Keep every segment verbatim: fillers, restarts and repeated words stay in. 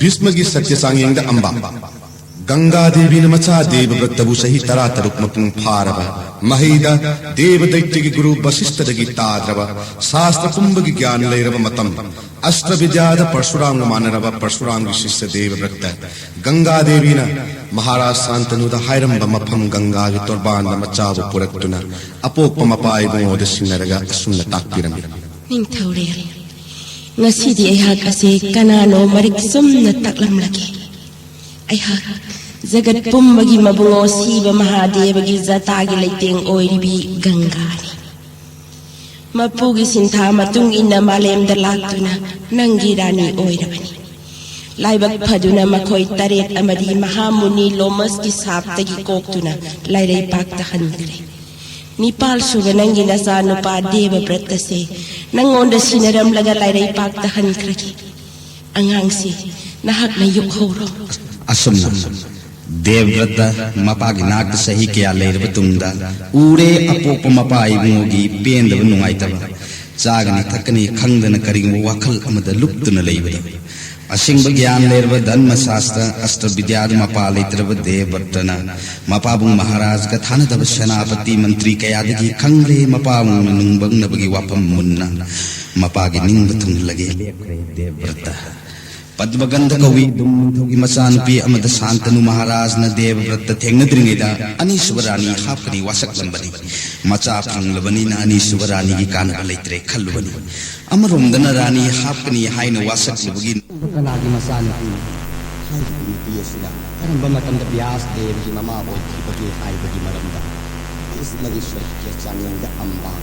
ꯚꯤꯁꯃꯒꯤ ꯁꯠꯌ ꯆꯥꯡꯌꯦꯡꯗ ꯑꯝꯕꯥ꯫ ꯒꯪꯒꯥ ꯗꯦꯕꯤꯅ ꯃꯆꯥ ꯗꯦꯕꯕ꯭ꯔꯠꯇꯕꯨ ꯆꯍꯤ ꯇꯔꯥꯇꯔꯨꯛ ꯃꯄꯨꯡ ꯐꯥꯔꯕ ꯃꯍꯩꯗ ꯗꯦꯕ ꯗꯩꯇ꯭ꯌꯒꯤ ꯒꯨꯔꯨ ꯕꯁꯤꯁ꯭ꯊꯗꯒꯤ ꯇꯥꯗ꯭ꯔꯕ ꯁꯥꯁ꯭ꯇ꯭ꯔ ꯄꯨꯝꯕꯒꯤ ꯒ꯭ꯌꯥꯟ ꯂꯩꯔꯕ ꯃꯇꯝ, ꯑꯁ꯭ꯇ꯭ꯔ ꯕꯤꯗ꯭ꯌꯥꯗ ꯄꯔꯁꯨꯔꯥꯝꯒ ꯃꯥꯟꯅꯔꯕ ꯄꯔꯁꯨꯔꯥꯝꯒꯤ ꯁꯤꯁ꯭ꯌ ꯗꯦꯕꯕ꯭ꯔꯠꯇ ꯒꯪꯒꯥ ꯗꯦꯕꯤꯅ ꯃꯍꯥꯔꯥꯖ ꯁꯥꯟꯇꯅꯨꯗ ꯍꯥꯏꯔꯝꯕ ꯃꯐꯝ ꯒꯪꯒꯥꯒꯤ ꯇꯣꯔꯕꯥꯟꯗ ꯃꯆꯥꯕꯨ ꯄꯨꯔꯛꯇꯨꯅ ꯑꯄꯣꯛꯄ ꯃꯄꯥ ꯏꯕꯨꯡꯉꯣꯗ ꯁꯤꯟꯅꯔꯒ ꯑꯁꯨꯝꯅ ꯇꯥꯛꯄꯤꯔꯝꯃꯤ꯫ ꯅꯤꯡꯊꯧꯔꯦꯜ, ꯉꯁꯤꯗꯤ ꯑꯩꯍꯥꯛ ꯑꯁꯦ ꯀꯅꯥꯅꯣ ꯃꯔꯤꯛ ꯆꯨꯝꯅ ꯇꯥꯛꯂꯝꯂꯒꯦ꯫ ꯑꯩꯍꯥꯛ ꯖꯒꯠ ꯄꯨꯝꯕꯒꯤ ꯃꯕꯨꯡꯉꯣ ꯁꯤꯕ ꯃꯍꯥꯗꯦꯕꯒꯤ ꯖꯇꯥꯒꯤ ꯂꯩꯇꯦꯡ ꯑꯣꯏꯔꯤꯕꯤ ꯒꯪꯒꯥꯅꯤ꯫ ꯃꯄꯨꯒꯤ ꯁꯤꯟꯊꯥ ꯃꯇꯨꯡ ꯏꯟꯅ ꯃꯥꯂꯦꯝꯗ ꯂꯥꯛꯇꯨꯅ ꯅꯪꯒꯤ ꯔꯥꯅꯤ ꯑꯣꯏꯔꯕꯅꯤ꯫ ꯂꯥꯏꯕꯛ ꯐꯗꯨꯅ ꯃꯈꯣꯏ ꯇꯔꯦꯠ ꯑꯃꯗꯤ ꯃꯍꯥꯃꯨꯅꯤ ꯂꯣꯃꯁꯀꯤ ꯁꯥꯞꯇꯒꯤ ꯀꯣꯛꯇꯨꯅ ꯂꯥꯏꯔꯩꯄꯥꯛꯇ ꯍꯟꯈ꯭ꯔꯦ꯫ ꯅꯤꯄꯥꯜ ꯁꯨꯕ ꯅꯪꯒꯤ ꯅꯆꯥꯅꯨꯄꯥ ꯗꯦꯕꯕ꯭ꯔꯠꯇꯁꯦ ꯅꯪꯉꯣꯟꯗ ꯁꯤꯟꯅꯔꯝꯂꯒ ꯂꯥꯏꯔꯩꯄꯥꯛꯇ ꯍꯟꯈ꯭ꯔꯒꯦ꯫ ꯑꯉꯥꯡꯁꯤ ꯅꯍꯥꯛꯅ ꯌꯣꯛꯍꯧꯔꯣ꯫ ꯑꯁꯨꯝꯅ ꯗꯦꯕꯕ꯭ꯔꯠꯇ ꯃꯄꯥꯒꯤ ꯅꯥꯛꯇ ꯆꯍꯤ ꯀꯌꯥ ꯂꯩꯔꯕ ꯇꯨꯡꯗ ꯎꯔꯦ ꯑꯄꯣꯛꯄ ꯃꯄꯥ ꯏꯕꯨꯡꯉꯣꯒꯤ ꯄꯦꯟꯗꯕ ꯅꯨꯡꯉꯥꯏꯇꯕ꯫ ꯆꯥꯒꯅꯤ ꯊꯛꯀꯅꯤ ꯈꯪꯗꯅ ꯀꯔꯤꯒꯨꯝꯕ ꯋꯥꯈꯜ ꯑꯃꯗ ꯂꯨꯞꯇꯨꯅ ꯂꯩꯕꯗꯣ꯫ ꯑꯁꯦꯡꯕ ꯒ꯭ꯌꯥꯟ ꯂꯩꯔꯕ ꯙꯔꯃ ꯁꯥꯁ꯭ꯇ꯭ꯔ ꯑꯁ꯭ꯇ꯭ꯔ ꯕꯤꯗ꯭ꯌꯥꯗ ꯃꯄꯥ ꯂꯩꯇ꯭ꯔꯕ ꯗꯦꯕꯕ꯭ꯔꯠꯇꯅ ꯃꯄꯥꯕꯨꯡ ꯃꯍꯥꯔꯥꯖꯒ ꯊꯥꯅꯗꯕ ꯁꯦꯅꯥꯄꯇꯤ ꯃꯟꯇ꯭ꯔꯤ ꯀꯌꯥꯗꯒꯤ ꯈꯪꯂꯦ ꯃꯄꯥꯕꯨꯡꯅ ꯅꯨꯡꯕꯪꯅꯕꯒꯤ ꯋꯥꯐꯝ ꯃꯨꯟꯅ ꯃꯄꯥꯒꯤ ꯅꯤꯡꯕ ꯊꯨꯡꯍꯜꯂꯒꯦ ꯂꯦꯞꯈ꯭ꯔꯦ ꯗꯦꯕꯕ꯭ꯔꯠꯇ꯫ ꯄꯗꯃꯒꯟꯙ ꯀꯧꯏ ꯗꯨꯝ ꯅꯤꯡꯊꯧꯒꯤ ꯃꯆꯥꯅꯨꯄꯤ ꯑꯃꯗ ꯁꯥꯟꯇꯅꯨ ꯃꯍꯥꯔꯥꯖꯅ ꯗꯦꯕꯕ꯭ꯔꯠꯇ ꯊꯦꯡꯅꯗ꯭ꯔꯤꯉꯩꯗ ꯑꯅꯤꯁꯨꯕ ꯔꯥꯅꯤ ꯍꯥꯞꯀꯅꯤ ꯋꯥꯁꯛꯂꯝꯕꯅꯤ꯫ ꯃꯆꯥ ꯐꯪꯂꯕꯅꯤꯅ ꯑꯅꯤꯁꯨꯕ ꯔꯥꯅꯤꯒꯤ ꯀꯥꯟꯅꯕ ꯂꯩꯇ꯭ꯔꯦ ꯈꯜꯂꯨꯕꯅꯤ꯫ ꯑꯃꯔꯣꯝꯗꯅ ꯔꯥꯅꯤ ꯍꯥꯞꯀꯅꯤ ꯍꯥꯏꯅ ꯋꯥꯁꯛꯂꯨꯕꯒꯤ ꯀꯅꯥꯒꯤ ꯃꯆꯥꯅꯨꯄꯤꯅꯣ? ꯍꯥꯏꯔꯤꯕ ꯅꯨꯄꯤ ꯑꯁꯤꯅ ꯀꯔꯝꯕ ꯃꯇꯝꯗ ꯕ꯭ꯌꯥꯁ ꯗꯦꯕꯒꯤ ꯃꯃꯥ ꯑꯣꯏꯈꯤꯕꯒꯦ ꯍꯥꯏꯕꯒꯤ ꯃꯔꯝꯗ ꯏꯁꯂꯒꯤ ꯁꯥꯍꯤꯇ꯭ꯌ ꯆꯥꯡꯌꯦꯡꯗ ꯑꯝꯕꯥ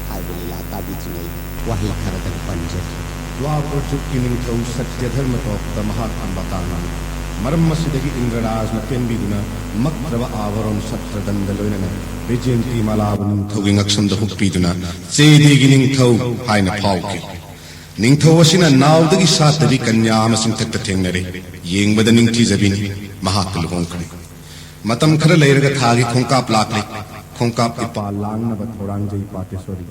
ꯍꯥꯏꯕ ꯂꯤꯂꯥ ꯇꯥꯕꯤꯗ꯭ꯔꯤꯉꯩ ꯋꯥꯍꯩ ꯈꯔꯗꯪ ꯄꯟꯖꯒꯦ꯫ ꯗ꯭ꯋꯥꯄꯔ ꯖꯨꯒꯀꯤ ꯅꯤꯡꯊꯧ ꯁꯠꯌꯙꯔꯃ ꯇꯣꯞꯇ ꯃꯍꯥꯛ ꯑꯝꯕꯥ ꯇꯥꯡꯅ ꯃꯔꯝ ꯑꯁꯤꯗꯒꯤ ꯏꯟꯗ꯭ꯔꯔꯥꯖꯅ ꯄꯦꯟꯕꯤꯗꯨꯅ ꯃꯛꯇ꯭ꯔꯕ ꯑꯥꯚꯔꯣꯟ ꯁꯠꯇ꯭ꯔꯗꯟꯗ ꯂꯣꯏꯅꯅ ꯕꯩꯖꯦꯟꯇꯤ ꯃꯥꯂꯥꯕꯨ ꯅꯤꯡꯊꯧꯒꯤ ꯉꯛꯁꯝꯗ ꯍꯨꯛꯄꯤꯗꯨꯅ ꯆꯦꯗꯤꯒꯤ ꯅꯤꯡꯊꯧ ꯍꯥꯏꯅ ꯐꯥꯎꯈꯤ꯫ ꯅꯤꯡꯊꯧ ꯑꯁꯤꯅ ꯅꯥꯎꯗꯒꯤ ꯁꯥꯠꯇꯕꯤ ꯀꯟꯌꯥ ꯑꯃ ꯆꯤꯡꯊꯛꯇ ꯊꯦꯡꯅꯔꯦ꯫ ꯌꯦꯡꯕꯗ ꯅꯤꯡꯊꯤꯖꯕꯤꯅꯤ꯫ ꯃꯍꯥꯛꯀ ꯂꯨꯍꯣꯡꯈ꯭ꯔꯦ꯫ ꯃꯇꯝ ꯈꯔ ꯂꯩꯔꯒ ꯊꯥꯒꯤ ꯈꯣꯡꯀꯥꯞ ꯂꯥꯛꯂꯦ꯫ ꯈꯣꯡꯀꯥꯞ ꯏꯄꯥ ꯂꯥꯡꯅꯕ ꯊꯧꯔꯥꯡꯖꯩ ꯄꯥꯇꯦꯁꯣꯔꯤ꯫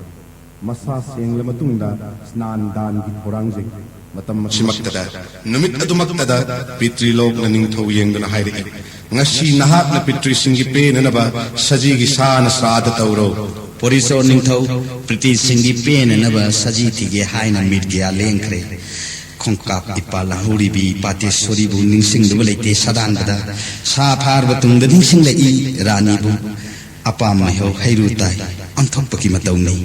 ꯃꯁꯥ ꯁꯦꯡꯂ ꯃꯇꯨꯡꯗ ꯁ꯭ꯅꯥꯟ ꯗꯥꯟꯒꯤ ꯊꯧꯔꯥꯡꯖꯩ꯫ ꯃꯇꯝ ꯑꯁꯤꯃꯛꯇꯗ, ꯅꯨꯃꯤꯠ ꯑꯗꯨꯃꯛꯇꯗ ꯄꯤꯇ꯭ꯔꯤꯂꯣꯛꯅ ꯅꯤꯡꯊꯧ ꯌꯦꯡꯗꯨꯅ ꯍꯥꯏꯔꯛꯏ, "ꯉꯁꯤ ꯅꯍꯥꯛꯅ ꯄꯤꯇ꯭ꯔꯤꯁꯤꯡꯒꯤ ꯄꯦꯟꯅꯅꯕ ꯁꯖꯤꯒꯤ ꯁꯥꯅ ꯁ꯭ꯔꯥꯗ ꯇꯧꯔꯣ꯫" ꯄꯣꯔꯤꯁꯣꯔ ꯅꯤꯡꯊꯧ, ꯄꯤꯇ꯭ꯔꯤꯁꯤꯡꯒꯤ ꯄꯦꯟꯅꯅꯕ ꯁꯖꯤ ꯊꯤꯒꯦ ꯍꯥꯏꯅ ꯃꯤꯠ ꯒ꯭ꯌꯥ ꯂꯦꯡꯈ꯭ꯔꯦ꯫ ꯈꯣꯡꯀꯥꯞ ꯏꯄꯥ ꯂꯥꯍꯧꯔꯤꯕꯤ ꯄꯥꯇꯦꯁꯣꯔꯤꯕꯨ ꯅꯤꯡꯁꯤꯡꯗꯨꯕ ꯂꯩꯇꯦ ꯁꯥꯗꯥꯟꯕꯗ꯫ ꯁꯥ ꯐꯥꯔꯕ ꯇꯨꯡꯗ ꯅꯤꯡꯁꯤꯡꯂꯛꯏ ꯔꯥꯅꯤꯕꯨ꯫ ꯑꯄꯥꯝ ꯃꯩꯍꯧ ꯍꯩꯔꯨ ꯇꯥꯏ꯫ ꯑꯣꯟꯊꯣꯛꯄꯒꯤ ꯃꯇꯧꯅꯤ꯫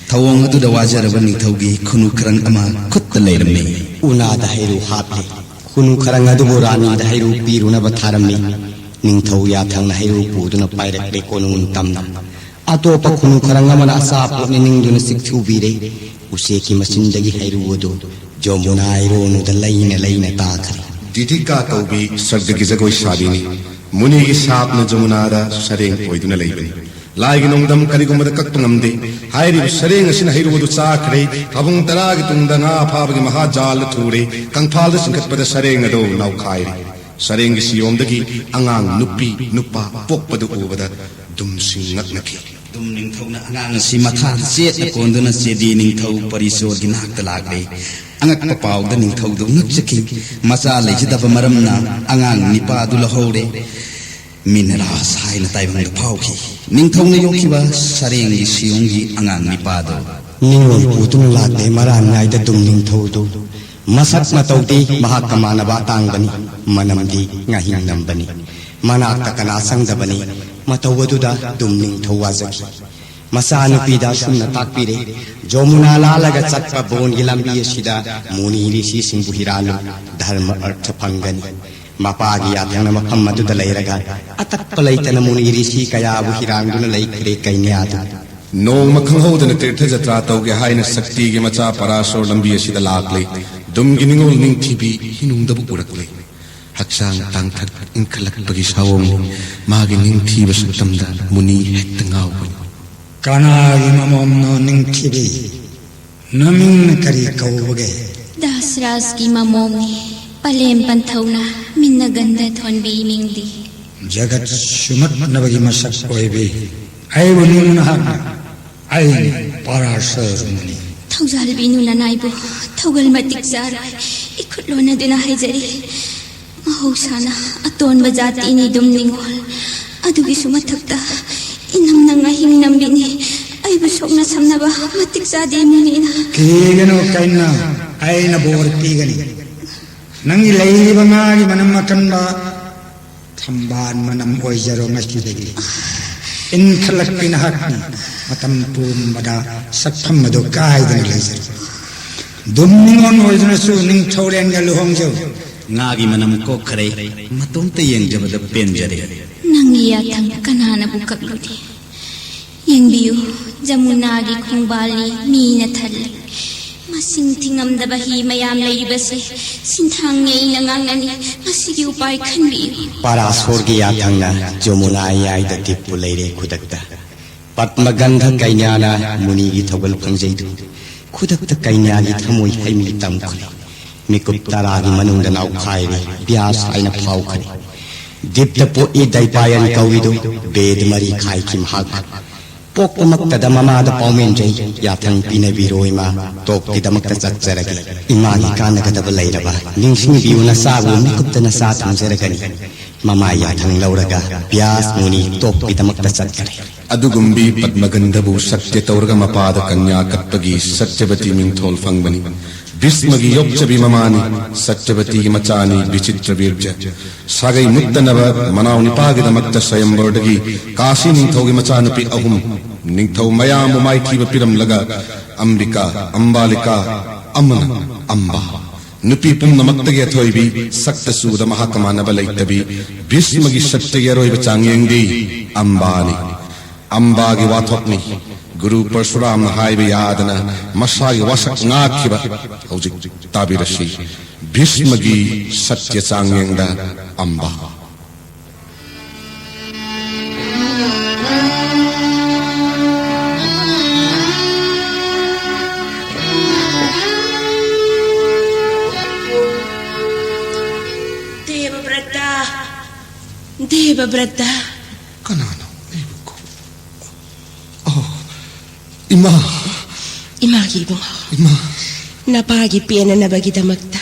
ꯊꯧꯑꯣꯡ ꯑꯗꯨꯗ ꯋꯥꯖꯔꯕ ꯅꯤꯡꯊꯧꯒꯤ ꯈꯨꯅꯨ ꯈꯔꯪ ꯑꯃ ꯈꯨꯠꯇ ꯂꯩꯔꯝꯃꯤ꯫ ꯎꯅꯥꯗ ꯍꯩꯔꯨ ꯍꯥꯞꯂꯤ꯫ ꯈꯨꯅꯨ ꯈꯔꯪ ꯑꯗꯨꯕꯨ ꯔꯥꯅꯤꯗ ꯍꯩꯔꯨ ꯄꯤꯔꯨꯅꯕ ꯊꯥꯔꯝꯃꯤ꯫ ꯅꯤꯡꯊꯧ ꯌꯥꯊꯪꯅ ꯍꯩꯔꯨ ꯄꯨꯗꯨꯅ ꯄꯥꯏꯔꯛꯂꯦ ꯀꯣꯅꯨꯡ ꯇꯝꯅ꯫ ꯑꯇꯣꯞꯄ ꯈꯨꯅꯨ ꯈꯔꯪ ꯑꯃꯅ ꯑꯆꯥꯄꯣꯠꯅꯤ ꯅꯤꯡꯗꯨꯅ ꯆꯤꯛꯊꯨꯕꯤꯔꯦ꯫ ꯎꯆꯦꯛꯀꯤ ꯃꯆꯤꯟꯗꯒꯤ ꯍꯩꯔꯨ ꯑꯗꯨ ꯖꯣꯃꯨꯅꯥ ꯏꯔꯣꯟꯅꯨꯗ ꯂꯩꯅ ꯂꯩꯅ ꯇꯥꯈ꯭ꯔꯦ꯫ ꯗꯤꯗꯤꯀꯥ ꯀꯧꯕꯤ ꯁꯔꯒꯒꯤ ꯖꯒꯣꯏ ꯁꯥꯕꯤꯅꯤ꯫ ꯃꯨꯅꯤꯒꯤ ꯁꯥꯞꯅ ꯖꯃꯨꯅꯥꯗ ꯁꯔꯦꯡ ꯑꯣꯏꯗꯨꯅ ꯂꯩꯕꯅꯤ꯫ ꯂꯥꯏꯒꯤ ꯅꯣꯡꯗꯝ ꯀꯔꯤꯒꯨꯝꯕꯗ ꯀꯛꯄ ꯉꯝꯗꯦ꯫ ꯍꯥꯏꯔꯤꯕ ꯁꯔꯦꯡ ꯑꯁꯤꯅ ꯍꯩꯔꯨ ꯑꯗꯨ ꯆꯥꯈ꯭ꯔꯦ꯫ ꯊꯥꯕꯨꯡ ꯇꯔꯥꯒꯤ ꯇꯨꯡꯗ ꯉꯥ ꯐꯥꯕꯒꯤ ꯃꯍꯥꯖꯥꯜꯗ ꯊꯨꯔꯦ꯫ ꯀꯪꯐꯥꯜꯗ ꯆꯤꯡꯈꯠꯄꯗ ꯁꯔꯦꯡ ꯑꯗꯨ ꯅꯥꯎꯈꯥꯏꯔꯦ꯫ ꯁꯔꯦꯡꯒꯤ ꯁꯤꯌꯣꯝꯗꯒꯤ ꯑꯉꯥꯡ ꯅꯨꯄꯤ ꯅꯨꯄꯥ ꯄꯣꯛꯄꯗꯨ ꯎꯕꯗ ꯗꯨꯝꯁꯤꯡ ꯉꯛꯅꯈꯤ꯫ ꯗꯨꯝ ꯅꯤꯡꯊꯧꯅ ꯑꯉꯥꯡ ꯑꯁꯤ ꯃꯊꯥꯗ ꯆꯦꯠꯅ ꯀꯣꯟꯗꯨꯅ ꯆꯦꯗꯤ ꯅꯤꯡꯊꯧ ꯄꯔꯤꯁꯣꯔꯒꯤ ꯅꯥꯛꯇ ꯂꯥꯛꯂꯦ꯫ ꯑꯉꯛꯄ ꯄꯥꯎꯗ ꯅꯤꯡꯊꯧꯗꯨ ꯉꯛꯆꯈꯤ꯫ ꯃꯆꯥ ꯂꯩꯖꯗꯕ ꯃꯔꯝꯅ ꯑꯉꯥꯡ ꯅꯤꯄꯥꯗꯨ ꯂꯧꯍꯧꯔꯦ꯫ ꯃꯤꯅ ꯔꯥꯖ ꯍꯥꯏꯅ ꯇꯥꯏꯕꯪꯗ ꯐꯥꯎꯈꯤ꯫ ꯅꯤꯡꯊꯧꯅ ꯌꯣꯛꯈꯤꯕ ꯁꯔꯦꯡꯒꯤ ꯁꯤꯌꯣꯡꯒꯤ ꯑꯉꯥꯡ ꯅꯤꯄꯥꯗꯣ꯫ ꯅꯤꯡꯉꯣꯜ ꯄꯨꯗꯨꯅ ꯂꯥꯛꯂꯦ ꯃꯔꯥꯟ ꯉꯥꯏꯗ ꯗꯨꯝ ꯅꯤꯡꯊꯧꯗꯨ꯫ ꯃꯁꯛ ꯃꯇꯧꯗꯤ ꯃꯍꯥꯛꯀ ꯃꯥꯟꯅꯕ ꯑꯇꯥꯡꯕꯅꯤ꯫ ꯃꯅꯝꯗꯤ ꯉꯥꯍꯤꯡ ꯅꯝꯕꯅꯤ꯫ ꯃꯅꯥꯛꯇ ꯀꯅꯥ ꯆꯪꯗꯕꯅꯤ꯫ ꯃꯇꯧ ꯑꯗꯨꯗ ꯗꯨꯝ ꯅꯤꯡꯊꯧ ꯋꯥꯖꯈꯤ꯫ ꯃꯆꯥꯅꯨꯄꯤꯗ ꯑꯁꯨꯝꯅ ꯇꯥꯛꯄꯤꯔꯦ, "ꯖꯣꯃꯨꯅꯥ ꯂꯥꯜꯂꯒ ꯆꯠꯄ ꯕꯣꯟꯒꯤ ꯂꯝꯕꯤ ꯑꯁꯤꯗ ꯃꯨꯅꯤ ꯔꯤꯁꯤꯁꯤꯡꯕꯨ ꯍꯤꯔꯥꯜꯂꯨ, ꯙꯔꯃ ꯑꯔꯊ ꯐꯪꯒꯅꯤ꯫" ꯃꯄꯥꯒꯤ ꯌꯥꯊꯪꯅ ꯃꯐꯝ ꯑꯗꯨꯗ ꯂꯩꯔꯒ ꯑꯇꯠꯄ ꯂꯩꯇꯅ ꯃꯨꯅꯤ ꯔꯤꯁꯤ ꯀꯌꯥꯕꯨ ꯍꯤꯔꯥꯟꯗꯨꯅ ꯂꯩꯈ꯭ꯔꯦ ꯀꯩꯅ꯭ꯌꯥꯗꯨ꯫ ꯅꯣꯡꯃ ꯈꯪꯍꯧꯗꯅ ꯇꯤꯔꯊ ꯖꯇ꯭ꯔꯥ ꯇꯧꯒꯦ ꯍꯥꯏꯅ ꯁꯛꯇꯤꯒꯤ ꯃꯆꯥ ꯄꯔꯥꯁꯣꯔ ꯂꯝꯕꯤ ꯑꯁꯤꯗ ꯂꯥꯛꯂꯦ꯫ ꯗꯨꯝꯒꯤ ꯅꯤꯡꯉꯣꯜ ꯅꯤꯡꯊꯤꯕꯤ ꯍꯤꯅꯨꯡꯗꯕꯨ ꯎꯔꯛꯂꯦ꯫ ꯍꯛꯆꯥꯡ ꯇꯥꯡꯊꯛ ꯏꯟꯈꯠꯂꯛꯄꯒꯤ ꯁꯥꯑꯣꯡꯅꯤ꯫ ꯃꯥꯒꯤ ꯅꯤꯡꯊꯤꯕ ꯁꯛꯇꯝꯗ ꯃꯨꯅꯤ ꯍꯦꯛꯇ ꯉꯥꯎꯕꯅꯤ꯫ "ꯀꯅꯥꯒꯤ ꯃꯃꯣꯝꯅꯣ ꯅꯤꯡꯊꯤꯕꯤ? ꯅꯃꯤꯡꯅ ꯀꯔꯤ ꯀꯧꯕꯒꯦ?" "ꯗꯥꯁꯔꯥꯖꯀꯤ ꯃꯃꯣꯝꯅꯤ꯫ ꯄꯂꯦꯝ ꯄꯟꯊꯧꯅ ꯃꯤꯟꯅꯒꯟꯗ ꯊꯣꯟꯕꯤ ꯃꯤꯡꯗꯤ꯫" "ꯖꯒꯠ ꯁꯨꯃꯠꯅꯕꯒꯤ ꯃꯁꯛ ꯑꯣꯏꯕꯤ ꯑꯩꯕꯨ ꯅꯤꯡꯅ ꯍꯥꯠꯅ ꯑꯩ ꯄꯥꯔꯥꯁꯔ ꯃꯨꯅꯤ꯫" ꯊꯧꯖꯥꯜꯕꯤꯅꯨ ꯅꯅꯥꯏꯕꯨ ꯊꯧꯒꯜ ꯃꯇꯤꯛ ꯆꯥꯔꯣꯏ꯫ ꯏꯈꯨꯠ ꯂꯣꯟꯅꯗꯨꯅ ꯍꯥꯏꯖꯔꯤ꯫ ꯃꯍꯧꯁꯥꯅ ꯑꯇꯣꯟꯕ ꯖꯥꯇꯤꯅꯤ ꯑꯗꯨꯝ ꯅꯤꯉꯣꯜ꯫ ꯑꯗꯨꯒꯤꯁꯨ ꯃꯊꯛꯇ ꯏꯅꯝꯅ ꯉꯥꯍꯤꯡ ꯅꯝꯕꯤꯅꯤ꯫ ꯑꯩꯕꯨ ꯁꯣꯛꯅ ꯁꯝꯅꯕ ꯃꯇꯤꯛ ꯆꯥꯗꯦ ꯃꯨꯅꯤꯅ꯫ ꯀꯤꯒꯅꯨ ꯀꯩꯅ, ꯑꯩꯅ ꯕꯣꯔ ꯄꯤꯒꯅꯤ꯫ ꯅꯪꯒꯤ ꯂꯩꯔꯤꯕ ꯉꯥꯒꯤ ꯃꯅꯝ ꯑꯀꯟꯕ ꯊꯝꯕꯥꯜ ꯃꯅꯝ ꯑꯣꯏꯖꯔꯣ ꯉꯁꯤꯗꯒꯤ꯫ ꯏꯟꯈꯠꯂꯛꯄꯤ ꯅꯍꯥꯛꯅꯤ꯫ ꯃꯇꯝ ꯄꯨꯝꯕꯗ ꯁꯛꯐꯝ ꯑꯗꯨ ꯀꯥꯏꯗꯅ ꯂꯩꯖꯔꯣ꯫ ꯑꯗꯨꯝ ꯅꯤꯉꯣꯜ ꯑꯣꯏꯗꯨꯅꯁꯨ ꯅꯤꯡꯊꯧꯔꯦꯟꯒ ꯂꯨꯍꯣꯡꯖꯧ꯫ ꯉꯥꯒꯤ ꯃꯅꯝ ꯀꯣꯛꯈꯔꯦ, ꯃꯇꯣꯝꯇ ꯌꯦꯡꯖꯕꯗ ꯄꯦꯟꯖꯔꯦ꯫ ꯅꯪꯒꯤ ꯌꯥꯊꯪ ꯀꯅꯥꯅꯕꯨ ꯀꯛꯂꯨꯅꯤ? ꯌꯦꯡꯕꯤꯌꯨ, ꯖꯃꯨꯅꯥꯒꯤ ꯈꯣꯡꯕꯥꯜꯅꯤ ꯃꯤꯅ ꯊꯜꯂꯤ꯫ ꯃꯁꯤꯡ ꯊꯤꯉꯝꯗꯕ ꯍꯤ ꯃꯌꯥꯝ ꯂꯩꯔꯤꯕꯁꯦ ꯁꯤꯟꯊꯥꯡꯅꯦ ꯑꯩꯅ ꯉꯥꯡꯒꯅꯤ꯫ ꯃꯁꯤꯒꯤ ꯎꯄꯥꯏ ꯈꯟꯕꯤꯌꯨ꯫ ꯄꯥꯔꯥꯁꯣꯔꯒꯤ ꯌꯥꯊꯪꯅ ꯖꯃꯨꯅꯥ ꯌꯥꯏꯗ ꯗꯤꯞꯄꯨ ꯂꯩꯔꯦ ꯈꯨꯗꯛꯇ꯫ ꯄꯗꯃꯒꯟꯙ ꯀꯩꯅ꯭ꯌꯥꯅ ꯃꯨꯅꯤꯒꯤ ꯊꯧꯒꯜ ꯐꯪꯖꯩꯗꯨ ꯈꯨꯗꯛꯇ ꯀꯩꯅ꯭ꯌꯥꯒꯤ ꯊꯃꯣꯏ ꯍꯩꯃꯤ ꯇꯝꯈ꯭ꯔꯦ꯫ ꯃꯤꯀꯨꯞ ꯇꯔꯥꯒꯤ ꯃꯅꯨꯡꯗ ꯅꯥꯎꯈꯥꯏꯔꯦ, ꯕ꯭ꯌꯥꯁ ꯍꯥꯏꯅ ꯐꯥꯎꯈ꯭ꯔꯦ꯫ ꯗꯤꯞꯇ ꯄꯣꯛꯏ ꯗꯩꯄꯥꯌꯟ ꯀꯧꯏꯗꯨ ꯕꯦꯗ ꯃꯔꯤ ꯈꯥꯏꯈꯤ ꯃꯍꯥꯛ꯫ ꯄꯣꯛꯄꯃꯛꯇꯗ ꯃꯃꯥꯗ ꯄꯥꯎꯃꯦꯟꯖꯩ, ꯌꯥꯊꯪ ꯄꯤꯅꯕꯤꯔꯣ ꯏꯃꯥ, ꯇꯣꯞꯀꯤꯗꯃꯛꯇ ꯆꯠꯆꯔꯒꯦ꯫ ꯏꯃꯥꯒꯤ ꯀꯥꯟꯅꯒꯗꯕ ꯂꯩꯔꯕ ꯅꯤꯡꯁꯤꯡꯕꯤꯌꯨ, ꯅꯆꯥꯕꯨ ꯃꯤꯀꯨꯞꯇ ꯅꯆꯥ ꯊꯝꯖꯔꯒꯅꯤ꯫ ꯃꯃꯥ ꯌꯥꯊꯪ ꯂꯧꯔꯒ ꯕ꯭ꯌꯥꯁ ꯃꯨꯅꯤ ꯇꯣꯞꯀꯤꯗꯃꯛꯇ ꯆꯠꯈ꯭ꯔꯦ꯫ ꯑꯗꯨꯒꯨꯝꯕꯤ ꯄꯗꯃꯒꯟꯙꯕꯨ ꯁꯠꯌ ꯇꯧꯔꯒ ꯃꯄꯥꯗ ꯀꯟꯌꯥ ꯀꯠꯄꯒꯤ ꯁꯠꯌꯕꯇꯤ ꯃꯤꯡꯊꯣꯜ ꯐꯪꯕꯅꯤ꯫ ꯚꯤꯁꯃꯒꯤ ꯌꯣꯛꯆꯕꯤ ꯃꯃꯥꯅꯤ꯫ ꯁꯠꯌꯕꯇꯤꯒꯤ ꯃꯆꯥꯅꯤ ꯕꯤꯆꯤꯇ꯭ꯔꯕꯤꯔꯖ꯫ ꯁꯥꯒꯩ ꯃꯨꯠꯇꯅꯕ ꯃꯅꯥꯎ ꯅꯤꯄꯥꯒꯤꯗꯃꯛꯇ ꯁ꯭ꯋꯌꯝꯕꯔꯗꯒꯤ ꯀꯥꯁꯤ ꯅꯤꯡꯊꯧꯒꯤ ꯃꯆꯥꯅꯨꯄꯤ ꯑꯍꯨꯝ ꯅꯤꯡꯊꯧ ꯃꯌꯥꯝꯕꯨ ꯃꯥꯏꯊꯤꯕ ꯄꯤꯔꯝꯂꯒ ꯑꯝꯕꯤꯀꯥ, ꯑꯝꯕꯥꯂꯤꯀꯥ ꯑꯃꯅ ꯑꯝꯕꯥ꯫ ꯅꯨꯄꯤ ꯄꯨꯝꯅꯃꯛꯇꯒꯤ ꯑꯊꯣꯏꯕꯤ, ꯁꯛꯇ ꯆꯨꯗ ꯃꯍꯥꯛꯀ ꯃꯥꯟꯅꯕ ꯂꯩꯇꯕꯤ, ꯚꯤꯁꯃꯒꯤ ꯁꯠꯌꯒꯤ ꯑꯔꯣꯏꯕ ꯆꯥꯡꯌꯦꯡꯗꯤ ꯑꯝꯕꯥꯅꯤ꯫ ꯑꯝꯕꯥꯒꯤ ꯋꯥꯊꯣꯛꯅꯤ꯫ ꯒꯨꯔꯨ ꯄꯔꯁꯨꯔꯥꯝꯅ ꯍꯥꯏꯕ ꯌꯥꯗꯅ ꯃꯁꯥꯒꯤ ꯋꯥꯁꯛ ꯉꯥꯛꯈꯤꯕ꯫ ꯍꯧꯖꯤꯛ ꯇꯥꯕꯤꯔꯁꯤ ꯚꯤꯁꯃꯒꯤ ꯁꯠꯌ ꯆꯥꯡꯌꯦꯡꯗ ꯑꯝꯕꯥ꯫ ꯗꯦꯕꯕ꯭ꯔꯇ, ꯗꯦꯕꯕ꯭ꯔꯇ꯫ ꯀꯅꯥꯅꯣ ꯑꯩꯕꯨ ꯀꯧ-, ꯑꯣ, ꯏꯃꯥ, ꯏꯃꯥꯒꯤ ꯏꯕꯨꯡꯉꯣ, ꯏꯃꯥ꯫ ꯅꯄꯥꯒꯤ ꯄꯦꯟꯅꯅꯕꯒꯤꯗꯃꯛꯇ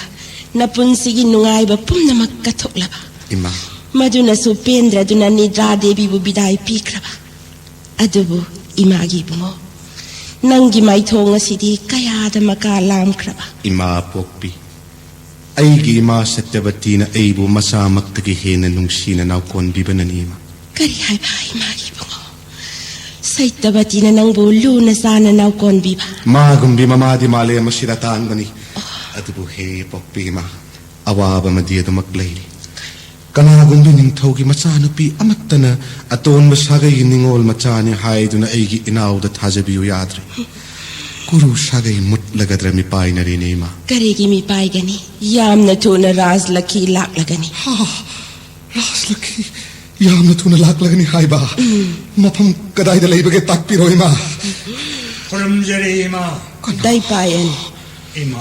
ꯅꯄꯨꯟꯁꯤꯒꯤ ꯅꯨꯡꯉꯥꯏꯕ ꯄꯨꯝꯅꯃꯛ ꯀꯠꯊꯣꯛꯂꯕ꯫ ꯏꯃꯥ꯫ ꯃꯗꯨꯅꯁꯨ ꯄꯦꯟꯗ꯭ꯔꯗꯨꯅ ꯅꯤꯗ꯭ꯔꯥ ꯗꯦꯕꯤꯕꯨ ꯕꯤꯗꯥꯏ ꯄꯤꯈ꯭ꯔꯕ꯫ ꯑꯗꯨꯕꯨ ꯏꯃꯥꯒꯤ ꯏꯕꯨꯡꯉꯣ, ꯅꯪꯒꯤ ꯃꯥꯏꯊꯣꯡ ꯑꯁꯤꯗꯤ ꯀꯌꯥꯗ ꯃꯀꯥ ꯂꯥꯝꯈ꯭ꯔꯕ꯫ ꯏꯃꯥ ꯄꯣꯛꯄꯤ, ꯑꯩꯒꯤ ꯏꯃꯥ ꯁꯇ꯭ꯌꯕꯇꯤꯅ ꯑꯩꯕꯨ ꯃꯆꯥꯃꯛꯇꯒꯤ ꯍꯦꯟꯅ ꯅꯨꯡꯁꯤꯅ ꯅꯥꯎꯀꯣꯟꯕꯤꯕꯅꯅꯤ, ꯏꯃꯥ꯫ ꯀꯔꯤ ꯍꯥꯏꯕ, ꯏꯃꯥꯒꯤ ꯏꯕꯨꯡꯉꯣ? ꯁꯇ꯭ꯌꯕꯇꯤꯅ ꯅꯪꯕꯨ ꯂꯨꯅ ꯆꯥꯅ ꯅꯥꯎꯀꯣꯟꯕꯤꯕ꯫ ꯃꯥꯒꯨꯝꯕꯤ ꯃꯃꯥꯗꯤ ꯃꯥꯂꯦꯝ ꯑꯁꯤꯗ ꯇꯥꯡꯕꯅꯤ꯫ ꯑꯣ꯫ ꯑꯗꯨꯕꯨ ꯍꯦ ꯄꯣꯛꯄꯤ ꯏꯃꯥ, ꯑꯋꯥꯕ ꯑꯃꯗꯤ ꯑꯗꯨꯃꯛ ꯂꯩꯔꯤ꯫ ꯀꯅꯥꯒꯨꯝꯕꯤ ꯅꯤꯡꯊꯧꯒꯤ ꯃꯆꯥꯅꯨꯄꯤ ꯑꯃꯠꯇꯅ ꯑꯇꯣꯟꯕ ꯁꯥꯒꯩꯒꯤ ꯅꯤꯉꯣꯜ ꯃꯆꯥꯅꯤ ꯍꯥꯏꯗꯨꯅ ꯑꯩꯒꯤ ꯏꯅꯥꯎꯗ ꯊꯥꯖꯕꯤꯌꯨ ꯌꯥꯗ꯭ꯔꯦ꯫ ꯀꯨꯔꯨ ꯁꯥꯒꯩ ꯃꯨꯠꯂꯒꯗ꯭ꯔ ꯃꯤꯄꯥꯏꯅꯔꯦꯅꯦ, ꯏꯃꯥ꯫ ꯀꯔꯤꯒꯤ ꯃꯤꯄꯥꯏꯒꯅꯤ? ꯌꯥꯝꯅ ꯊꯨꯅ ꯔꯥꯖꯂꯛꯈꯤ ꯂꯥꯛꯂꯒꯅꯤ꯫ ꯍꯥ, ꯔꯥꯖꯂꯛꯈꯤ ꯌꯥꯝꯅ ꯊꯨꯅ ꯂꯥꯛꯂꯒꯅꯤ ꯍꯥꯏꯕ? ꯎꯝ꯫ ꯃꯐꯝ ꯀꯗꯥꯏꯗ ꯂꯩꯕꯒꯦ ꯇꯥꯛꯄꯤꯔꯣ, ꯏꯃꯥ꯫ ꯈꯨꯔꯨꯝꯖꯔꯤ, ꯏꯃꯥ꯫ ꯀꯅꯥ? ꯗꯥꯏꯄꯥꯌꯟ꯫ ꯏꯃꯥ꯫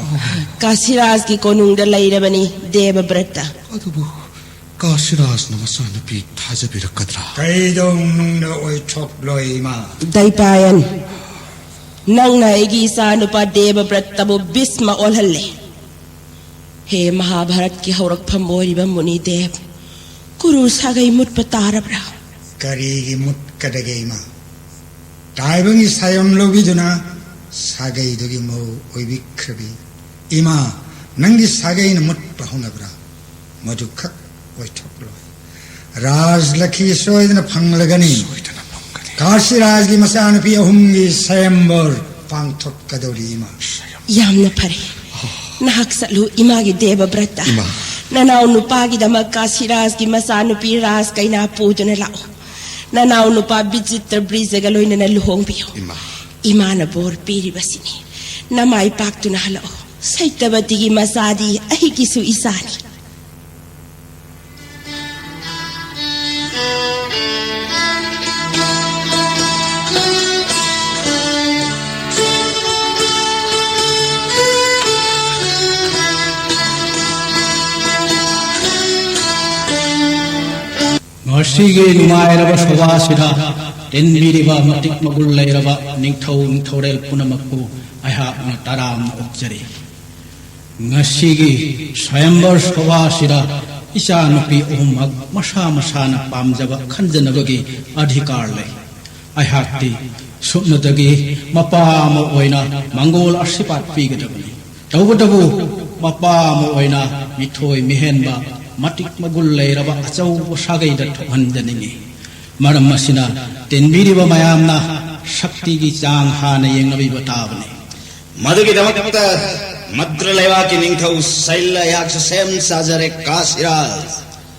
ꯀꯥꯁꯤꯔꯥꯖꯀꯤ ꯀꯣꯅꯨꯡꯗ ꯂꯩꯔꯕꯅꯤ ꯗꯦꯕꯕ꯭ꯔꯠꯇ꯫ ꯑꯗꯨꯕꯨ ꯀꯥꯁꯤꯔꯥꯖꯅ ꯃꯆꯥꯅꯨꯄꯤ ꯊꯥꯖꯕꯤꯔꯛꯀꯗ꯭ꯔꯥ? ꯀꯩꯗꯧꯅꯨꯡꯗ ꯑꯣꯏꯊꯣꯛꯂꯣꯏ, ꯏꯃꯥ꯫ ꯗꯥꯏꯄꯥꯌꯟ, ꯅꯪꯅ ꯑꯩꯒꯤ ꯏꯆꯥꯅꯨꯄꯥ ꯗꯦꯕꯕ꯭ꯔꯠꯇꯕꯨ ꯚꯤꯁꯃ ꯑꯣꯜꯍꯜꯂꯦ꯫ ꯍꯦ ꯃꯍꯥꯚꯥꯔꯠꯀꯤ ꯍꯧꯔꯛꯐꯝ ꯑꯣꯏꯔꯤꯕ ꯃꯨꯅꯤꯗꯦꯕ, ꯀꯨꯔꯨ ꯁꯥꯒꯩ ꯃꯨꯠꯄ ꯇꯥꯔꯕ꯭ꯔꯥ? ꯀꯔꯤꯒꯤ ꯃꯨꯠꯀꯗꯒꯦ, ꯏꯃꯥ? ꯇꯥꯏꯕꯪꯒꯤ ꯁꯥꯌꯣꯝ ꯂꯧꯕꯤꯗꯨꯅ ꯁꯥꯒꯩꯗꯨꯒꯤ ꯃꯧ ꯑꯣꯏꯕꯤꯈ꯭ꯔꯕꯤ ꯏꯃꯥ, ꯅꯪꯒꯤ ꯁꯥꯒꯩꯅ ꯃꯨꯠꯄ ꯍꯧꯅꯕ꯭ꯔꯥ? ꯃꯗꯨꯈꯛ ꯑꯣꯏꯊꯣꯛꯂꯣꯏ꯫ ꯔꯥꯖꯂꯛꯈꯤ ꯁꯣꯏꯗꯅ ꯐꯪꯂꯒꯅꯤ꯫ ꯁꯣꯏꯗꯅ ꯐꯪꯒꯅꯤ꯫ ꯀꯥꯁꯤꯔꯥꯖꯒꯤ ꯃꯆꯥꯅꯨꯄꯤ ꯑꯍꯨꯝꯒꯤ ꯁꯌꯝꯕꯔ ꯄꯥꯡꯊꯣꯛꯀꯗꯧꯔꯤ, ꯏꯃꯥ꯫ ꯌꯥꯝꯅ ꯐꯔꯦ꯫ ꯅꯍꯥꯛ ꯆꯠꯂꯨ ꯏꯃꯥꯒꯤ ꯗꯦꯕꯕ꯭ꯔꯠꯇ꯫ ꯏꯃꯥ꯫ ꯅꯅꯥꯎ ꯅꯨꯄꯥꯒꯤꯗꯃꯛ ꯀꯥꯁꯤꯔꯥꯖꯒꯤ ꯃꯆꯥꯅꯨꯄꯤ ꯔꯥꯖ ꯀꯩꯅꯥ ꯄꯨꯗꯨꯅ ꯂꯥꯛꯎ꯫ ꯅꯅꯥꯎ ꯅꯨꯄꯥ ꯕꯤꯆꯤꯇ꯭ꯔ ꯕ꯭ꯔꯤꯖꯒ ꯂꯣꯏꯅꯅ ꯂꯨꯍꯣꯡꯕꯤꯌꯨ꯫ ꯏꯃꯥ꯫ ꯏꯃꯥꯅ ꯕꯣꯔ ꯄꯤꯔꯤꯕꯁꯤꯅꯤ꯫ ꯅꯃꯥꯏ ꯄꯥꯛꯇꯨꯅ ꯍꯜꯂꯛꯎ꯫ ꯁꯩꯇꯕꯇꯤꯒꯤ ꯃꯆꯥꯗꯤ ꯑꯩꯒꯤꯁꯨ ꯏꯆꯥꯅꯤ꯫ ꯉꯁꯤꯒꯤ ꯅꯨꯡꯉꯥꯏꯔꯕ ꯁꯣꯚꯥꯁꯤꯗ ꯇꯤꯟꯕꯤꯔꯤꯕ ꯃꯇꯤꯛ ꯃꯒꯨꯟ ꯂꯩꯔꯕ ꯅꯤꯡꯊꯧ ꯅꯤꯡꯊꯧꯔꯦꯜ ꯄꯨꯝꯅꯃꯛꯄꯨ ꯑꯩꯍꯥꯛꯅ ꯇꯔꯥꯝꯅ ꯑꯣꯛꯆꯔꯤ꯫ ꯉꯁꯤꯒꯤ ꯁ꯭ꯋꯥꯌꯝꯕꯔ ꯁꯚꯥꯁꯤꯗ ꯏꯆꯥꯅꯨꯄꯤ ꯑꯍꯨꯝꯃꯛ ꯃꯁꯥ ꯃꯁꯥꯅ ꯄꯥꯝꯖꯕ ꯈꯟꯖꯅꯕꯒꯤ ꯑꯙꯤꯀꯥꯔ ꯂꯩ꯫ ꯑꯩꯍꯥꯛꯇꯤ ꯁꯨꯞꯅꯇꯒꯤ ꯃꯄꯥ ꯑꯃ ꯑꯣꯏꯅ ꯃꯪꯒꯣꯜ ꯑꯁꯤꯔꯕꯥꯗ ꯄꯤꯒꯗꯕꯅꯤ꯫ ꯇꯧꯕꯇꯕꯨ ꯃꯄꯥ ꯑꯃ ꯑꯣꯏꯅ ꯃꯤꯊꯣꯏ ꯃꯤꯍꯦꯟꯕ, ꯃꯇꯤꯛ ꯃꯒꯨꯟ ꯂꯩꯔꯕ ꯑꯆꯧꯕ ꯁꯥꯒꯩꯗ ꯊꯣꯛꯍꯟꯖꯅꯤꯡꯏ꯫ ꯃꯔꯝ ꯑꯁꯤꯅ ꯇꯤꯟꯕꯤꯔꯤꯕ ꯃꯌꯥꯝꯅ ꯁꯛꯇꯤꯒꯤ ꯆꯥꯡ ꯍꯥꯟꯅ ꯌꯦꯡꯅꯕꯤꯕ ꯇꯥꯕꯅꯤ꯫ ꯃꯗꯨꯒꯤꯗꯃꯛꯇ ꯃꯗ꯭ꯔ ꯂꯩꯕꯥꯛꯀꯤ ꯅꯤꯡꯊꯧ ꯁꯩꯜ ꯑꯩꯍꯥꯛꯁꯨ ꯁꯦꯝ ꯁꯥꯖꯔꯦ, ꯀꯥꯁꯤꯔꯥꯖ꯫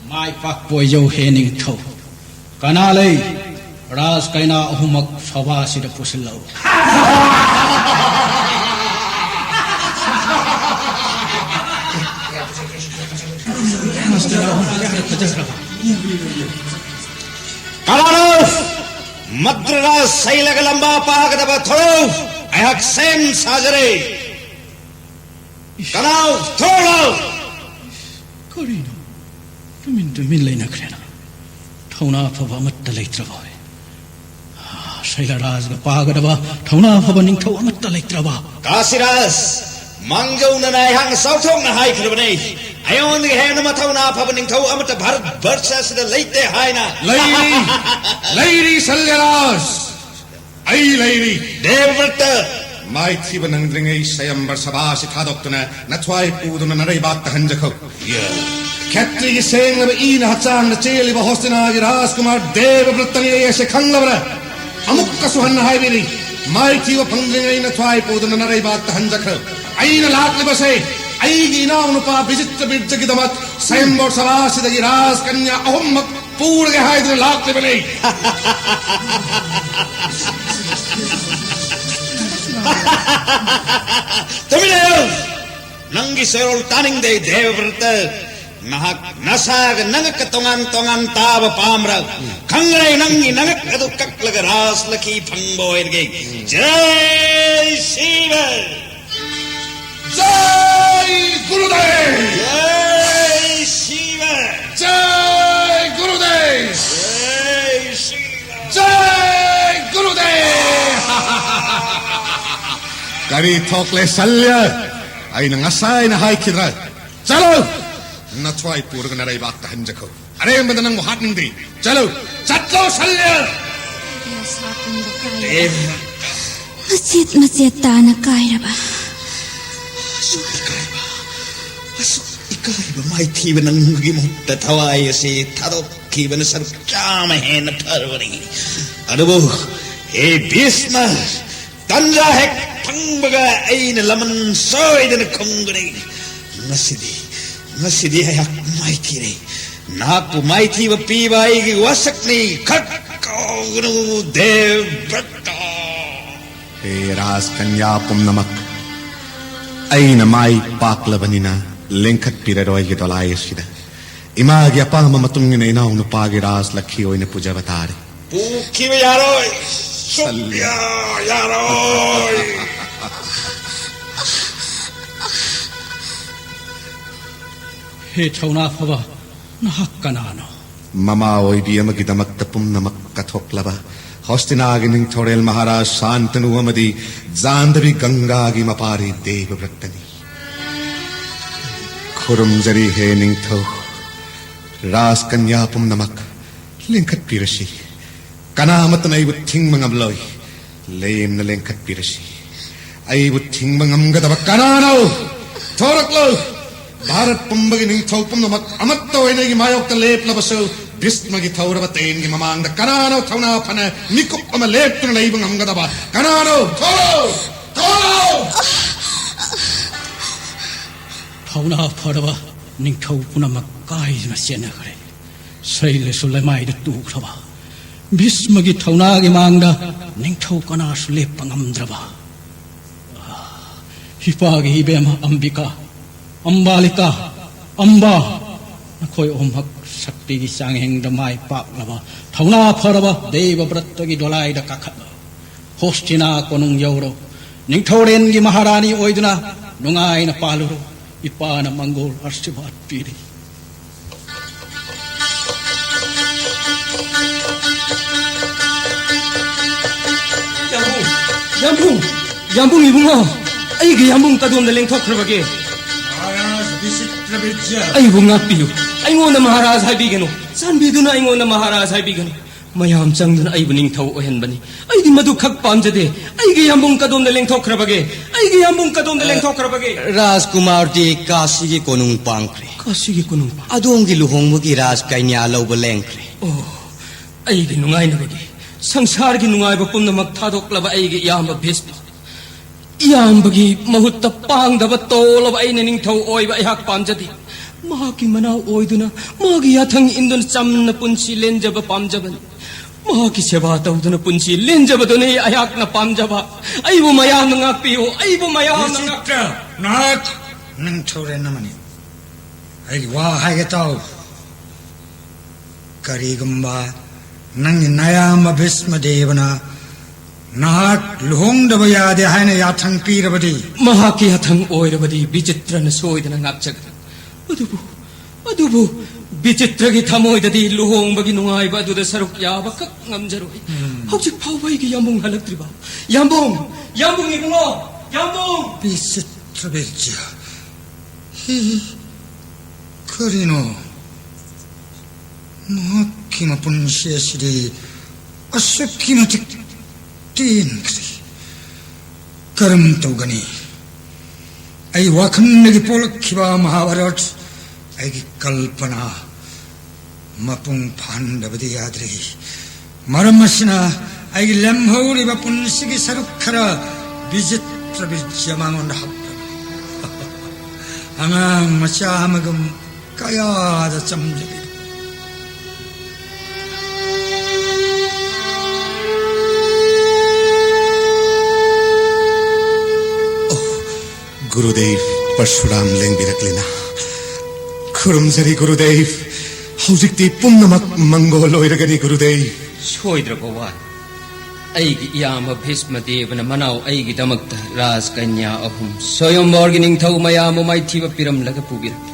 ꯃꯥꯏ ꯄꯥꯛꯄ ꯑꯣꯏꯖꯧ ꯍꯦ ꯅꯤꯡꯊꯧ꯫ ꯀꯅꯥ ꯂꯩ? ꯔꯥꯖ ꯀꯩꯅꯥ ꯑꯍꯨꯝꯃꯛ ꯁꯚꯥꯁꯤꯗ ꯄꯨꯁꯤꯜꯂꯛꯎ꯫ ꯀꯅꯥꯅꯣ? ꯃꯗ꯭ꯔ ꯔꯥꯖ ꯁꯩꯜꯒ ꯂꯝꯕꯥ ꯄꯥꯒꯗꯕ ꯊꯣꯔꯛꯎ꯫ ꯑꯩꯍꯥꯛ ꯁꯦꯝ ꯁꯥꯖꯔꯦ꯫ ꯀꯅꯥꯎ ꯊꯣꯔꯛꯎ꯫ ꯀꯔꯤꯅꯣ? ꯇꯨꯃꯤꯟ ꯇꯨꯃꯤꯟ ꯂꯩꯅꯈ꯭ꯔꯦꯅ꯫ ꯊꯧꯅꯥ ꯐꯕ ꯑꯃꯠꯇ ꯂꯩꯇ꯭ꯔꯕ ꯑꯣꯏ꯫ ꯁꯩꯂꯔꯥꯖꯒ ꯄꯥꯒꯗꯕ ꯊꯧꯅꯥ ꯐꯕ ꯅꯤꯡꯊꯧ ꯑꯃꯠꯇ ꯂꯩꯇ꯭ꯔꯕ꯫ ꯀꯥꯁꯤꯔꯥꯖ, ꯃꯥꯡꯖꯧꯅꯅ ꯑꯩꯍꯥꯛꯅ ꯆꯥꯎꯊꯣꯛꯅ ꯍꯥꯏꯈ꯭ꯔꯕꯅꯦ, ꯑꯩꯉꯣꯟꯗꯒꯤ ꯍꯦꯟꯅ ꯃꯊꯧꯅꯥ ꯐꯕ ꯅꯤꯡꯊꯧ ꯑꯃꯠꯇ ꯚꯥꯔꯠ ꯚꯔꯁ ꯑꯁꯤꯗ ꯂꯩꯇꯦ ꯍꯥꯏꯅ꯫ ꯂꯩꯔꯤ, ꯂꯩꯔꯤ ꯁꯩꯂꯔꯥꯖ, ꯑꯩ ꯂꯩꯔꯤ꯫ ꯗꯦꯕꯕ꯭ꯔꯇ꯫ ꯃꯥꯏꯊꯤꯕ ꯅꯪꯗ꯭ꯔꯤꯉꯩ ꯁ꯭ꯋꯥꯌꯝꯕꯔ ꯁꯚꯥ ꯑꯁꯤ ꯊꯥꯗꯣꯛꯇꯨꯅ ꯅꯊ꯭ꯋꯥꯏ ꯄꯨꯗꯨꯅ ꯅꯔꯩꯕꯥꯛꯇ ꯍꯟꯖꯈꯣ꯫ ꯈꯦꯇ꯭ꯔꯤꯒꯤ ꯁꯦꯡꯂꯕ ꯏꯅ ꯍꯛꯆꯥꯡꯗ ꯆꯦꯜꯂꯤꯕ ꯍꯣꯁꯇꯤꯅꯥꯒꯤ ꯔꯥꯖꯀꯨꯃꯥꯔ ꯗꯦꯕꯕ꯭ꯔꯇꯅꯤ ꯑꯩ ꯑꯁꯤ ꯈꯪꯂꯕ꯭ꯔꯥ? ꯑꯃꯨꯛꯀꯁꯨ ꯍꯟꯅ ꯍꯥꯏꯕꯤꯔꯤ, ꯃꯥꯏꯊꯤꯕ ꯐꯪꯗ꯭ꯔꯤꯉꯩ ꯅꯊ꯭ꯋꯥꯏ ꯄꯨꯗꯨꯅ ꯅꯔꯩꯕꯥꯛꯇ ꯍꯟꯖꯈ꯭ꯔꯣ꯫ ꯑꯩꯅ ꯂꯥꯛꯂꯤꯕꯁꯦ ꯑꯩꯒꯤ ꯏꯅꯥꯎꯅꯨꯄꯥ ꯕꯤꯖꯤꯇ꯭ꯔ ꯕꯤꯔꯖꯒꯤꯗꯃꯛ ꯁ꯭ꯋꯥꯌꯝꯕꯔ ꯁꯚꯥ ꯑꯁꯤꯗꯒꯤ ꯔꯥꯖꯀꯟꯌꯥ ꯑꯍꯨꯝꯃꯛ ꯄꯨꯔꯒꯦ ꯍꯥꯏꯗꯨꯅ ꯂꯥꯛꯂꯤꯕꯅꯤ꯫ ꯇꯨꯃꯤꯟ ꯂꯩꯌꯨ! ꯅꯪꯒꯤ ꯆꯦꯔꯣꯜ ꯇꯥꯅꯤꯡꯗꯦ, ꯗꯦꯕꯕ꯭ꯔꯇ꯫ ꯅꯍꯥꯛ ꯅꯁꯥꯒ ꯅꯉꯛꯀ ꯇꯣꯉꯥꯟ ꯇꯣꯉꯥꯟ ꯇꯥꯕ ꯄꯥꯝꯕ꯭ꯔꯥ? ꯈꯪꯂꯦ, ꯅꯪꯒꯤ ꯅꯉꯛ ꯑꯗꯨ ꯀꯛꯂꯒ ꯔꯥꯖ ꯂꯛꯈꯤ ꯐꯪꯕ ꯑꯣꯏꯔꯒꯦ꯫ ꯖꯩ ꯁꯤꯕ! ꯖꯩ ꯒꯨꯔꯨꯗꯦꯕ! ꯖꯩ ꯁꯤꯕ! ꯖꯩ ꯒꯨꯔꯨꯗꯦꯕ! ꯖꯩ ꯁꯤꯕ! ꯖꯩ ꯒꯨꯔꯨꯗꯦꯕ! ꯀꯔꯤ ꯊꯣꯛꯂꯦ ꯁꯜꯌ? ꯑꯩꯅ ꯉꯁꯥꯏꯅ ꯍꯥꯏꯈꯤꯗ꯭ꯔꯥ? ꯆꯠꯂꯨ! ꯅꯊ꯭ꯋꯥꯏ ꯄꯨꯔꯒ ꯅꯔꯩꯕꯥꯛꯇ ꯍꯟꯖꯈꯣ꯫ ꯑꯔꯦꯝꯕꯗ ꯅꯪꯕꯨ ꯍꯥꯠꯅꯤꯡꯗꯦ꯫ ꯆꯠꯂꯨ! ꯆꯠꯂꯣ ꯁꯜꯌ! ꯑꯩꯒꯤ ꯑꯁꯥ ꯄꯨꯝꯕ ꯀꯥꯏꯔꯕ꯫ ꯃꯆꯦꯠ ꯃꯆꯦꯠ ꯇꯥꯅ ꯀꯥꯏꯔꯕ꯫ ꯑꯁꯨꯛ ꯏꯀꯥꯏꯕ, ꯑꯁꯨꯛ ꯏꯀꯥꯏꯕ ꯃꯥꯏꯊꯤꯕ ꯅꯪꯒꯤ ꯃꯍꯨꯠꯇ ꯊꯋꯥꯏ ꯑꯁꯤ ꯊꯥꯗꯣꯛꯈꯤꯕꯅ ꯁꯔꯨꯛ ꯆꯥꯝꯃ ꯍꯦꯟꯅ ꯐꯔꯕꯅꯤ꯫ ꯑꯗꯨꯕꯨ ꯍꯦ ꯚꯤꯁꯃ, ꯇꯟꯖꯥ ꯍꯦꯛ ꯐꯪꯕꯒ ꯑꯩꯅ ꯂꯃꯟ ꯁꯣꯏꯗꯅ ꯈꯨꯝꯒꯅꯤ꯫ ꯉꯁꯤꯗꯤ, ꯉꯁꯤꯗꯤ ꯑꯩꯍꯥꯛ ꯃꯥꯏꯊꯤꯔꯦ꯫ ꯅꯍꯥꯛꯄꯨ ꯃꯥꯏꯊꯤꯕ ꯄꯤꯕ ꯑꯩꯒꯤ ꯋꯥꯁꯛꯅꯤ꯫ ꯈꯛ ꯀꯥꯎꯒꯅꯨ, ꯗꯦꯕ꯭ꯔꯇ꯫ ꯍꯦ ꯔꯥꯖꯀꯟꯌꯥ ꯄꯨꯝꯅꯃꯛ, ꯑꯩꯅ ꯃꯥꯏ ꯄꯥꯛꯂꯕꯅꯤꯅ ꯂꯦꯡꯈꯠꯄꯤꯔꯔꯣꯏꯒꯤ ꯗꯣꯂꯥꯏ ꯑꯁꯤꯗ꯫ ꯏꯃꯥꯒꯤ ꯑꯄꯥꯝꯕ ꯃꯇꯨꯡ ꯏꯟꯅ ꯏꯅꯥꯎ ꯅꯨꯄꯥꯒꯤ ꯔꯥꯖ ꯂꯛꯈꯤ ꯑꯣꯏꯅ ꯄꯨꯖꯕ ꯇꯥꯔꯦ꯫ ꯄꯨꯈꯤꯕ ꯌꯥꯔꯣꯏ꯫ ꯁꯨꯛꯌꯥ ꯌꯥꯔꯣꯏ꯫ ꯍꯦ ꯊꯧꯅꯥ ꯐꯕ, ꯅꯍꯥꯛ ꯀꯅꯥꯅꯣ? ꯃꯃꯥ ꯑꯣꯏꯕꯤ ꯑꯃꯒꯤꯗꯃꯛꯇ ꯄꯨꯝꯅꯃꯛ ꯀꯠꯊꯣꯛꯂꯕ ꯍꯣꯁꯇꯤꯅꯥꯒꯤ ꯅꯤꯡꯊꯧꯔꯦꯜ ꯃꯍꯥꯔꯥꯖ ꯁꯥꯟꯇꯅꯨ ꯑꯃꯗꯤ ꯖꯥꯟꯗꯕꯤ ꯒꯪꯒꯥꯒꯤ ꯃꯄꯥꯔꯤ ꯗꯦꯕꯕ꯭ꯔꯠꯇꯅꯤ꯫ ꯈꯨꯔꯨꯝꯖꯔꯤ ꯍꯦ ꯅꯤꯡꯊꯧ, ꯔꯥꯖꯀꯟꯌꯥ ꯄꯨꯝꯅꯃꯛ ꯂꯦꯡꯈꯠꯄꯤꯔꯁꯤ꯫ ꯀꯅꯥ ꯑꯃꯠꯇꯅ ꯑꯩꯕꯨ ꯊꯤꯡꯕ ꯉꯝꯂꯣꯏ꯫ ꯂꯦꯝꯅ ꯂꯦꯡꯈꯠꯄꯤꯔꯁꯤ꯫ ꯑꯩꯕꯨ ꯊꯤꯡꯕ ꯉꯝꯒꯗꯕ ꯀꯅꯥꯅꯣ? ꯊꯣꯔꯛꯂꯣ! ꯚꯥꯔꯠ ꯄꯨꯝꯕꯒꯤ ꯅꯤꯡꯊꯧ ꯄꯨꯝꯅꯃꯛ ꯑꯃꯠꯇ ꯑꯣꯏꯅ ꯑꯩꯒꯤ ꯃꯥꯌꯣꯛꯇ ꯂꯦꯞꯂꯕꯁꯨ, ꯚꯤꯁꯃꯒꯤ ꯊꯧꯔꯕ ꯇꯦꯟꯒꯤ ꯃꯃꯥꯡꯗ ꯀꯅꯥꯅꯣ ꯊꯧꯅꯥ ꯐꯅ ꯃꯤꯀꯨꯞ ꯑꯃ ꯂꯦꯞꯇꯨꯅ ꯂꯩꯕ ꯉꯝꯒꯗꯕ? ꯀꯅꯥꯅꯣ? ꯊꯣꯔꯛꯂꯣ! ꯊꯣꯔꯛꯂꯣ! ꯊꯧꯅꯥ ꯐꯔꯕ ꯅꯤꯡꯊꯧ ꯄꯨꯝꯅꯃꯛ ꯀꯥꯏꯗꯨꯅ ꯆꯦꯟꯅꯈ꯭ꯔꯦ꯫ ꯁꯩꯂꯁꯨ ꯂꯩꯃꯥꯏꯗ ꯇꯨꯈ꯭ꯔꯕ, ꯚꯤꯁꯃꯒꯤ ꯊꯧꯅꯥꯒꯤ ꯃꯥꯡꯗ ꯅꯤꯡꯊꯧ ꯀꯅꯥꯁꯨ ꯂꯦꯞꯄ ꯉꯝꯗ꯭ꯔꯕ꯫ ꯏꯄꯥꯒꯤ ꯏꯕꯦꯝꯃ ꯑꯝꯕꯤꯀꯥ, ꯑꯝꯕꯥꯂꯤꯀꯥ, ꯑꯝꯕꯥ, ꯅꯈꯣꯏ ꯑꯍꯨꯝꯃꯛ ꯁꯛꯇꯤꯒꯤ ꯆꯥꯡꯌꯦꯡꯗ ꯃꯥꯏ ꯄꯥꯛꯂꯕ, ꯊꯧꯅꯥ ꯐꯔꯕ ꯗꯦꯕ ꯕ꯭ꯔꯠꯇꯒꯤ ꯗꯣꯂꯥꯏꯗ ꯀꯥꯈꯠꯂꯣ꯫ ꯍꯣꯁꯇꯤꯅꯥ ꯀꯣꯅꯨꯡ ꯌꯧꯔꯣ꯫ ꯅꯤꯡꯊꯧꯔꯦꯟꯒꯤ ꯃꯍꯥꯔꯥꯅꯤ ꯑꯣꯏꯗꯨꯅ ꯅꯨꯡꯉꯥꯏꯅ ꯄꯥꯜꯂꯨꯔꯣ꯫ ꯏꯄꯥꯅ ꯃꯪꯒꯣꯜ ꯑꯥꯁꯤꯔꯕꯥꯗ ꯄꯤꯔꯤ꯫ ꯌꯥꯝꯕꯨꯡ! ꯌꯥꯝꯕꯨꯡ! ꯌꯥꯝꯕꯨꯡ ꯏꯕꯨꯡꯉꯣ, ꯑꯩꯒꯤ ꯌꯥꯝꯕꯨꯡ ꯀꯗꯣꯝꯗ ꯂꯦꯡꯊꯣꯛꯈ꯭ꯔꯕꯒꯦ? ꯃꯍꯥꯔꯥꯖ ꯕꯤꯆꯤꯇ꯭ꯔꯕꯤꯖ꯭ꯌ꯫ ꯑꯩꯕꯨ ꯉꯥꯛꯄꯤꯌꯨ꯫ ꯑꯩꯉꯣꯟꯗ ꯃꯍꯥꯔꯥꯖ ꯍꯥꯏꯕꯤꯒꯅꯨ꯫ ꯆꯥꯟꯕꯤꯗꯨꯅ ꯑꯩꯉꯣꯟꯗ ꯃꯍꯥꯔꯥꯖ ꯍꯥꯏꯕꯤꯒꯅꯨ꯫ ꯃꯌꯥꯝ ꯆꯪꯗꯨꯅ ꯑꯩꯕꯨ ꯅꯤꯡꯊꯧ ꯑꯣꯏꯍꯟꯕꯅꯤ꯫ ꯑꯩꯗꯤ ꯃꯗꯨ ꯈꯛ ꯄꯥꯝꯖꯗꯦ꯫ ꯑꯩꯒꯤ ꯌꯥꯝꯕꯨꯡ ꯀꯗꯣꯝꯗ ꯂꯦꯡꯊꯣꯛꯈ꯭ꯔꯕꯒꯦ? ꯑꯩꯒꯤ ꯌꯥꯝꯕꯨꯡ ꯀꯗꯣꯝꯗ ꯂꯦꯡꯊꯣꯛꯈ꯭ꯔꯕꯒꯦ? ꯔꯥꯖꯀꯨꯃꯥꯔꯗꯤ ꯀꯥꯁꯤꯒꯤ ꯀꯣꯅꯨꯡ ꯄꯥꯡꯈ꯭ꯔꯦ꯫ ꯀꯥꯁꯤꯒꯤ ꯀꯣꯅꯨꯡ ꯄꯥꯡ- ꯑꯗꯣꯝꯒꯤ ꯂꯨꯍꯣꯡꯕꯒꯤ ꯔꯥꯖꯀꯟꯌꯥ ꯂꯧꯕ ꯂꯦꯡꯈ꯭ꯔꯦ꯫ ꯑꯣ, ꯑꯩꯒꯤ ꯅꯨꯡꯉꯥꯏꯅꯕꯒꯤ, ꯁꯪꯁꯥꯔꯒꯤ ꯅꯨꯡꯉꯥꯏꯕ ꯄꯨꯝꯅꯃꯛ ꯊꯥꯗꯣꯛꯂꯕ ꯑꯩꯒꯤ ꯏꯌꯥꯝꯕ ꯚꯤꯁꯃ, ꯏꯌꯥꯝꯕꯒꯤ ꯃꯍꯨꯠꯇ ꯄꯥꯡꯗꯕ ꯇꯣꯜꯂꯕ ꯑꯩꯅ ꯅꯤꯡꯊꯧ ꯑꯣꯏꯕ ꯑꯩꯍꯥꯛ ꯄꯥꯝꯖꯗꯦ꯫ ꯃꯍꯥꯛꯀꯤ ꯃꯅꯥꯎ ꯑꯣꯏꯗꯨꯅ, ꯃꯥꯒꯤ ꯌꯥꯊꯪ ꯏꯟꯗꯨꯅ ꯆꯝꯅ ꯄꯨꯟꯁꯤ ꯂꯦꯟꯖꯕ ꯄꯥꯝꯖꯕꯅꯤ꯫ ꯃꯍꯥꯛꯀꯤ ꯁꯦꯕꯥ ꯇꯧꯗꯨꯅ ꯄꯨꯟꯁꯤ ꯂꯦꯟꯖꯕꯗꯨꯅꯤ ꯑꯩꯍꯥꯛꯅ ꯄꯥꯝꯖꯕ꯫ ꯑꯩꯕꯨ ꯃꯌꯥꯝꯅ ꯉꯥꯛꯄꯤꯌꯨ, ꯑꯩꯕꯨ ꯃꯌꯥꯝꯅ ꯉꯥꯛꯄꯤꯌꯨ꯫ ꯚꯤꯆꯤꯇ꯭ꯔ, ꯅꯍꯥꯛ ꯅꯤꯡꯊꯧꯔꯦꯜ ꯑꯃꯅꯤ꯫ ꯑꯩꯒꯤ ꯋꯥ ꯍꯥꯏꯒꯦ ꯇꯥꯎ꯫ ꯀꯔꯤꯒꯨꯝꯕ ꯅꯪꯒꯤ ꯅꯌꯥꯝꯕ ꯚꯤꯁꯃꯗꯦꯕꯅ ꯅꯍꯥꯛ ꯂꯨꯍꯣꯡꯗꯕ ꯌꯥꯗꯦ ꯍꯥꯏꯅ ꯌꯥꯊꯪ ꯄꯤꯔꯕꯗꯤ? ꯃꯍꯥꯛꯀꯤ ꯌꯥꯊꯪ ꯑꯣꯏꯔꯕꯗꯤ ꯕꯤꯆꯤꯇ꯭ꯔꯅ ꯁꯣꯏꯗꯅ ꯉꯥꯛꯆꯒꯅꯤ꯫ ꯑꯗꯨꯕꯨ, ꯑꯗꯨꯕꯨ ꯕꯤꯆꯤꯇ꯭ꯔꯒꯤ ꯊꯃꯣꯏꯗꯗꯤ ꯂꯨꯍꯣꯡꯕꯒꯤ ꯅꯨꯡꯉꯥꯏꯕ ꯑꯗꯨꯗ ꯁꯔꯨꯛ ꯌꯥꯕꯈꯛ ꯉꯝꯖꯔꯣꯏ꯫ ꯎꯝ꯫ ꯍꯧꯖꯤꯛ ꯐꯥꯎꯕ ꯑꯩꯒꯤ ꯌꯥꯝꯕꯨꯡ ꯍꯜꯂꯛꯇ꯭ꯔꯤꯕ? ꯌꯥꯝꯕꯨꯡ! ꯌꯥꯝꯕꯨꯡ ꯏꯕꯨꯡꯉꯣ! ꯌꯥꯝꯕꯨꯡ! ꯕꯤꯆꯤꯇ꯭ꯔ ꯕꯤꯔꯖ꯫ ꯍꯤ, ꯀꯔꯤꯅꯣ? ꯃꯍꯥꯛꯀꯤ ꯃꯄꯨꯟꯁꯤ ꯑꯁꯤꯗꯤ ꯑꯁꯨꯛꯀꯤ ꯃꯇꯤꯛ ꯇꯦꯟꯈ꯭ꯔꯦ꯫ ꯀꯔꯝ ꯇꯧꯒꯅꯤ? ꯑꯩ ꯋꯥꯈꯜꯗꯒꯤ ꯄꯣꯛꯂꯛꯈꯤꯕ ꯃꯍꯥꯚꯥꯔꯠ, ꯑꯩꯒꯤ ꯀꯜꯄꯅꯥ ꯃꯄꯨꯡ ꯐꯥꯍꯟꯗꯕꯗꯤ ꯌꯥꯗ꯭ꯔꯦ꯫ ꯃꯔꯝ ꯑꯁꯤꯅ ꯑꯩꯒꯤ ꯂꯦꯝꯍꯧꯔꯤꯕ ꯄꯨꯟꯁꯤꯒꯤ ꯁꯔꯨꯛ ꯈꯔ ꯕꯤꯆꯤꯇ꯭ꯔ ꯕꯤꯔꯖ ꯃꯉꯣꯟꯗ ꯍꯥꯞꯄꯅꯤ꯫ ꯑꯉꯥꯡ ꯃꯆꯥ ꯑꯃꯒꯨꯝ ꯀꯌꯥꯗ ꯆꯝꯖꯔꯤ꯫ ꯑꯣ, ꯒꯨꯔꯨꯗꯦꯕ ꯄꯔꯁꯨꯔꯥꯝ ꯂꯦꯡꯕꯤꯔꯛꯂꯤꯅ? ꯈꯨꯔꯨꯝꯖꯔꯤ ꯒꯨꯔꯨꯗꯦꯕ꯫ ꯍꯧꯖꯤꯛꯇꯤ ꯄꯨꯝꯅꯃꯛ ꯃꯪꯒꯣꯜ ꯑꯣꯏꯔꯒꯅꯤ ꯒꯨꯔꯨꯗꯦꯕ꯫ ꯁꯣꯏꯗ꯭ꯔꯕ ꯋꯥꯅꯤ꯫ ꯑꯩꯒꯤ ꯏꯌꯥꯝꯕ ꯚꯤꯁꯃꯗꯦꯕꯅ ꯃꯅꯥꯎ ꯑꯩꯒꯤꯗꯃꯛꯇ ꯔꯥꯖꯀꯟꯌꯥ ꯑꯍꯨꯝ, ꯁ꯭ꯋꯌꯝꯚꯔꯒꯤ ꯅꯤꯡꯊꯧ ꯃꯌꯥꯝꯕꯨ ꯃꯥꯏꯊꯤꯕ ꯄꯤꯔꯝꯂꯒ ꯄꯨꯕꯤꯔꯛꯂꯤ꯫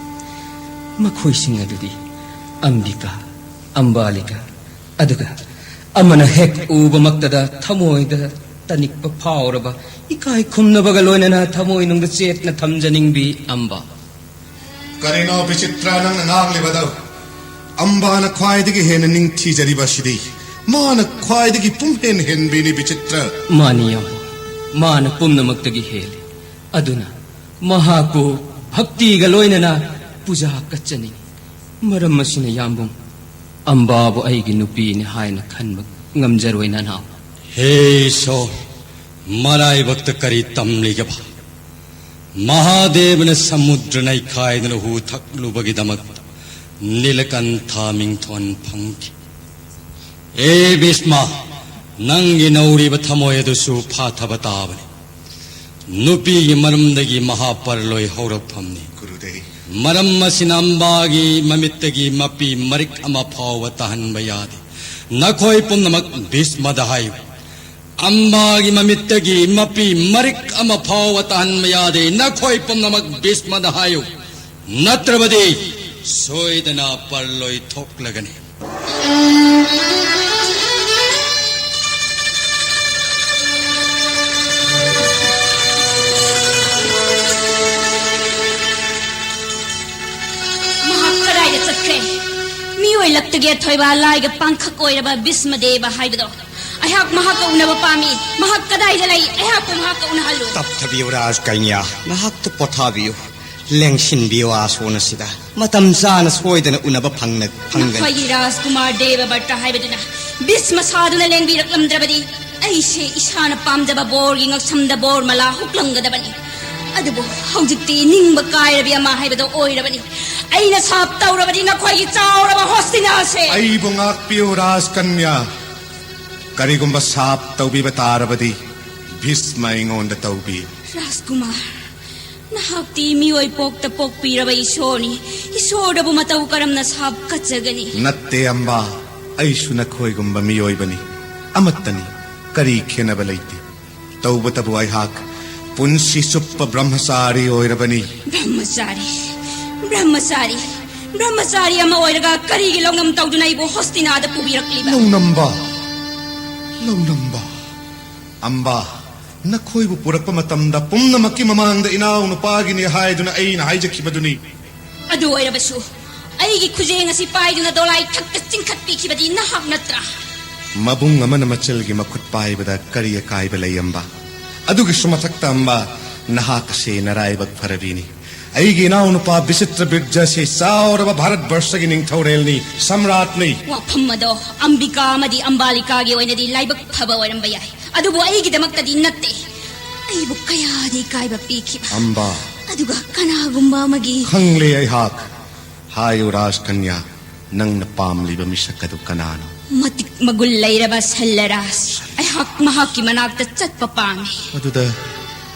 ꯃꯈꯣꯏꯁꯤꯡ ꯑꯗꯨꯗꯤ ꯑꯝꯕꯤꯀꯥ, ꯑꯝꯕꯥꯂꯤꯀꯥ, ꯑꯗꯨꯒ ꯑꯃꯅ ꯍꯦꯛ ꯎꯕꯃꯛꯇꯗ ꯊꯃꯣꯏꯗ ꯇꯅꯤꯛꯄ ꯐꯥꯎꯔꯕ, ꯏꯀꯥꯏ ꯈꯨꯝꯅꯕꯒ ꯂꯣꯏꯅꯅ ꯊꯃꯣꯏꯅꯨꯡꯗ ꯆꯦꯠꯅ ꯊꯝꯖꯅꯤꯡꯕꯤ ꯑꯝꯕ꯫ ꯀꯔꯤꯅꯣ ꯕꯤꯆꯤꯇ꯭ꯔ ꯅꯪꯅ ꯉꯥꯡꯂꯤꯕꯗꯣ? ꯑꯝꯕꯥꯅ ꯈ꯭ꯋꯥꯏꯗꯒꯤ ꯍꯦꯟꯅ ꯅꯤꯡꯊꯤꯖꯔꯤꯕ ꯑꯁꯤꯗꯤ ꯃꯥꯅ ꯈ꯭ꯋꯥꯏꯗꯒꯤ ꯄꯨꯝꯍꯦꯟ ꯍꯦꯟꯕꯤꯅꯤ ꯕꯤꯆꯤꯇ꯭ꯔ꯫ ꯃꯥꯅꯤ ꯌꯥꯝꯕ, ꯃꯥꯅ ꯄꯨꯝꯅꯃꯛꯇꯒꯤ ꯍꯦꯜꯂꯤ꯫ ꯑꯗꯨꯅ ꯃꯍꯥꯛꯄꯨ ꯚꯛꯇꯤꯒ ꯂꯣꯏꯅꯅ ꯄꯨꯖꯥ ꯀꯠꯆꯅꯤꯡꯏ꯫ ꯃꯔꯝ ꯑꯁꯤꯅ ꯌꯥꯝꯕꯨꯡ, ꯑꯝꯕꯥꯕꯨ ꯑꯩꯒꯤ ꯅꯨꯄꯤꯅꯤ ꯍꯥꯏꯅ ꯈꯟꯕ ꯉꯝꯖꯔꯣꯏ ꯅꯅꯥꯎ꯫ ꯍꯦ ꯏꯁꯣꯔ, ꯃꯔꯥꯏꯕꯛꯇ ꯀꯔꯤ ꯇꯝꯂꯤꯒꯕ? ꯃꯍꯥꯗꯦꯕꯅ ꯁꯃꯨꯗ꯭ꯔ ꯅꯩꯈꯥꯏꯗꯨꯅ ꯍꯨ ꯊꯛꯂꯨꯕꯒꯤꯗꯃꯛ ꯅꯤꯂꯀꯟꯊ ꯃꯤꯡꯊꯣꯟ ꯐꯪꯈꯤ꯫ ꯑꯦ ꯚꯤꯁꯃ, ꯅꯪꯒꯤ ꯅꯧꯔꯤꯕ ꯊꯃꯣꯏ ꯑꯗꯨꯁꯨ ꯐꯥꯊꯕ ꯇꯥꯕꯅꯤ꯫ ꯅꯨꯄꯤꯒꯤ ꯃꯔꯝꯗꯒꯤ ꯃꯍꯥꯄꯔꯂꯣꯏ ꯍꯧꯔꯛꯐꯝꯅꯤ꯫ ꯒꯨꯔꯨꯗꯦꯕ꯫ ꯃꯔꯝ ꯑꯁꯤꯅ ꯑꯝꯕꯥꯒꯤ ꯃꯃꯤꯠꯇꯒꯤ ꯃꯄꯤ ꯃꯔꯤꯛ ꯑꯃ ꯐꯥꯎꯕ ꯇꯥꯍꯟꯕ ꯌꯥꯗꯦ꯫ ꯅꯈꯣꯏ ꯄꯨꯝꯅꯃꯛ ꯚꯤꯁꯃꯗ ꯍꯥꯏꯌꯨ꯫ ꯑꯝꯕꯥꯒꯤ ꯃꯃꯤꯠꯇꯒꯤ ꯃꯄꯤ ꯃꯔꯤꯛ ꯑꯃ ꯐꯥꯎꯕ ꯇꯥꯍꯟꯕ ꯌꯥꯗꯦ꯫ ꯅꯈꯣꯏ ꯄꯨꯝꯅꯃꯛ ꯚꯤꯁꯃꯗ ꯍꯥꯏꯌꯨ, ꯅꯠꯇ꯭ꯔꯕꯗꯤ ꯁꯣꯏꯗꯅ ꯄꯔꯂꯣꯏ ꯊꯣꯛꯂꯒꯅꯤ꯫ ꯃꯍꯥꯛ ꯀꯗꯥꯏꯗ ꯆꯠꯈ꯭ꯔꯦ? ꯃꯤꯑꯣꯏ ꯂꯛꯇꯒꯤ ꯑꯊꯣꯏꯕ ꯂꯥꯏꯒ ꯄꯥꯡꯈꯛ ꯑꯣꯏꯔꯕ ꯚꯤꯁꯃꯗꯦꯕ ꯍꯥꯏꯕꯗꯣ꯫ ꯑꯩꯍꯥꯛ ꯃꯍꯥꯛꯀ ꯎꯅꯕ ꯄꯥꯝꯃꯤ꯫ ꯃꯍꯥꯛ ꯀꯗꯥꯏꯗ ꯂꯩ? ꯑꯩꯍꯥꯛꯄꯨ ꯃꯍꯥꯛꯀ ꯎꯅꯍꯜꯂꯨ꯫ ꯇꯞꯊꯕꯤꯌꯨ ꯔꯥꯖꯀꯟꯌꯥ, ꯉꯥꯏꯍꯥꯛꯇ ꯄꯣꯊꯥꯕꯤꯌꯨ꯫ ꯂꯦꯡꯁꯤꯟꯕꯤꯌꯨ ꯑꯥꯁꯣꯟ ꯑꯁꯤꯗ꯫ ꯃꯇꯝ ꯆꯥꯅ ꯁꯣꯏꯗꯅ ꯎꯅꯕ ꯐꯪꯅ-, ꯐꯪꯒꯅꯤ꯫ ꯅꯈꯣꯏꯒꯤ ꯔꯥꯖꯀꯨꯃꯥꯔ ꯗꯦꯕꯕ꯭ꯔꯇ ꯍꯥꯏꯕꯗꯨꯅ ꯚꯤꯁꯃ ꯁꯥꯗꯨꯅ ꯂꯦꯡꯕꯤꯔꯛꯂꯝꯗ꯭ꯔꯕꯗꯤ ꯑꯩꯁꯦ ꯏꯁꯥꯅ ꯄꯥꯝꯖꯕ ꯕꯣꯔꯒꯤ ꯉꯛꯁꯝꯗ ꯕꯣꯔ ꯃꯂꯥ ꯍꯨꯛꯂꯝꯒꯗꯕꯅꯤ꯫ ꯑꯗꯨꯕꯨ ꯍꯧꯖꯤꯛꯇꯤ ꯅꯤꯡꯕ ꯀꯥꯏꯔꯕꯤ ꯑꯃ ꯍꯥꯏꯕꯗꯣ ꯑꯣꯏꯔꯕꯅꯤ꯫ ꯑꯩꯅ ꯁꯥꯞ ꯇꯧꯔꯕꯗꯤ ꯅꯈꯣꯏꯒꯤ ꯆꯥꯎꯔꯕ ꯍꯣꯁꯇꯤꯅꯥꯁꯦ꯫ ꯑꯩꯕꯨ ꯉꯥꯛꯄꯤꯌꯨ ꯔꯥꯖꯀꯟꯌꯥ꯫ ꯀꯔꯤꯒꯨꯝꯕ ꯁꯥꯞ ꯇꯧꯕꯤꯕ ꯇꯥꯔꯕꯗꯤ ꯚꯤꯁꯃ ꯑꯩꯉꯣꯟꯗ ꯇꯧꯕꯤꯌꯨ꯫ ꯔꯥꯖꯀꯨꯃꯥꯔ, ꯅꯍꯥꯛꯇꯤ ꯃꯤꯑꯣꯏ ꯄꯣꯛꯇ ꯄꯣꯛꯄꯤꯔꯕ ꯏꯁꯣꯔꯅꯤ꯫ ꯏꯁꯣꯔꯗꯕꯨ ꯃꯇꯧ ꯀꯔꯝꯅ ꯁꯥꯞ ꯀꯠꯆꯒꯅꯤ? ꯅꯠꯇꯦ ꯑꯝꯕꯥ, ꯑꯩꯁꯨ ꯅꯈꯣꯏꯒꯨꯝꯕ ꯃꯤꯑꯣꯏꯕꯅꯤ꯫ ꯑꯃꯠꯇꯅꯤ, ꯀꯔꯤ ꯈꯦꯟꯅꯕ ꯂꯩꯇꯦ꯫ ꯇꯧꯕꯇꯕꯨ ꯑꯩꯍꯥꯛ ꯄꯨꯟꯁꯤ ꯆꯨꯞꯄ ꯕ꯭ꯔꯍ꯭ꯃꯆꯥꯔꯤ ꯑꯣꯏꯔꯕꯅꯤ꯫ ꯕ꯭ꯔꯍ꯭ꯃꯆꯥꯔꯤ, ꯕ꯭ꯔꯍ꯭ꯃꯆꯥꯔꯤ, ꯕ꯭ꯔꯍ꯭ꯃꯆꯥꯔꯤ ꯑꯃ ꯑꯣꯏꯔꯒ ꯀꯔꯤꯒꯤ ꯂꯧꯅꯝ ꯇꯧꯗꯨꯅ ꯑꯩꯕꯨ ꯍꯣꯁꯇꯤꯅꯥꯗ ꯄꯨꯕꯤꯔꯛꯂꯤꯕ? ꯂꯧꯅꯝꯕ, ꯂꯧꯅꯝꯕ꯫ ꯑꯝꯕꯥ, ꯅꯈꯣꯏꯕꯨ ꯄꯨꯔꯛꯄ ꯃꯇꯝꯗ ꯄꯨꯝꯅꯃꯛꯀꯤ ꯃꯃꯥꯡꯗ ꯏꯅꯥꯎ ꯅꯨꯄꯥꯒꯤꯅꯤ ꯍꯥꯏꯗꯨꯅ ꯑꯩꯅ ꯍꯥꯏꯖꯈꯤꯕꯗꯨꯅꯤ꯫ ꯑꯗꯨ ꯑꯣꯏꯔꯕꯁꯨ ꯑꯩꯒꯤ ꯈꯨꯖꯦꯡ ꯑꯁꯤ ꯄꯥꯏꯗꯨꯅ ꯗꯣꯂꯥꯏ ꯊꯛꯇ ꯆꯤꯡꯈꯠꯄꯤꯈꯤꯕꯗꯤ ꯅꯍꯥꯛ ꯅꯠꯇ꯭ꯔꯥ? ꯃꯕꯨꯡ ꯑꯃꯅ ꯃꯆꯜꯒꯤ ꯃꯈꯨꯠ ꯄꯥꯏꯕꯗ ꯀꯔꯤ ꯑꯀꯥꯏꯕ ꯂꯩ, ꯑꯝꯕꯥ? ꯑꯗꯨꯒꯤꯁꯨ ꯃꯊꯛꯇ, ꯑꯝꯕꯥ, ꯅꯍꯥꯛ ꯑꯁꯤ ꯅꯔꯥꯏꯕꯛ ꯐꯔꯕꯤꯅꯤ꯫ ꯑꯩꯒꯤ ꯏꯅꯥꯎꯅꯨꯄꯥ ꯕꯤꯆꯤꯇ꯭ꯔ ꯕꯤꯔꯖ ꯑꯁꯤ ꯆꯥꯎꯔꯕ ꯚꯥꯔꯠ ꯕꯔꯁꯒꯤ ꯅꯤꯡꯊꯧꯔꯦꯜꯅꯤ, ꯁꯝꯔꯥꯠꯅꯤ꯫ ꯋꯥꯐꯝ ꯑꯗꯣ ꯑꯝꯕꯤꯀꯥ ꯑꯃꯗꯤ ꯑꯝꯕꯥꯂꯤꯀꯥꯒꯤ ꯑꯣꯏꯅꯗꯤ ꯂꯥꯏꯕꯛ ꯐꯕ ꯑꯣꯏꯔꯝꯕ ꯌꯥꯏ, ꯑꯗꯨꯕꯨ ꯑꯩꯒꯤꯗꯃꯛꯇꯗꯤ ꯅꯠꯇꯦ꯫ ꯑꯩꯕꯨ ꯀꯌꯥꯗꯤ ꯏꯀꯥꯏꯕ ꯄꯤꯈꯤꯕ꯫ ꯑꯝꯕꯥ꯫ ꯑꯗꯨꯒ ꯀꯅꯥꯒꯨꯝꯕ ꯑꯃꯒꯤ ꯈꯪꯂꯦ ꯑꯩꯍꯥꯛ꯫ ꯍꯥꯏꯌꯨ ꯔꯥꯖꯀꯟꯌꯥ, ꯅꯪꯅ ꯄꯥꯝꯂꯤꯕ ꯃꯤꯁꯛ ꯑꯗꯨ ꯀꯅꯥꯅꯣ? ꯃꯇꯤꯛ ꯃꯒꯨꯟ ꯂꯩꯔꯕ ꯁꯜꯂꯔꯥꯖ꯫ ꯑꯩꯍꯥꯛ ꯃꯍꯥꯛꯀꯤ ꯃꯅꯥꯛꯇ ꯆꯠꯄ ꯄꯥꯝꯃꯤ꯫ ꯑꯗꯨꯗ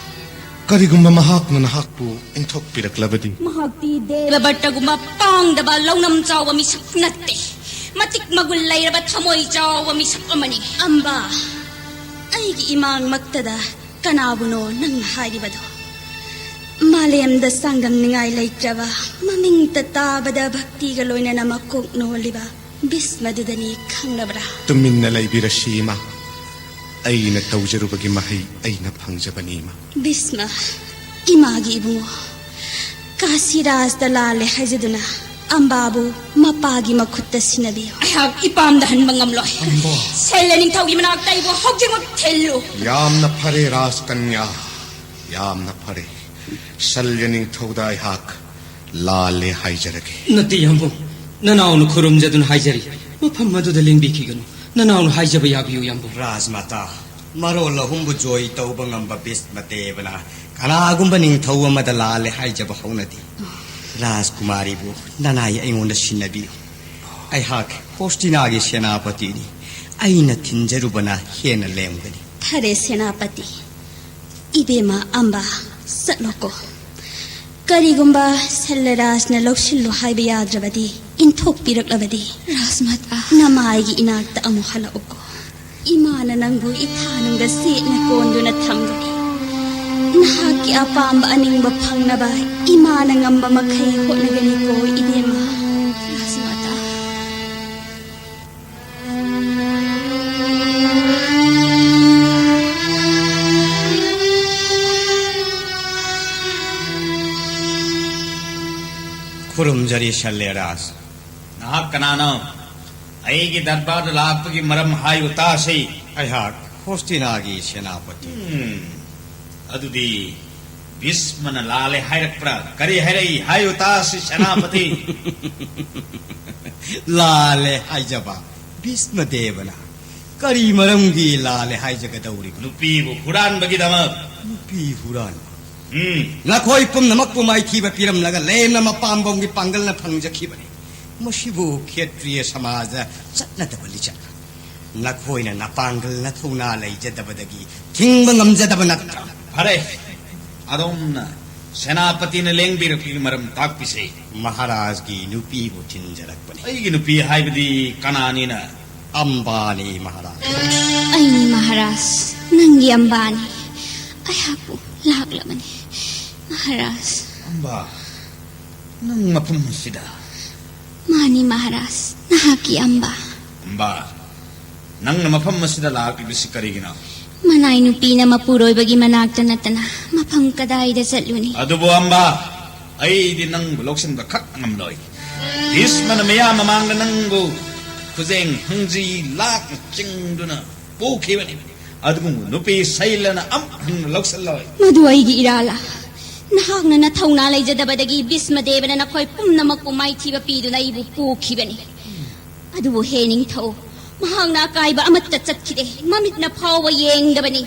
ꯀꯔꯤꯒꯨꯝꯕ ꯃꯍꯥꯛꯅ ꯅꯍꯥꯛꯄꯨ ꯏꯟꯊꯣꯛꯄꯤꯔꯛꯂꯕꯗꯤ? ꯃꯍꯥꯛꯇꯤ ꯗꯦꯕ ꯚꯠꯇꯒꯨꯝꯕ ꯄꯥꯡꯗꯕ ꯂꯧꯅꯝ ꯆꯥꯎꯕ ꯃꯤꯁꯛ ꯅꯠꯇꯦ꯫ ꯃꯇꯤꯛ ꯃꯒꯨꯟ ꯂꯩꯔꯕ ꯊꯃꯣꯏ ꯆꯥꯎꯕ ꯃꯤꯁꯛ ꯑꯃꯅꯤ꯫ ꯑꯝꯕꯥ, ꯑꯩꯒꯤ ꯏꯃꯥꯡꯃꯛꯇꯗ ꯀꯅꯥꯕꯨꯅꯣ ꯅꯪꯅ ꯍꯥꯏꯔꯤꯕꯗꯣ? ꯃꯥꯂꯦꯝꯗ ꯆꯥꯡꯗꯝꯅꯤꯡꯉꯥꯏ ꯂꯩꯇ꯭ꯔꯕ, ꯃꯃꯤꯡꯇ ꯇꯥꯕꯗ ꯚꯛꯇꯤꯒ ꯂꯣꯏꯅꯅ ꯃꯀꯣꯛ ꯅꯣꯜꯂꯤꯕ ꯚꯤꯁꯃꯗꯨꯗꯅꯤ, ꯈꯪꯂꯕ꯭ꯔꯥ? ꯇꯨꯃꯤꯟꯅ ꯂꯩꯕꯤꯔꯁꯤ, ꯏꯃꯥ꯫ ꯑꯩꯅ ꯇꯧꯖꯔꯨꯕꯒꯤ ꯃꯍꯩ ꯑꯩꯅ ꯐꯪꯖꯕꯅꯤ, ꯏꯃꯥ꯫ ꯚꯤꯁꯃ, ꯏꯃꯥꯒꯤ ꯏꯕꯨꯡꯉꯣ, ꯀꯥꯁꯤꯔꯥꯖꯇ ꯂꯥꯜꯂꯦ ꯍꯥꯏꯖꯗꯨꯅ ꯑꯝꯕꯥꯕꯨ ꯃꯄꯥꯒꯤ ꯃꯈꯨꯠꯇ ꯁꯤꯟꯅꯕꯤꯌꯨ꯫ ꯑꯩꯍꯥꯛ ꯏꯄꯥꯝꯗ ꯍꯟꯕ ꯉꯝꯂꯣꯏ꯫ ꯑꯝꯕꯥ꯫ ꯁꯦꯜꯂ ꯅꯤꯡꯊꯧꯒꯤ ꯃꯅꯥꯛꯇ ꯑꯩꯕꯨ ꯍꯧꯖꯤꯛꯃꯛ ꯊꯤꯜꯂꯨ꯫ ꯌꯥꯝꯅ ꯐꯔꯦ, ꯔꯥꯖꯀꯟꯌꯥ, ꯌꯥꯝꯅ ꯐꯔꯦ꯫ ꯁꯜꯌ ꯅꯤꯡꯊꯧꯗ ꯑꯩꯍꯥꯛ ꯂꯥꯜꯂꯦ ꯍꯥꯏꯖꯔꯒꯦ꯫ ꯅꯠꯇꯦ, ꯌꯥꯝꯕꯨꯡ, ꯅꯅꯥꯎꯅ ꯈꯨꯔꯨꯝꯖꯗꯨꯅ ꯍꯥꯏꯖꯔꯤ, ꯃꯐꯝ ꯑꯗꯨꯗ ꯂꯦꯡꯕꯤꯈꯤꯒꯅꯨ꯫ ꯅꯅꯥꯎꯅ ꯍꯥꯏꯖꯕ ꯌꯥꯕꯤꯌꯨ, ꯌꯥꯝꯕꯨꯡ꯫ ꯔꯥꯖꯃꯥꯇꯥ, ꯃꯔꯣꯜ ꯑꯍꯨꯝꯕꯨ ꯖꯣꯏ ꯇꯧꯕ ꯉꯝꯕ ꯚꯤꯁꯃꯗꯦꯕꯅ ꯀꯅꯥꯒꯨꯝꯕ ꯅꯤꯡꯊꯧ ꯑꯃꯗ ꯂꯥꯜꯂꯦ ꯍꯥꯏꯖꯕ ꯍꯧꯅꯗꯦ꯫ ꯔꯥꯖꯀꯨꯃꯥꯔꯤꯕꯨ ꯅꯅꯥꯏ ꯑꯩꯉꯣꯟꯗ ꯁꯤꯟꯅꯕꯤꯌꯨ꯫ ꯑꯩꯍꯥꯛ ꯍꯣꯁꯇꯤꯅꯥꯒꯤ ꯁꯦꯅꯥꯄꯇꯤꯅꯤ꯫ ꯑꯩꯅ ꯊꯤꯟꯖꯔꯨꯕꯅ ꯍꯦꯟꯅ ꯂꯦꯝꯒꯅꯤ꯫ ꯐꯔꯦ, ꯁꯦꯅꯥꯄꯇꯤ꯫ ꯏꯕꯦꯝꯃ ꯑꯝꯕ, ꯆꯠꯂꯣꯀꯣ꯫ ꯀꯔꯤꯒꯨꯝꯕ ꯁꯜꯂꯔꯥꯖꯅ ꯂꯧꯁꯤꯜꯂꯨ ꯍꯥꯏꯕ ꯌꯥꯗ꯭ꯔꯕꯗꯤ, ꯏꯟꯊꯣꯛꯄꯤꯔꯛꯂꯕꯗꯤ? ꯔꯥꯖꯃꯥꯇꯥ꯫ ꯅꯃꯥꯏꯒꯤ ꯏꯅꯥꯛꯇ ꯑꯃꯨꯛ ꯍꯜꯂꯛꯎꯀꯣ꯫ ꯏꯃꯥꯅ ꯅꯪꯕꯨ ꯏꯊꯥꯅꯨꯡꯗ ꯁꯦꯠꯅ ꯀꯣꯟꯗꯨꯅ ꯊꯝꯒꯅꯤ꯫ ꯅꯍꯥꯛꯀꯤ ꯑꯄꯥꯝꯕ ꯑꯅꯤꯡꯕ ꯐꯪꯅꯕ ꯏꯃꯥꯅ ꯉꯝꯕ ꯃꯈꯩ ꯍꯣꯠꯅꯒꯅꯤꯀꯣ, ꯏꯕꯦꯝꯃ꯫ ꯔꯥꯖꯃꯥꯇꯥ꯫ ꯈꯨꯔꯨꯝꯖꯔꯤ ꯁꯜꯂꯦꯔꯥꯖ꯫ ꯅꯍꯥꯛ ꯀꯅꯥꯅꯣ? ꯑꯩꯒꯤ ꯗꯔꯕꯥꯔꯗ ꯂꯥꯛꯄꯒꯤ ꯃꯔꯝ ꯍꯥꯏꯌꯨ ꯇꯥꯁꯤ꯫ ꯑꯩꯍꯥꯛ ꯍꯣꯁꯇꯤꯅꯥꯒꯤ ꯁꯦꯅꯥꯄꯇꯤ꯫ ꯎꯝ, ꯑꯗꯨꯗꯤ ꯚꯤꯁꯃꯅ ꯂꯥꯜꯂꯦ ꯍꯥꯏꯔꯛꯄ꯭ꯔꯥ? ꯀꯔꯤ ꯍꯥꯏꯔꯛꯏ? ꯍꯥꯏꯌꯨ ꯇꯥꯁꯤ, ꯁꯦꯅꯥꯄꯇꯤ꯫ ꯂꯥꯜꯂꯦ ꯍꯥꯏꯖꯕ ꯚꯤꯁꯃ ꯗꯦꯕꯅ ꯀꯔꯤ ꯃꯔꯝꯒꯤ ꯂꯥꯜꯂꯦ ꯍꯥꯏꯖꯒꯗꯧꯔꯤꯕꯅꯣ? ꯅꯨꯄꯤꯕꯨ ꯍꯨꯔꯥꯟꯕꯒꯤꯗꯃꯛ꯫ ꯅꯨꯄꯤ ꯍꯨꯔꯥꯟꯕ? ꯎꯝ꯫ ꯅꯈꯣꯏ ꯄꯨꯝꯅꯃꯛꯄꯨ ꯃꯥꯏꯊꯤꯕ ꯄꯤꯔꯝꯂꯒ ꯂꯦꯝꯅ ꯃꯄꯥꯝꯕꯣꯝꯒꯤ ꯄꯥꯡꯒꯜꯅ ꯐꯪꯖꯈꯤꯕꯅꯤ꯫ ꯃꯁꯤꯕꯨ ꯈꯦꯇ꯭ꯔꯤꯌ ꯁꯃꯥꯖ ꯆꯠꯅꯗꯕ ꯂꯤꯆꯠ꯫ ꯅꯈꯣꯏꯅ ꯅꯄꯥꯡꯒꯜ ꯅꯊꯧꯅꯥ ꯂꯩꯖꯗꯕꯗꯒꯤ ꯊꯤꯡꯕ ꯉꯝꯖꯗꯕ ꯅꯠꯇ꯭ꯔꯥ? ꯐꯔꯦ, ꯑꯗꯣꯝꯅ ꯁꯦꯅꯥꯄꯇꯤꯅ ꯂꯦꯡꯕꯤꯔꯛꯄꯒꯤ ꯃꯔꯝ ꯇꯥꯛꯄꯤꯁꯦ꯫ ꯃꯍꯥꯔꯥꯖꯒꯤ ꯅꯨꯄꯤꯕꯨ ꯊꯤꯟꯖꯔꯛꯄꯅꯤ꯫ ꯑꯩꯒꯤ ꯅꯨꯄꯤ ꯍꯥꯏꯕꯗꯤ ꯀꯅꯥꯅꯤꯅ? ꯑꯝꯕꯥꯅꯤ ꯃꯍꯥꯔꯥꯖ꯫ ꯑꯩꯅꯤ ꯃꯍꯥꯔꯥꯖ, ꯅꯪꯒꯤ ꯑꯝꯕꯥꯅꯤ꯫ ꯑꯩꯍꯥꯛꯄꯨ ꯂꯥꯛꯂꯕꯅꯤ ꯃꯍꯥꯔꯥꯖ꯫ ꯑꯝꯕꯥ, ꯅꯪ ꯃꯐꯝ ꯑꯁꯤꯗ? ꯃꯥꯅꯤ ꯃꯍꯥꯔꯥꯖ, ꯅꯍꯥꯛꯀꯤ ꯑꯝꯕꯥ꯫ ꯑꯝꯕꯥ, ꯅꯪꯅ ꯃꯐꯝ ꯑꯁꯤꯗ ꯂꯥꯛꯂꯤꯕꯁꯤ ꯀꯔꯤꯒꯤꯅꯣ? ꯃꯅꯥꯏ ꯅꯨꯄꯤꯅ ꯃꯄꯨꯔꯣꯏꯕꯒꯤ ꯃꯅꯥꯛꯇ ꯅꯠꯇꯅ ꯃꯐꯝ ꯀꯗꯥꯏꯗ ꯆꯠꯂꯨꯅꯤ? ꯑꯗꯨꯕꯨ ꯑꯝꯕꯥ, ꯑꯩꯗꯤ ꯅꯪꯕꯨ ꯂꯧꯁꯤꯟꯕ ꯈꯛ ꯉꯝꯂꯣꯏ꯫ ꯚꯤꯁꯃꯅ ꯃꯤꯌꯥꯝ ꯃꯃꯥꯡꯗ ꯅꯪꯕꯨ ꯈꯨꯖꯦꯡ ꯍꯪꯖꯤ ꯂꯥꯛꯅ ꯆꯤꯡꯗꯨꯅ ꯄꯨꯈꯤꯕꯅꯤ꯫ ꯑꯗꯨꯒꯨꯝꯕ ꯅꯨꯄꯤ ꯁꯩꯂꯅ ꯑꯃꯨꯛ ꯍꯟꯅ ꯂꯧꯁꯤꯜꯂꯣꯏ꯫ ꯃꯗꯨ ꯑꯩꯒꯤ ꯏꯔꯥꯜꯂꯥ? ꯅꯍꯥꯛꯅ ꯅꯊꯧꯅꯥ ꯂꯩꯖꯗꯕꯗꯒꯤ ꯚꯤꯁꯃ ꯗꯦꯕꯅ ꯅꯈꯣꯏ ꯄꯨꯝꯅꯃꯛꯄꯨ ꯃꯥꯏꯊꯤꯕ ꯄꯤꯗꯨꯅ ꯑꯩꯕꯨ ꯄꯨꯈꯤꯕꯅꯤ꯫ ꯑꯗꯨꯕꯨ ꯍꯦ ꯅꯤꯡꯊꯧ, ꯃꯍꯥꯛꯅ ꯑꯀꯥꯏꯕ ꯑꯃꯠꯇ ꯆꯠꯈꯤꯗꯦ, ꯃꯃꯤꯠꯅ ꯐꯥꯎꯕ ꯌꯦꯡꯗꯕꯅꯤ꯫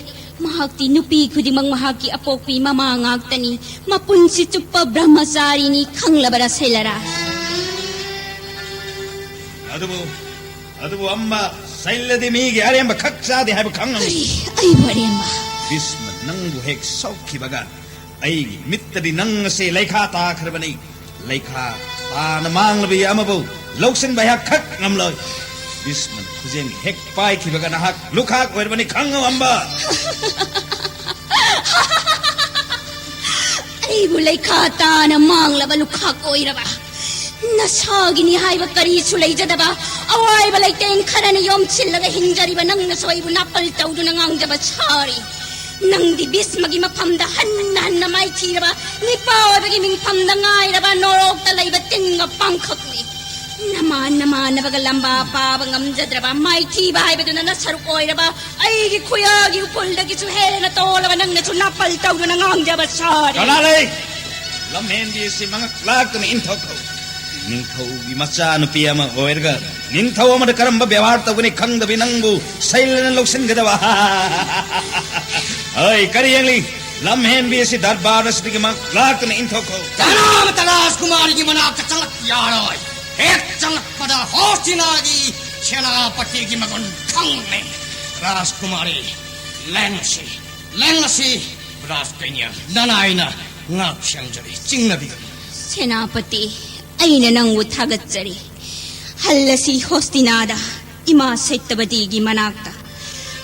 ꯃꯍꯥꯛꯇꯤ ꯅꯨꯄꯤ ꯈꯨꯗꯤꯡꯃꯛ ꯃꯍꯥꯛꯀꯤ ꯑꯄꯣꯛꯄꯤ ꯃꯃꯥ ꯉꯥꯛꯇꯅꯤ꯫ ꯃꯄꯨꯟꯁꯤ ꯆꯨꯞꯄ ꯕ꯭ꯔꯍ꯭ꯃꯆꯥꯔꯤꯅꯤ, ꯈꯪꯂꯕꯔꯥ ꯁꯩꯂꯔꯥ? ꯑꯗꯨꯕꯨ, ꯑꯗꯨꯕꯨ ꯑꯝꯕ, ꯁꯩꯂꯗꯤ ꯃꯤꯒꯤ ꯑꯔꯦꯝꯕ ꯈꯛ ꯆꯥꯗꯦ ꯍꯥꯏꯕ ꯈꯪꯉꯝꯃꯤ꯫ ꯀꯔꯤ? ꯑꯩꯕꯨ ꯑꯔꯦꯝꯕ? ꯚꯤꯁꯃ ꯅꯪꯕꯨ ꯍꯦꯛ ꯁꯣꯛꯈꯤꯕꯒ ꯑꯩꯒꯤ ꯃꯤꯠꯇꯗꯤ ꯅꯪ ꯑꯁꯦ ꯂꯩꯈꯥ ꯇꯥꯈ꯭ꯔꯕꯅꯤ꯫ ꯂꯩꯈꯥ ꯇꯥꯅ ꯃꯥꯡꯂꯕ ꯑꯃꯕꯨ ꯂꯧꯁꯤꯟꯕ ꯑꯩꯍꯥꯛ ꯈꯛ ꯉꯝꯂꯣꯏ꯫ ꯚꯤꯁꯃꯅ ꯈꯨꯖꯦꯡ ꯍꯦꯛ ꯄꯥꯏꯈꯤꯕꯒ ꯅꯍꯥꯛ ꯂꯨꯈꯥꯛ ꯑꯣꯏꯔꯕꯅꯤ, ꯈꯪꯉꯨ ꯑꯝꯕ꯫ ꯑꯩꯕꯨ ꯂꯩꯈꯥ ꯇꯥꯅ ꯃꯥꯡꯂꯕ ꯂꯨꯈꯥꯛ ꯑꯣꯏꯔꯕ? ꯅꯁꯥꯒꯤꯅꯤ ꯍꯥꯏꯕ ꯀꯔꯤꯁꯨ ꯂꯩꯖꯗꯕ ꯑꯋꯥꯏꯕ ꯂꯩꯇꯦꯡ ꯈꯔꯅ ꯌꯣꯝꯁꯤꯜꯂꯒ ꯍꯤꯡꯖꯔꯤꯕ ꯅꯪꯅꯁꯨ ꯑꯩꯕꯨ ꯅꯥꯄꯜ ꯇꯧꯗꯨꯅ ꯉꯥꯡꯖꯕ ꯁꯥꯔꯤ꯫ ꯅꯪꯗꯤ ꯚꯤꯁꯃꯒꯤ ꯃꯐꯝꯗ ꯍꯟꯅ ꯍꯟꯅ ꯃꯥꯏꯊꯤꯔꯕ, ꯅꯤꯄꯥ ꯑꯣꯏꯕꯒꯤ ꯃꯤꯡꯐꯝꯗ ꯉꯥꯏꯔꯕ ꯅꯣꯔꯣꯛꯇ ꯂꯩꯕ ꯄꯥꯡꯈꯛꯅꯤ꯫ ꯅꯃꯥꯟ ꯅꯃꯥꯟꯅꯕꯒ ꯂꯝꯕꯥ ꯄꯥꯕ ꯉꯝꯖꯗ꯭ꯔꯕ, ꯃꯥꯏꯊꯤꯕ ꯍꯥꯏꯕꯗꯨꯅ ꯅꯁꯔꯨꯛ ꯑꯣꯏꯔꯕ ꯑꯩꯒꯤ ꯈꯨꯌꯥꯒꯤ ꯎꯐꯨꯜꯗꯒꯤꯁꯨ ꯍꯦꯟꯅ ꯇꯣꯜꯂꯕ ꯅꯪꯅꯁꯨ ꯅꯥꯄꯜ ꯇꯧꯗꯨꯅ ꯉꯥꯡꯖꯕ ꯁꯥꯔꯤ꯫ ꯀꯅꯥ ꯂꯩ? ꯂꯝꯍꯦꯟꯕꯤ ꯑꯁꯤ ꯃꯉꯛ ꯂꯥꯛꯇꯨꯅ ꯏꯟꯊꯣꯛꯈꯣ꯫ ꯅꯤꯡꯊꯧꯒꯤ ꯃꯆꯥꯅꯨꯄꯤ ꯑꯃ ꯑꯣꯏꯔꯒ ꯅꯤꯡꯊꯧ ꯑꯃꯗ ꯀꯔꯝꯕ ꯕꯦꯕꯥꯔ ꯇꯧꯒꯅꯤ ꯈꯪꯗꯕꯤ ꯅꯪꯕꯨ ꯁꯩꯂꯅ ꯂꯧꯁꯤꯟꯒꯗꯕ꯫ ꯍꯣꯏ, ꯀꯔꯤ ꯌꯦꯡꯂꯤ? ꯂꯝꯍꯦꯟꯕꯤ ꯑꯁꯤ ꯗꯔꯕꯥꯔ ꯑꯁꯤꯗꯒꯤ ꯃꯉꯛ ꯂꯥꯛꯇꯨꯅ ꯏꯟꯊꯣꯛꯈꯣ꯫ ꯀꯅꯥꯃꯠꯇ ꯔꯥꯖꯀꯨꯃꯥꯔꯤꯒꯤ ꯃꯅꯥꯛꯇ ꯆꯪꯂꯛ ꯌꯥꯔꯣꯏ꯫ ꯍꯦꯛ ꯆꯪꯂꯛꯄꯗ ꯍꯣꯁꯇꯤꯅꯥꯒꯤ ꯁꯦꯅꯥꯄꯇꯤꯒꯤ ꯃꯒꯨꯟ ꯈꯪꯂꯦ꯫ ꯔꯥꯖꯀꯨꯃꯥꯔꯤ, ꯂꯦꯡꯂꯁꯤ, ꯂꯦꯡꯂꯁꯤ꯫ ꯔꯥꯖꯀꯩꯅ ꯅꯅꯥꯏꯅ ꯉꯥꯛ ꯁꯦꯟꯖꯔꯤ, ꯆꯤꯡꯅꯕꯤꯒꯅꯨ꯫ ꯁꯦꯅꯥꯄꯇꯤ, ꯑꯩꯅ ꯅꯪꯕꯨ ꯊꯥꯒꯠꯆꯔꯤ꯫ ꯍꯜꯂꯁꯤ ꯍꯣꯁꯇꯤꯅꯥꯗ, ꯏꯃꯥ ꯁꯩꯇꯕꯇꯤꯒꯤ ꯃꯅꯥꯛꯇ꯫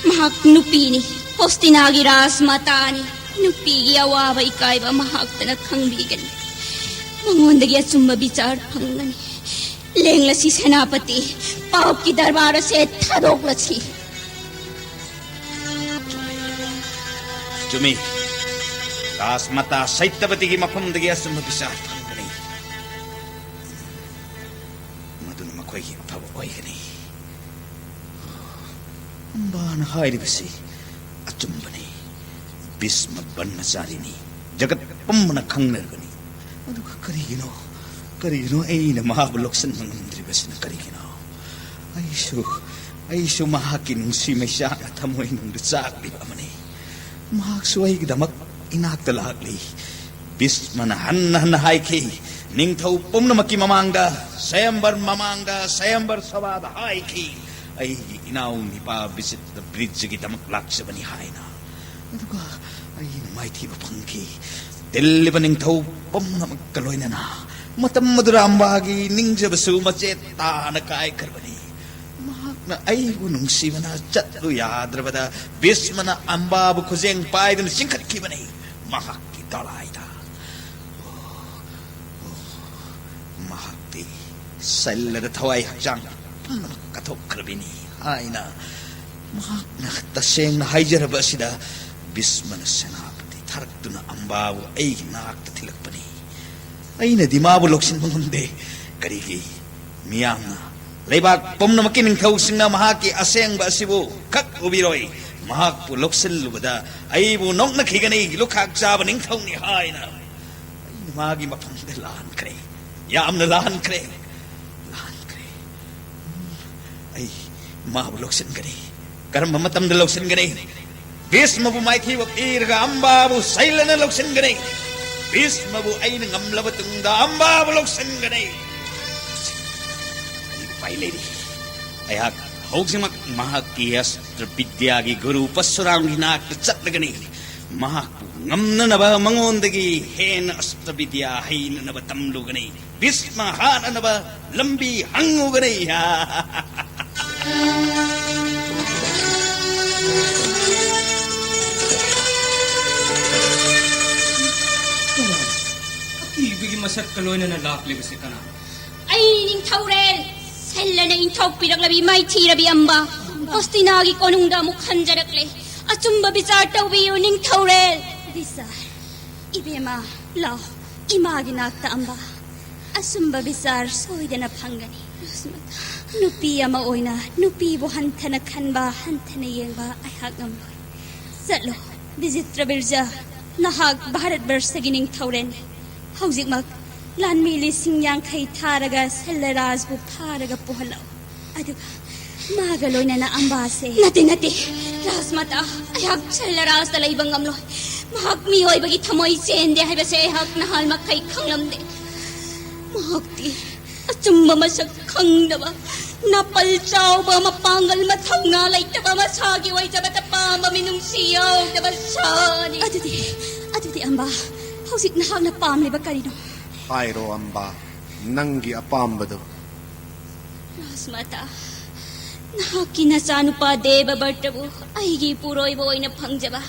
ꯃꯍꯥꯛ ꯅꯨꯄꯤꯅꯤ, ꯍꯣꯁꯇꯤꯅꯥꯒꯤ ꯔꯥꯖꯃꯥꯇꯥꯅꯤ꯫ ꯅꯨꯄꯤꯒꯤ ꯑꯋꯥꯕ ꯏꯀꯥꯏꯕ ꯃꯍꯥꯛꯇꯅ ꯈꯪꯕꯤꯒꯅꯤ꯫ ꯃꯉꯣꯟꯗꯒꯤ ꯑꯆꯨꯝꯕ ꯕꯤꯆꯥꯔ ꯐꯪꯒꯅꯤ꯫ ꯂꯦꯡꯂꯁꯤ ꯁꯦꯅꯥꯄꯇꯤ, ꯄꯥꯞꯀꯤ ꯗꯔꯕꯥꯔ ꯑꯁꯦ ꯊꯥꯗꯣꯛꯂꯁꯤ꯫ ꯆꯨꯝꯃꯤ꯫ ꯔꯥꯖꯃꯥꯇꯥ ꯁꯩꯇꯕꯇꯤꯒꯤ ꯃꯐꯝꯗꯒꯤ ꯑꯆꯨꯝꯕ ꯕꯤꯆꯥꯔ ꯐꯪꯒꯅꯤ꯫ ꯃꯗꯨꯅ ꯃꯈꯣꯏꯒꯤ ꯑꯐꯕ ꯑꯣꯏꯒꯅꯤ꯫ ꯑꯝꯕꯥꯅ ꯍꯥꯏꯔꯤꯕꯁꯤ ꯑꯆꯨꯝꯕꯅꯤ꯫ ꯚꯤꯁꯃ ꯕ꯭ꯔꯍ꯭ꯃꯆꯥꯔꯤꯅꯤ꯫ ꯖꯒꯠ ꯄꯨꯝꯕꯅ ꯈꯪꯅꯔꯕꯅꯤ꯫ ꯑꯗꯨꯒ ꯀꯔꯤꯒꯤꯅꯣ, ꯀꯔꯤꯒꯤꯅꯣ ꯑꯩꯅ ꯃꯍꯥꯛꯄꯨ ꯂꯧꯁꯤꯟꯕ ꯉꯝꯗ꯭ꯔꯤꯕꯁꯤꯅ ꯀꯔꯤꯒꯤꯅꯣ? ꯑꯩꯁꯨ, ꯑꯩꯁꯨ ꯃꯍꯥꯛꯀꯤ ꯅꯨꯡꯁꯤ ꯃꯩꯆꯥꯛꯅ ꯊꯃꯣꯏꯅꯨꯡꯗ ꯆꯥꯛꯂꯤꯕ ꯑꯃꯅꯤ꯫ ꯃꯍꯥꯛꯁꯨ ꯑꯩꯒꯤꯗꯃꯛ ꯏꯅꯥꯛꯇ ꯂꯥꯛꯂꯤ꯫ ꯚꯤꯁꯃꯅ ꯍꯟꯅ ꯍꯟꯅ ꯍꯥꯏꯈꯤ, ꯅꯤꯡꯊꯧ ꯄꯨꯝꯅꯃꯛꯀꯤ ꯃꯃꯥꯡꯗ, ꯁ꯭ꯋꯌꯝꯕꯔ ꯃꯃꯥꯡꯗ, ꯁ꯭ꯋꯌꯝꯕꯔ ꯁꯚꯥꯗ ꯍꯥꯏꯈꯤ, ꯑꯩꯒꯤ ꯏꯅꯥꯎ ꯅꯤꯄꯥ ꯕꯤꯆꯤꯇ꯭ꯔ ꯕ꯭ꯔꯤꯖꯒꯤꯗꯃꯛ ꯂꯥꯛꯆꯕꯅꯤ ꯍꯥꯏꯅ꯫ ꯑꯗꯨꯒ ꯑꯩꯅ ꯃꯥꯏꯊꯤꯕ ꯐꯪꯈꯤ꯫ ꯇꯤꯜꯂꯤꯕ ꯅꯤꯡꯊꯧ ꯄꯨꯝꯅꯃꯛꯀ ꯂꯣꯏꯅꯅ ꯃꯇꯝ ꯑꯗꯨꯗ ꯑꯝꯕꯥꯒꯤ ꯅꯤꯡꯖꯕꯁꯨ ꯃꯆꯦꯠ ꯇꯥꯅ ꯀꯥꯏꯈ꯭ꯔꯕꯅꯤ꯫ ꯃꯍꯥꯛꯅ ꯑꯩꯕꯨ ꯅꯨꯡꯁꯤꯕꯅ ꯆꯠꯂꯨ ꯌꯥꯗ꯭ꯔꯕꯗ ꯚꯤꯁꯃꯅ ꯑꯝꯕꯥꯕꯨ ꯈꯨꯖꯦꯡ ꯄꯥꯏꯗꯨꯅ ꯆꯤꯡꯈꯠꯈꯤꯕꯅꯤ꯫ ꯃꯍꯥꯛꯀꯤ ꯗꯣꯂꯥꯏꯗ꯫ ꯑꯣ, ꯑꯣ, ꯃꯍꯥꯛꯇꯤ ꯁꯜꯂꯗ ꯊꯋꯥꯏ ꯍꯛꯆꯥꯡ ꯄꯨꯝꯅꯃꯛ ꯀꯠꯊꯣꯛꯈ꯭ꯔꯕꯤꯅꯤ ꯍꯥꯏꯅ ꯃꯍꯥꯛꯅ ꯇꯁꯦꯡꯅ ꯍꯥꯏꯖꯔꯕ ꯑꯁꯤꯗ ꯚꯤꯁꯃꯅ ꯁꯦꯅꯥꯄꯇꯤ ꯊꯥꯔꯛꯇꯨꯅ ꯑꯝꯕꯥꯕꯨ ꯑꯩꯒꯤ ꯅꯥꯛꯇ ꯊꯤꯜꯂꯛꯄꯅꯤ꯫ ꯑꯩꯅꯗꯤ ꯃꯥꯕꯨ ꯂꯧꯁꯤꯟꯕ ꯉꯝꯗꯦ꯫ ꯀꯔꯤꯒꯤ ꯃꯤꯌꯥꯝꯅ, ꯂꯩꯕꯥꯛ ꯄꯨꯝꯅꯃꯛꯀꯤ ꯅꯤꯡꯊꯧꯁꯤꯡꯅ ꯃꯍꯥꯛꯀꯤ ꯑꯁꯦꯡꯕ ꯑꯁꯤꯕꯨ ꯈꯛ ꯎꯕꯤꯔꯣꯏ? ꯃꯍꯥꯛꯄꯨ ꯂꯧꯁꯤꯜꯂꯨꯕꯗ ꯑꯩꯕꯨ ꯅꯣꯛꯅꯈꯤꯒꯅꯤ, ꯂꯨꯈꯥꯛ ꯆꯥꯕ ꯅꯤꯡꯊꯧꯅꯤ ꯍꯥꯏꯅ꯫ ꯑꯩꯅ ꯃꯥꯒꯤ ꯃꯐꯝꯗ ꯂꯥꯟꯈ꯭ꯔꯦ, ꯌꯥꯝꯅ ꯂꯥꯟꯈ꯭ꯔꯦ, ꯂꯥꯟꯈ꯭ꯔꯦ꯫ ꯑꯩ ꯃꯥꯕꯨ ꯂꯧꯁꯤꯟꯒꯅꯤ꯫ ꯀꯔꯝꯕ ꯃꯇꯝꯗ ꯂꯧꯁꯤꯟꯒꯅꯤ? ꯚꯤꯁꯃꯕꯨ ꯃꯥꯏꯊꯤꯕ ꯄꯤꯔꯒ ꯑꯝꯕꯥꯕꯨ ꯁꯩꯂꯅ ꯂꯧꯁꯤꯟꯒꯅꯤ꯫ ꯚꯤꯁꯃꯕꯨ ꯑꯩꯅ ꯉꯝꯂꯕ ꯇꯨꯡꯗ ꯑꯝꯕꯥꯕꯨ ꯂꯧꯁꯤꯟꯒꯅꯤ꯫ ꯀꯔꯤ ꯎꯄꯥꯏ ꯂꯩꯔꯤ? ꯑꯩꯍꯥꯛ ꯍꯧꯖꯤꯛꯃꯛ ꯃꯍꯥꯛꯀꯤ ꯑꯁꯇ꯭ꯔ ꯕꯤꯗ꯭ꯌꯥꯒꯤ ꯒꯨꯔꯨ ꯄꯔꯁꯨꯔꯥꯝꯒꯤ ꯅꯥꯛꯇ ꯆꯠꯂꯒꯅꯤ꯫ ꯃꯍꯥꯛꯄꯨ ꯉꯝꯅꯅꯕ ꯃꯉꯣꯟꯗꯒꯤ ꯍꯦꯟꯅ ꯑꯁꯇ꯭ꯔ ꯕꯤꯗ꯭ꯌꯥ ꯍꯩꯅꯅꯕ ꯇꯝꯂꯨꯒꯅꯤ꯫ ꯚꯤꯁꯃ ꯍꯥꯠꯅꯅꯕ ꯂꯝꯕꯤ ꯍꯪꯉꯨꯒꯅꯤ꯫ ꯑꯀꯤꯕꯒꯤ ꯃꯁꯛꯀ ꯂꯣꯏꯅꯅ ꯂꯥꯛꯂꯤꯕꯁꯤ ꯀꯅꯥ? ꯑꯩ ꯅꯤꯡꯊꯧꯔꯦꯜ, ꯁꯦꯜꯂꯅ ꯏꯟꯊꯣꯛꯄꯤꯔꯛꯂꯕꯤ ꯃꯥꯏꯊꯤꯔꯕꯤ ꯑꯝꯕ, ꯍꯣꯁꯇꯤꯅꯥꯒꯤ ꯀꯣꯅꯨꯡꯗ ꯑꯃꯨꯛ ꯍꯟꯖꯔꯛꯂꯦ꯫ ꯑꯆꯨꯝꯕ ꯕꯤꯆꯥꯔ ꯇꯧꯕꯤꯌꯨ ꯅꯤꯡꯊꯧꯔꯦꯜ꯫ ꯕꯤꯆꯥꯔ? ꯏꯕꯦꯝꯃ, ꯂꯥꯎ, ꯏꯃꯥꯒꯤ ꯅꯥꯛꯇ ꯑꯝꯕ꯫ ꯑꯆꯨꯝꯕ ꯕꯤꯆꯥꯔ ꯁꯣꯏꯗꯅ ꯐꯪꯒꯅꯤ꯫ ꯅꯨꯄꯤ ꯑꯃ ꯑꯣꯏꯅ ꯅꯨꯄꯤꯕꯨ ꯍꯟꯊꯅ ꯈꯟꯕ, ꯍꯟꯊꯅ ꯌꯦꯡꯕ ꯑꯩꯍꯥꯛ ꯉꯝꯂꯣꯏ꯫ ꯆꯠꯂꯣ, ꯕꯤꯖꯤꯇ꯭ꯔ ꯕꯤꯔꯖꯥ, ꯅꯍꯥꯛ ꯚꯥꯔꯠ ꯕꯔꯁꯒꯤ ꯅꯤꯡꯊꯧꯔꯦꯜꯅꯤ꯫ ꯍꯧꯖꯤꯛꯃꯛ ꯂꯥꯟꯃꯤ ꯂꯤꯁꯤꯡ ꯌꯥꯡꯈꯩ ꯊꯥꯔꯒ ꯁꯦꯜꯂꯔꯥꯖꯕꯨ ꯐꯥꯔꯒ ꯄꯨꯍꯜꯂꯛꯎ꯫ ꯑꯗꯨꯒ ꯃꯥꯒ ꯂꯣꯏꯅꯅ ꯑꯝꯕꯥꯁꯦ꯫ ꯅꯠꯇꯦ, ꯅꯠꯇꯦ, ꯔꯥꯖꯃꯥꯇꯥ, ꯑꯩꯍꯥꯛ ꯁꯦꯜꯂꯔꯥꯖꯇ ꯂꯩꯕ ꯉꯝꯂꯣꯏ꯫ ꯃꯍꯥꯛ ꯃꯤꯑꯣꯏꯕꯒꯤ ꯊꯃꯣꯏ ꯆꯦꯟꯗꯦ ꯍꯥꯏꯕꯁꯦ ꯑꯩꯍꯥꯛ ꯅꯍꯥꯟꯃꯈꯩ ꯈꯪꯂꯝꯗꯦ꯫ ꯃꯍꯥꯛꯇꯤ ꯑꯆꯨꯝꯕ ꯃꯁꯛ ꯈꯪꯗꯕ, ꯅꯥꯄꯜ ꯆꯥꯎꯕ, ꯃꯄꯥꯡꯒꯜ ꯃꯊꯧꯅꯥ ꯂꯩꯇꯕ, ꯃꯁꯥꯒꯤ ꯑꯣꯏꯖꯕꯇ ꯄꯥꯝꯕ, ꯃꯤꯅꯨꯡꯁꯤ ꯌꯥꯎꯗꯕ ꯁꯥꯅꯤ꯫ ꯑꯗꯨꯗꯤ, ꯑꯗꯨꯗꯤ ꯑꯝꯕꯥ, ꯍꯧꯖꯤꯛ ꯅꯍꯥꯛꯅ ꯄꯥꯝꯂꯤꯕ ꯀꯔꯤꯅꯣ? ꯍꯥꯏꯔꯣ ꯑꯝꯕꯥ, ꯅꯪꯒꯤ ꯑꯄꯥꯝꯕꯗꯨ꯫ ꯔꯥꯖꯃꯥꯇꯥ, ꯅꯍꯥꯛꯀꯤ ꯅꯆꯥꯅꯨꯄꯥ ꯗꯦꯕꯕ꯭ꯔꯇꯕꯨ ꯑꯩꯒꯤ ꯏꯄꯨꯔꯣꯏꯕ ꯑꯣꯏꯅ ꯐꯪꯖꯕ,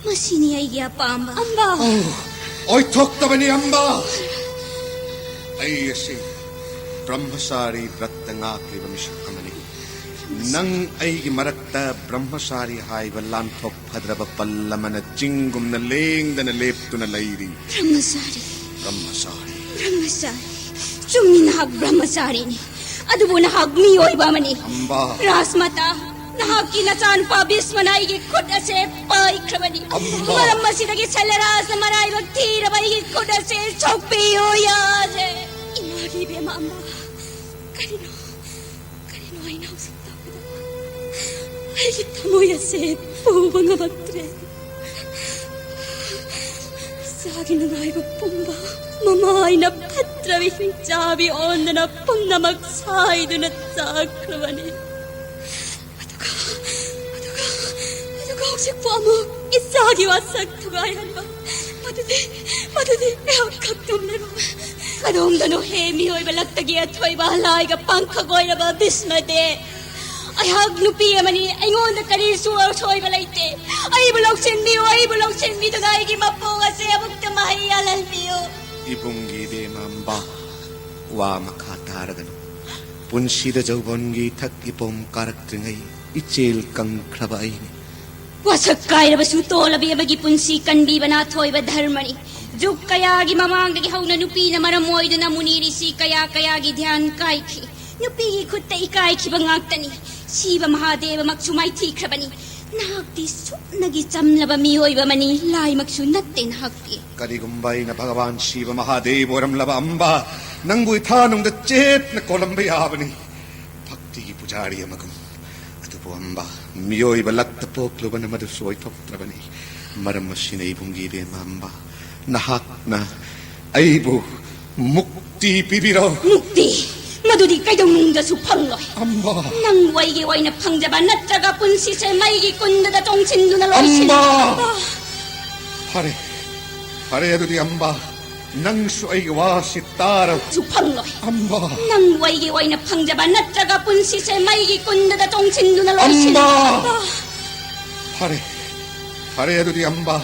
ꯃꯁꯤꯅꯤ ꯑꯩꯒꯤ ꯑꯄꯥꯝꯕ꯫ ꯑꯝꯕꯥ! ꯑꯣ, ꯑꯣꯏꯊꯣꯛꯇꯕꯅꯤ ꯑꯝꯕꯥ꯫ ꯑꯩ ꯑꯁꯤ ꯕ꯭ꯔꯍ꯭ꯃꯆꯥꯔꯤ ꯕ꯭ꯔꯠꯇ ꯉꯥꯛꯂꯤꯕ ꯃꯤꯁꯛ ꯑꯃꯅꯤ꯫ ꯅꯪ ꯑꯩꯒꯤ ꯃꯔꯛꯇ ꯕ꯭ꯔꯍ꯭ꯃꯆꯥꯔꯤ ꯍꯥꯏꯕ ꯂꯥꯟꯊꯣꯛ ꯐꯗ꯭ꯔꯕ ꯄꯜ ꯑꯃꯅ ꯆꯤꯡꯒꯨꯝꯅ ꯂꯦꯡꯗꯅ ꯂꯦꯞꯇꯨꯅ ꯂꯩꯔꯤ꯫ ꯕ꯭ꯔꯍ꯭ꯃꯆꯥꯔꯤ꯫ ꯕ꯭ꯔꯍ꯭ꯃꯆꯥꯔꯤ꯫ ꯕ꯭ꯔꯍ꯭ꯃꯆꯥꯔꯤ꯫ ꯆꯨꯝꯃꯤ, ꯅꯍꯥꯛ ꯕ꯭ꯔꯍ꯭ꯃꯆꯥꯔꯤꯅꯤ, ꯑꯗꯨꯕꯨ ꯅꯍꯥꯛ ꯃꯤꯑꯣꯏꯕ ꯑꯃꯅꯤ꯫ ꯑꯝꯕꯥ꯫ ꯔꯥꯖꯃꯥꯇꯥ, ꯅꯍꯥꯛꯀꯤ ꯅꯆꯥꯅꯨꯄꯥ ꯚꯤꯁꯃꯅ ꯑꯩꯒꯤ ꯈꯨꯠ ꯑꯁꯦ ꯄꯥꯏꯈ꯭ꯔꯕꯅꯤ꯫ ꯑꯝꯕꯥ꯫ ꯃꯔꯝ ꯑꯁꯤꯗꯒꯤ ꯁꯩꯂꯔꯥꯖꯅ ꯃꯔꯥꯏꯕꯛ ꯊꯤꯔꯕ ꯑꯩꯒꯤ ꯈꯨꯠ ꯑꯁꯦ ꯁꯣꯛꯄꯤꯌꯨ ꯌꯥꯗꯦ꯫ ꯏꯃꯥꯒꯤ ꯏꯕꯦꯝꯃ ꯑꯝꯕꯥ, ꯀꯔꯤꯅꯣ, ꯀꯔꯤꯅꯣ ꯑꯩꯅ ꯍꯧꯖꯤꯛ ꯇꯧꯒꯗꯕ? ꯑꯩꯒꯤ ꯊꯃꯣꯏ ꯑꯁꯦ ꯄꯨꯕ ꯉꯝꯃꯛꯇ꯭ꯔꯦ꯫ ꯏꯆꯥꯒꯤ ꯅꯨꯡꯉꯥꯏꯕ ꯄꯨꯝꯕ ꯃꯃꯥ ꯑꯩꯅ ꯐꯠꯇ꯭ꯔꯕ ꯏꯆꯥꯕꯤ ꯑꯣꯟꯗꯅ ꯄꯨꯝꯅꯃꯛ ꯁꯥꯏꯗꯨꯅ ꯆꯥꯈ꯭ꯔꯕꯅꯤ꯫ ꯑꯗꯨꯒ, ꯑꯗꯨꯒ, ꯑꯗꯨꯒ ꯍꯧꯖꯤꯛꯄꯨ ꯑꯃꯨꯛ ꯏꯆꯥꯒꯤ ꯋꯥꯁꯛ ꯊꯨꯒꯥꯏꯍꯟꯕ, ꯃꯗꯨꯗꯤ, ꯃꯗꯨꯗꯤ ꯑꯩꯍꯥꯛ ꯈꯛꯇꯨꯝꯂꯔꯣꯏ꯫ ꯀꯗꯣꯝꯗꯅꯣ ꯍꯦ ꯃꯤꯑꯣꯏꯕ ꯂꯛꯇꯒꯤ ꯑꯊꯣꯏꯕ ꯂꯥꯏꯒ ꯄꯥꯡꯈꯛ ꯑꯣꯏꯔꯕ ꯚꯤꯁꯃꯗꯦ? ꯑꯩꯍꯥꯛ ꯅꯨꯄꯤ ꯑꯃꯅꯤ, ꯑꯩꯉꯣꯟꯗ ꯀꯔꯤꯁꯨ ꯑꯁꯣꯏꯕ ꯂꯩꯇꯦ꯫ ꯑꯩꯕꯨ ꯂꯧꯁꯤꯟꯕꯤꯌꯨ, ꯑꯩꯕꯨ ꯂꯧꯁꯤꯟꯕꯤꯗꯨꯅ ꯑꯩꯒꯤ ꯃꯄꯣꯛ ꯑꯁꯦ ꯑꯃꯨꯛꯇ ꯃꯍꯩ ꯌꯥꯜꯍꯟꯕꯤꯌꯨ꯫ ꯏꯕꯨꯡꯒꯤ ꯏꯕꯦꯝꯃ ꯑꯝꯕ, ꯋꯥ ꯃꯈꯥ ꯇꯥꯔꯒꯅꯨ꯫ ꯄꯨꯟꯁꯤꯗ ꯖꯧꯕꯣꯟꯒꯤ ꯏꯊꯛ ꯏꯄꯣꯝ ꯀꯥꯔꯛꯇ꯭ꯔꯤꯉꯩ ꯏꯆꯦꯜ ꯀꯪꯈ꯭ꯔꯕ ꯑꯩꯅꯤ꯫ ꯋꯥꯁꯛ ꯀꯥꯏꯔꯕꯁꯨ ꯇꯣꯜꯂꯕꯤ ꯑꯃꯒꯤ ꯄꯨꯟꯁꯤ ꯀꯟꯕꯤꯕꯅ ꯑꯊꯣꯏꯕ ꯙꯔꯃꯅꯤ꯫ ꯖꯨꯒ ꯀꯌꯥꯒꯤ ꯃꯃꯥꯡꯗꯒꯤ ꯍꯧꯅ ꯅꯨꯄꯤꯅ ꯃꯔꯝ ꯑꯣꯏꯗꯨꯅ ꯃꯨꯅꯤ ꯔꯤꯁꯤ ꯀꯌꯥ ꯀꯌꯥꯒꯤ ꯙ꯭ꯌꯥꯟ ꯀꯥꯏꯈꯤ꯫ ꯅꯨꯄꯤꯒꯤ ꯈꯨꯠꯇ ꯏꯀꯥꯏꯈꯤꯕ ꯉꯥꯛꯇꯅꯤ꯫ ꯁꯤꯕ ꯃꯍꯥꯗꯦꯕꯃꯛꯁꯨ ꯃꯥꯏꯊꯤꯈ꯭ꯔꯕꯅꯤ꯫ ꯅꯍꯥꯛꯇꯤ ꯁꯨꯞꯅꯒꯤ ꯆꯝꯂꯕ ꯃꯤꯑꯣꯏꯕ ꯑꯃꯅꯤ, ꯂꯥꯏꯃꯛꯁꯨ ꯅꯠꯇꯦ ꯅꯍꯥꯛꯇꯤ꯫ ꯀꯔꯤꯒꯨꯝꯕ ꯑꯩꯅ ꯚꯒꯋꯥꯟ ꯁꯤꯕ ꯃꯍꯥꯗꯦꯕ ꯑꯣꯏꯔꯝꯂꯕ ꯑꯝꯕ, ꯅꯪꯕꯨ ꯏꯊꯥꯅꯨꯡꯗ ꯆꯦꯠꯅ ꯀꯣꯜꯂꯝꯕ ꯌꯥꯕꯅꯤ, ꯚꯛꯇꯤꯒꯤ ꯄꯨꯖꯥꯔꯤ ꯑꯃꯒꯨꯝ꯫ ꯑꯗꯨꯕꯨ ꯑꯝꯕ, ꯃꯤꯑꯣꯏꯕ ꯂꯛꯇ ꯄꯣꯛꯂꯨꯕꯅ ꯃꯗꯨꯁꯨ ꯑꯣꯏꯊꯣꯛꯇ꯭ꯔꯕꯅꯤ꯫ ꯃꯔꯝ ꯑꯁꯤꯅ ꯏꯕꯨꯡꯒꯤ ꯏꯕꯦꯝꯃ ꯑꯝꯕ, ꯅꯍꯥꯛꯅ ꯑꯩꯕꯨ ꯃꯨꯛꯇꯤ ꯄꯤꯕꯤꯔꯣ꯫ ꯃꯨꯛꯇꯤ? ꯃꯗꯨꯗꯤ ꯀꯩꯗꯧꯅꯨꯡꯗꯁꯨ ꯐꯪꯂꯣꯏ꯫ ꯑꯝꯕ꯫ ꯅꯪꯕꯨ ꯑꯩꯒꯤ ꯑꯣꯏꯅ ꯐꯪꯖꯕ ꯅꯠꯇ꯭ꯔꯒ ꯄꯨꯟꯁꯤꯁꯦ ꯃꯩꯒꯤ ꯀꯨꯟꯗꯗ ꯆꯣꯡꯁꯤꯟꯗꯨꯅ ꯂꯣꯏꯁꯤꯟ- ꯑꯝꯕ! ꯐꯔꯦ, ꯐꯔꯦ, ꯑꯗꯨꯗꯤ ꯑꯝꯕ, ꯅꯪꯁꯨ ꯑꯩꯒꯤ ꯋꯥꯁꯤ ꯇꯥꯔꯣ꯫ ꯁꯨ ꯐꯪꯂꯣꯏ꯫ ꯑꯝꯕ! ꯅꯪꯕꯨ ꯑꯩꯒꯤ ꯑꯣꯏꯅ ꯐꯪꯖꯕ ꯅꯠꯇ꯭ꯔꯒ ꯄꯨꯟꯁꯤꯁꯦ ꯃꯩꯒꯤ ꯀꯨꯟꯗꯗ ꯆꯣꯡꯁꯤꯟꯗꯨꯅ ꯂꯣꯏꯁꯤꯟ- ꯑꯝꯕ! ꯐꯔꯦ, ꯐꯔꯦ, ꯑꯗꯨꯗꯤ ꯑꯝꯕ,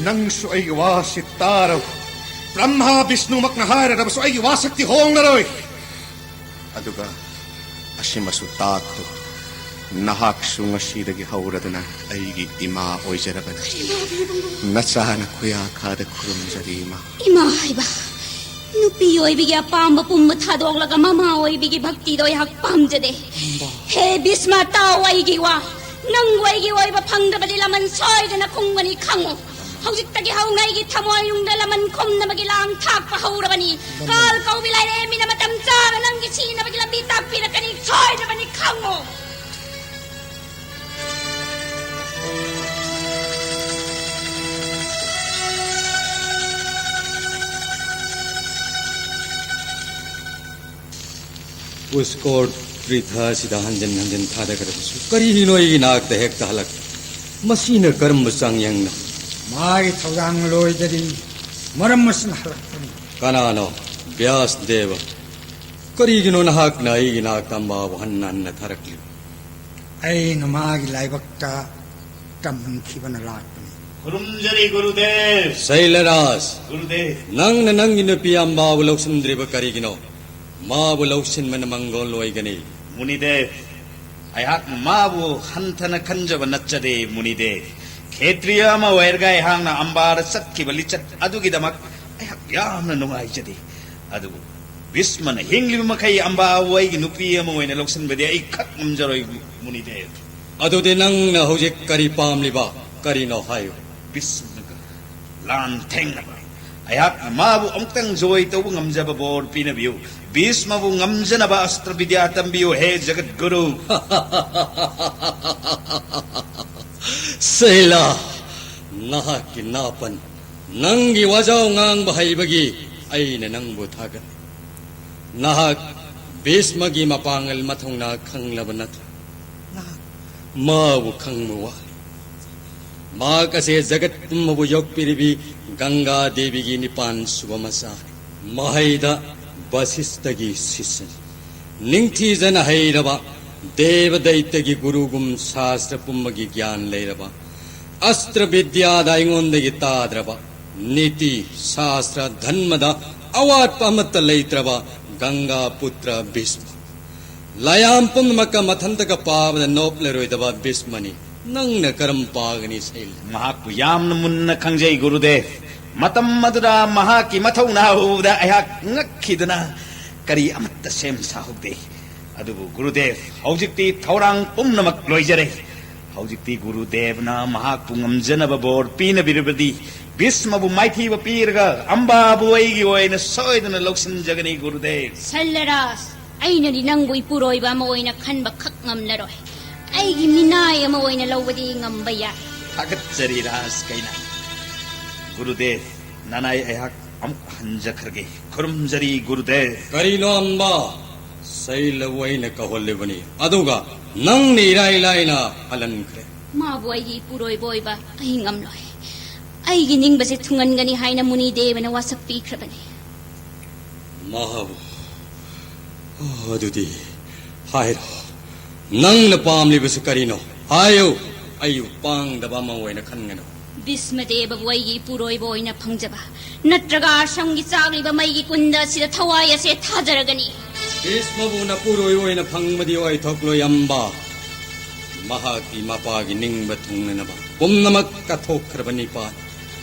ꯅꯪꯁꯨ ꯑꯩꯒꯤ ꯋꯥꯁꯤ ꯇꯥꯔꯣ꯫ ꯕ꯭ꯔꯍ꯭ꯃ ꯕꯤꯁꯅꯨꯃꯛꯅ ꯍꯥꯏꯔꯔꯕꯁꯨ ꯑꯩꯒꯤ ꯋꯥꯁꯛꯇꯤ ꯍꯣꯡꯂꯔꯣꯏ꯫ ꯑꯗꯨꯒ ꯑꯁꯤꯃꯁꯨ ꯇꯥꯈꯣ, ꯅꯍꯥꯛꯁꯨ ꯉꯁꯤꯗꯒꯤ ꯍꯧꯔꯗꯨꯅ ꯑꯩꯒꯤ ꯏꯃꯥ ꯑꯣꯏꯖꯔꯕꯅꯤ꯫ ꯅꯆꯥꯅ ꯈꯨꯌꯥꯈꯥꯗ ꯈꯨꯔꯨꯝꯖꯔꯤ, ꯏꯃꯥ꯫ ꯏꯃꯥ ꯍꯥꯏꯕ, ꯅꯨꯄꯤ ꯑꯣꯏꯕꯤꯒꯤ ꯑꯄꯥꯝꯕ ꯄꯨꯝꯕ ꯊꯥꯗꯣꯛꯂꯒ ꯃꯃꯥ ꯑꯣꯏꯕꯤꯒꯤ ꯚꯛꯇꯤꯗꯣ ꯑꯩꯍꯥꯛ ꯄꯥꯝꯖꯗꯦ꯫ ꯍꯦ ꯚꯤꯁꯃ, ꯇꯥꯎ ꯑꯩꯒꯤ ꯋꯥ꯫ ꯅꯪꯕꯨ ꯑꯩꯒꯤ ꯑꯣꯏꯕ ꯐꯪꯗ꯭ꯔꯕꯗꯤ ꯂꯃꯟ ꯁꯣꯏꯗꯅ ꯈꯨꯝꯒꯅꯤ ꯈꯪꯉꯨ꯫ ꯍꯧꯖꯤꯛꯇꯒꯤ ꯍꯧꯅ ꯑꯩꯒꯤ ꯊꯃꯣꯏꯅꯨꯡꯗ ꯂꯃꯟ ꯈꯨꯝꯅꯕꯒꯤ ꯂꯥꯡ ꯊꯥꯛꯄ ꯍꯧꯔꯕꯅꯤ꯫ ꯀꯥꯜ ꯀꯧꯕꯤ ꯂꯥꯏꯔꯦꯝꯕꯤꯅ ꯃꯇꯝ ꯆꯥꯅ ꯅꯪꯒꯤ ꯁꯤꯅꯕꯒꯤ ꯂꯝꯕꯤ ꯇꯥꯛꯄꯤꯔꯛꯀꯅꯤ ꯁꯣꯏꯗ꯭ꯔꯕꯅꯤ ꯈꯪꯉꯨ꯫ ꯄꯨꯁꯀꯣꯔ ꯇ꯭ꯔꯤꯊ ꯑꯁꯤꯗ ꯍꯟꯖꯤꯟ ꯍꯟꯖꯤꯟ ꯊꯥꯗꯈ꯭ꯔꯕꯁꯨ ꯀꯔꯤꯒꯤꯅꯣ ꯑꯩꯒꯤ ꯅꯥꯛꯇ ꯍꯦꯛꯇ ꯍꯜꯂꯛꯇꯦ? ꯃꯁꯤꯅ ꯀꯔꯝꯕ ꯆꯥꯡꯌꯦꯡꯅꯣ? ꯃꯥꯒꯤ ꯊꯧꯗꯥꯡ ꯂꯣꯏꯗꯔꯤ, ꯃꯔꯝ ꯑꯁꯤꯅ ꯍꯜꯂꯛꯄꯅꯤ꯫ ꯀꯅꯥꯅꯣ? ꯕ꯭ꯌꯥꯁ ꯗꯦꯕ꯫ ꯀꯔꯤꯒꯤꯅꯣ ꯅꯍꯥꯛꯅ ꯑꯩꯒꯤ ꯅꯥꯛꯇ ꯑꯝꯕꯥꯕꯨ ꯍꯟꯅ ꯍꯟꯅ ꯊꯥꯔꯛꯂꯤꯕ? ꯑꯩꯅ ꯃꯥꯒꯤ ꯂꯥꯏꯕꯛꯇ ꯇꯝꯈꯤꯕꯅ ꯂꯥꯛꯄꯅꯤ꯫ ꯈꯨꯔꯨꯝꯖꯔꯤ ꯒꯨꯔꯨꯗꯦꯕ꯫ ꯁꯩꯂꯔꯥꯖ, ꯒꯨꯔꯨꯗꯦꯕ꯫ ꯅꯪꯅ ꯅꯪꯒꯤ ꯅꯨꯄꯤ ꯑꯝꯕꯥꯕꯨ ꯂꯧꯁꯤꯟꯗ꯭ꯔꯤꯕ ꯀꯔꯤꯒꯤꯅꯣ? ꯃꯥꯕꯨ ꯂꯧꯁꯤꯟꯕꯅ ꯃꯪꯒꯣꯜ ꯑꯣꯏꯒꯅꯤ꯫ ꯃꯨꯅꯤꯗꯦꯕ, ꯑꯩꯍꯥꯛ ꯃꯥꯕꯨ ꯍꯟꯊꯅ ꯈꯟꯖꯕ ꯅꯠꯆꯗꯦ, ꯃꯨꯅꯤꯗꯦꯕ꯫ ꯈꯦꯇ꯭ꯔꯤꯌ ꯑꯃ ꯑꯣꯏꯔꯒ ꯑꯩꯍꯥꯛꯅ ꯑꯝꯕꯥꯗ ꯆꯠꯈꯤꯕ ꯂꯤꯆꯠ ꯑꯗꯨꯒꯤꯗꯃꯛ ꯑꯩꯍꯥꯛ ꯌꯥꯝꯅ ꯅꯨꯡꯉꯥꯏꯖꯗꯦ꯫ ꯑꯗꯨꯕꯨ ꯚꯤꯁꯃꯅ ꯍꯤꯡꯂꯤꯕ ꯃꯈꯩ ꯑꯝꯕꯥꯕꯨ ꯑꯩꯒꯤ ꯅꯨꯄꯤ ꯑꯃ ꯑꯣꯏꯅ ꯂꯧꯁꯤꯟꯕꯗꯤ ꯑꯩ ꯈꯛ ꯉꯝꯖꯔꯣꯏ, ꯃꯨꯅꯤꯗꯦꯕ꯫ ꯑꯗꯨꯗꯤ ꯅꯪꯅ ꯍꯧꯖꯤꯛ ꯀꯔꯤ ꯄꯥꯝꯂꯤꯕ? ꯀꯔꯤꯅꯣ ꯍꯥꯏꯌꯨ꯫ ꯚꯤꯁꯃꯒ ꯂꯥꯟ ꯊꯦꯡꯅꯕ꯫ ꯑꯩꯍꯥꯛꯅ ꯃꯥꯕꯨ ꯑꯃꯨꯛꯇꯪ ꯖꯣꯏ ꯇꯧꯕ ꯉꯝꯖꯕ ꯕꯣꯔ ꯄꯤꯅꯕꯤꯌꯨ꯫ ꯚꯤꯁꯃꯕꯨ ꯉꯝꯖꯅꯕ ꯑꯁꯇ꯭ꯔ ꯕꯤꯗ꯭ꯌꯥ ꯇꯝꯕꯤꯌꯨ, ꯍꯦ ꯖꯒꯠ ꯒꯨꯔꯨ꯫ ꯁꯩꯂꯥ, ꯅꯍꯥꯛꯀꯤ ꯅꯥꯄꯟ, ꯅꯪꯒꯤ ꯋꯥꯖꯥꯎ ꯉꯥꯡꯕ ꯍꯩꯕꯒꯤ ꯑꯩꯅ ꯅꯪꯕꯨ ꯊꯥꯒꯠꯂꯤ꯫ ꯅꯍꯥꯛ ꯚꯤꯁꯃꯒꯤ ꯃꯄꯥꯡꯒꯜ ꯃꯊꯧꯅꯥ ꯈꯪꯂꯕ ꯅꯠꯇ꯭ꯔꯥ? ꯅꯍꯥꯛ ꯃꯥꯕꯨ ꯈꯪꯕ ꯋꯥꯠꯂꯤ꯫ ꯃꯍꯥꯛ ꯑꯁꯦ ꯖꯒꯠ ꯄꯨꯝꯕꯕꯨ ꯌꯣꯛꯄꯤꯔꯤꯕꯤ ꯒꯪꯒꯥ ꯗꯦꯕꯤꯒꯤ ꯅꯤꯄꯥꯟ ꯁꯨꯕ ꯃꯆꯥꯅꯤ꯫ ꯃꯍꯩꯗ ꯕꯁꯤꯁꯇꯒꯤ ꯁꯤꯁꯅꯤ꯫ ꯅꯤꯡꯊꯤꯖꯅ ꯍꯩꯔꯕ, ꯗꯦꯕ ꯗꯩꯇꯒꯤ ꯒꯨꯔꯨꯒꯨꯝ ꯁꯥꯁꯇ꯭ꯔ ꯄꯨꯝꯕꯒꯤ ꯒ꯭ꯌꯥꯟ ꯂꯩꯔꯕ, ꯑꯁꯇ꯭ꯔ ꯕꯤꯗ꯭ꯌꯥꯗ ꯑꯩꯉꯣꯟꯗꯒꯤ ꯇꯥꯗ꯭ꯔꯕ, ꯅꯤꯇꯤ, ꯁꯥꯁꯇ꯭ꯔ, ꯙꯟꯃꯗ ꯑꯋꯥꯠꯄ ꯑꯃꯠꯇ ꯂꯩꯇ꯭ꯔꯕ ꯒꯪꯒꯥ ꯄꯨꯇ꯭ꯔ ꯚꯤꯁꯃ꯫ ꯂꯥꯏꯌꯥꯝ ꯄꯨꯝꯅꯃꯛꯀ ꯃꯊꯟꯇꯒ ꯄꯥꯕꯗ ꯅꯣꯞꯂꯔꯣꯏꯗꯕ ꯚꯤꯁꯃꯅꯤ꯫ ꯅꯪꯅ ꯀꯔꯝ ꯄꯥꯒꯅꯤ, ꯁꯩꯂ? ꯃꯍꯥꯛꯄꯨ ꯌꯥꯝꯅ ꯃꯨꯟꯅ ꯈꯪꯖꯩ, ꯒꯨꯔꯨꯗꯦꯕ꯫ ꯃꯇꯝ ꯑꯗꯨꯗ ꯃꯍꯥꯛꯀꯤ ꯃꯊꯧꯅꯥ ꯎꯕꯗ ꯑꯩꯍꯥꯛ ꯉꯛꯈꯤꯗꯨꯅ ꯀꯔꯤ ꯑꯃꯠꯇ ꯁꯦꯝ ꯁꯥꯍꯧꯗꯦ꯫ ꯑꯗꯨꯕꯨ ꯒꯨꯔꯨꯗꯦꯕ, ꯍꯧꯖꯤꯛꯇꯤ ꯊꯧꯔꯥꯡ ꯄꯨꯝꯅꯃꯛ ꯂꯣꯏꯖꯔꯦ꯫ ꯍꯧꯖꯤꯛꯇꯤ ꯒꯨꯔꯨꯗꯦꯕꯅ ꯃꯍꯥꯛꯄꯨ ꯉꯝꯖꯅꯕ ꯕꯣꯔ ꯄꯤꯅꯕꯤꯔꯕꯗꯤ ꯚꯤꯁꯃꯕꯨ ꯃꯥꯏꯊꯤꯕ ꯄꯤꯔꯒ ꯑꯝꯕꯥꯕꯨ ꯑꯩꯒꯤ ꯑꯣꯏꯅ ꯁꯣꯏꯗꯅ ꯂꯧꯁꯤꯟꯖꯒꯅꯤ, ꯒꯨꯔꯨꯗꯦꯕ꯫ ꯁꯜꯂꯔꯥꯖ, ꯑꯩꯅꯗꯤ ꯅꯪꯕꯨ ꯏꯄꯨꯔꯣꯏꯕ ꯑꯃ ꯑꯣꯏꯅ ꯈꯟꯕ ꯈꯛ ꯉꯝꯂꯔꯣꯏ꯫ ꯑꯩꯒꯤ ꯃꯤꯅꯥꯏ ꯑꯃ ꯑꯣꯏꯅ ꯂꯧꯕꯗꯤ ꯉꯝꯕ ꯌꯥꯏ꯫ ꯊꯥꯒꯠꯆꯔꯤ ꯔꯥꯖ ꯀꯩꯅꯥ꯫ ꯒꯨꯔꯨꯗꯦꯕ, ꯅꯅꯥꯏ ꯑꯩꯍꯥꯛ ꯑꯃꯨꯛ ꯍꯟꯖꯈ꯭ꯔꯒꯦ꯫ ꯈꯨꯔꯨꯝꯖꯔꯤ, ꯒꯨꯔꯨꯗꯦꯕ꯫ ꯀꯔꯤꯅꯣ ꯑꯝꯕ? ꯁꯩꯂꯕꯨ ꯑꯩꯅ ꯀꯧꯍꯜꯂꯤꯕꯅꯤ, ꯑꯗꯨꯒ ꯅꯪꯅ ꯏꯔꯥꯏ ꯂꯥꯏꯅ ꯍꯜꯍꯟꯈ꯭ꯔꯦ꯫ ꯃꯥꯕꯨ ꯑꯩꯒꯤ ꯏꯄꯨꯔꯣꯏꯕ ꯑꯣꯏꯕ ꯑꯩ ꯉꯝꯂꯣꯏ꯫ ꯑꯩꯒꯤ ꯅꯤꯡꯕꯁꯦ ꯊꯨꯡꯍꯟꯒꯅꯤ ꯍꯥꯏꯅ ꯃꯨꯅꯤ ꯗꯦꯕꯅ ꯋꯥꯁꯛ ꯄꯤꯈ꯭ꯔꯕꯅꯤ꯫ ꯃꯍꯥꯕꯨ, ꯑꯗꯨꯗꯤ ꯍꯥꯏꯔꯣ, ꯅꯪꯅ ꯄꯥꯝꯂꯤꯕꯁꯤ ꯀꯔꯤꯅꯣ? ꯍꯥꯏꯌꯨ, ꯑꯩꯕꯨ ꯄꯥꯡꯗꯕ ꯑꯃ ꯑꯣꯏꯅ ꯈꯟꯒꯅꯨ꯫ ꯚꯤꯁꯃꯗꯦꯕꯕꯨ ꯑꯩꯒꯤ ꯏꯄꯨꯔꯣꯏꯕ ꯑꯣꯏꯅ ꯐꯪꯖꯕ, ꯅꯠꯇ꯭ꯔꯒ ꯑꯥꯁ꯭ꯔꯝꯒꯤ ꯆꯥꯛꯂꯤꯕ ꯃꯩꯒꯤ ꯀꯨꯟꯗ ꯑꯁꯤꯗ ꯊꯋꯥꯏ ꯑꯁꯦ ꯊꯥꯖꯔꯒꯅꯤ꯫ ꯚꯤꯁꯃꯕꯨ ꯅꯄꯨꯔꯣꯏꯕ ꯑꯣꯏꯅ ꯐꯪꯕꯗꯤ ꯑꯣꯏꯊꯣꯛꯂꯣꯏ ꯑꯝꯕ꯫ ꯃꯍꯥꯛꯇꯤ ꯃꯄꯥꯒꯤ ꯅꯤꯡꯕ ꯊꯨꯡꯅꯅꯕ ꯄꯨꯝꯅꯃꯛ ꯀꯠꯊꯣꯛꯈ꯭ꯔꯕ ꯅꯤꯄꯥꯅꯤ꯫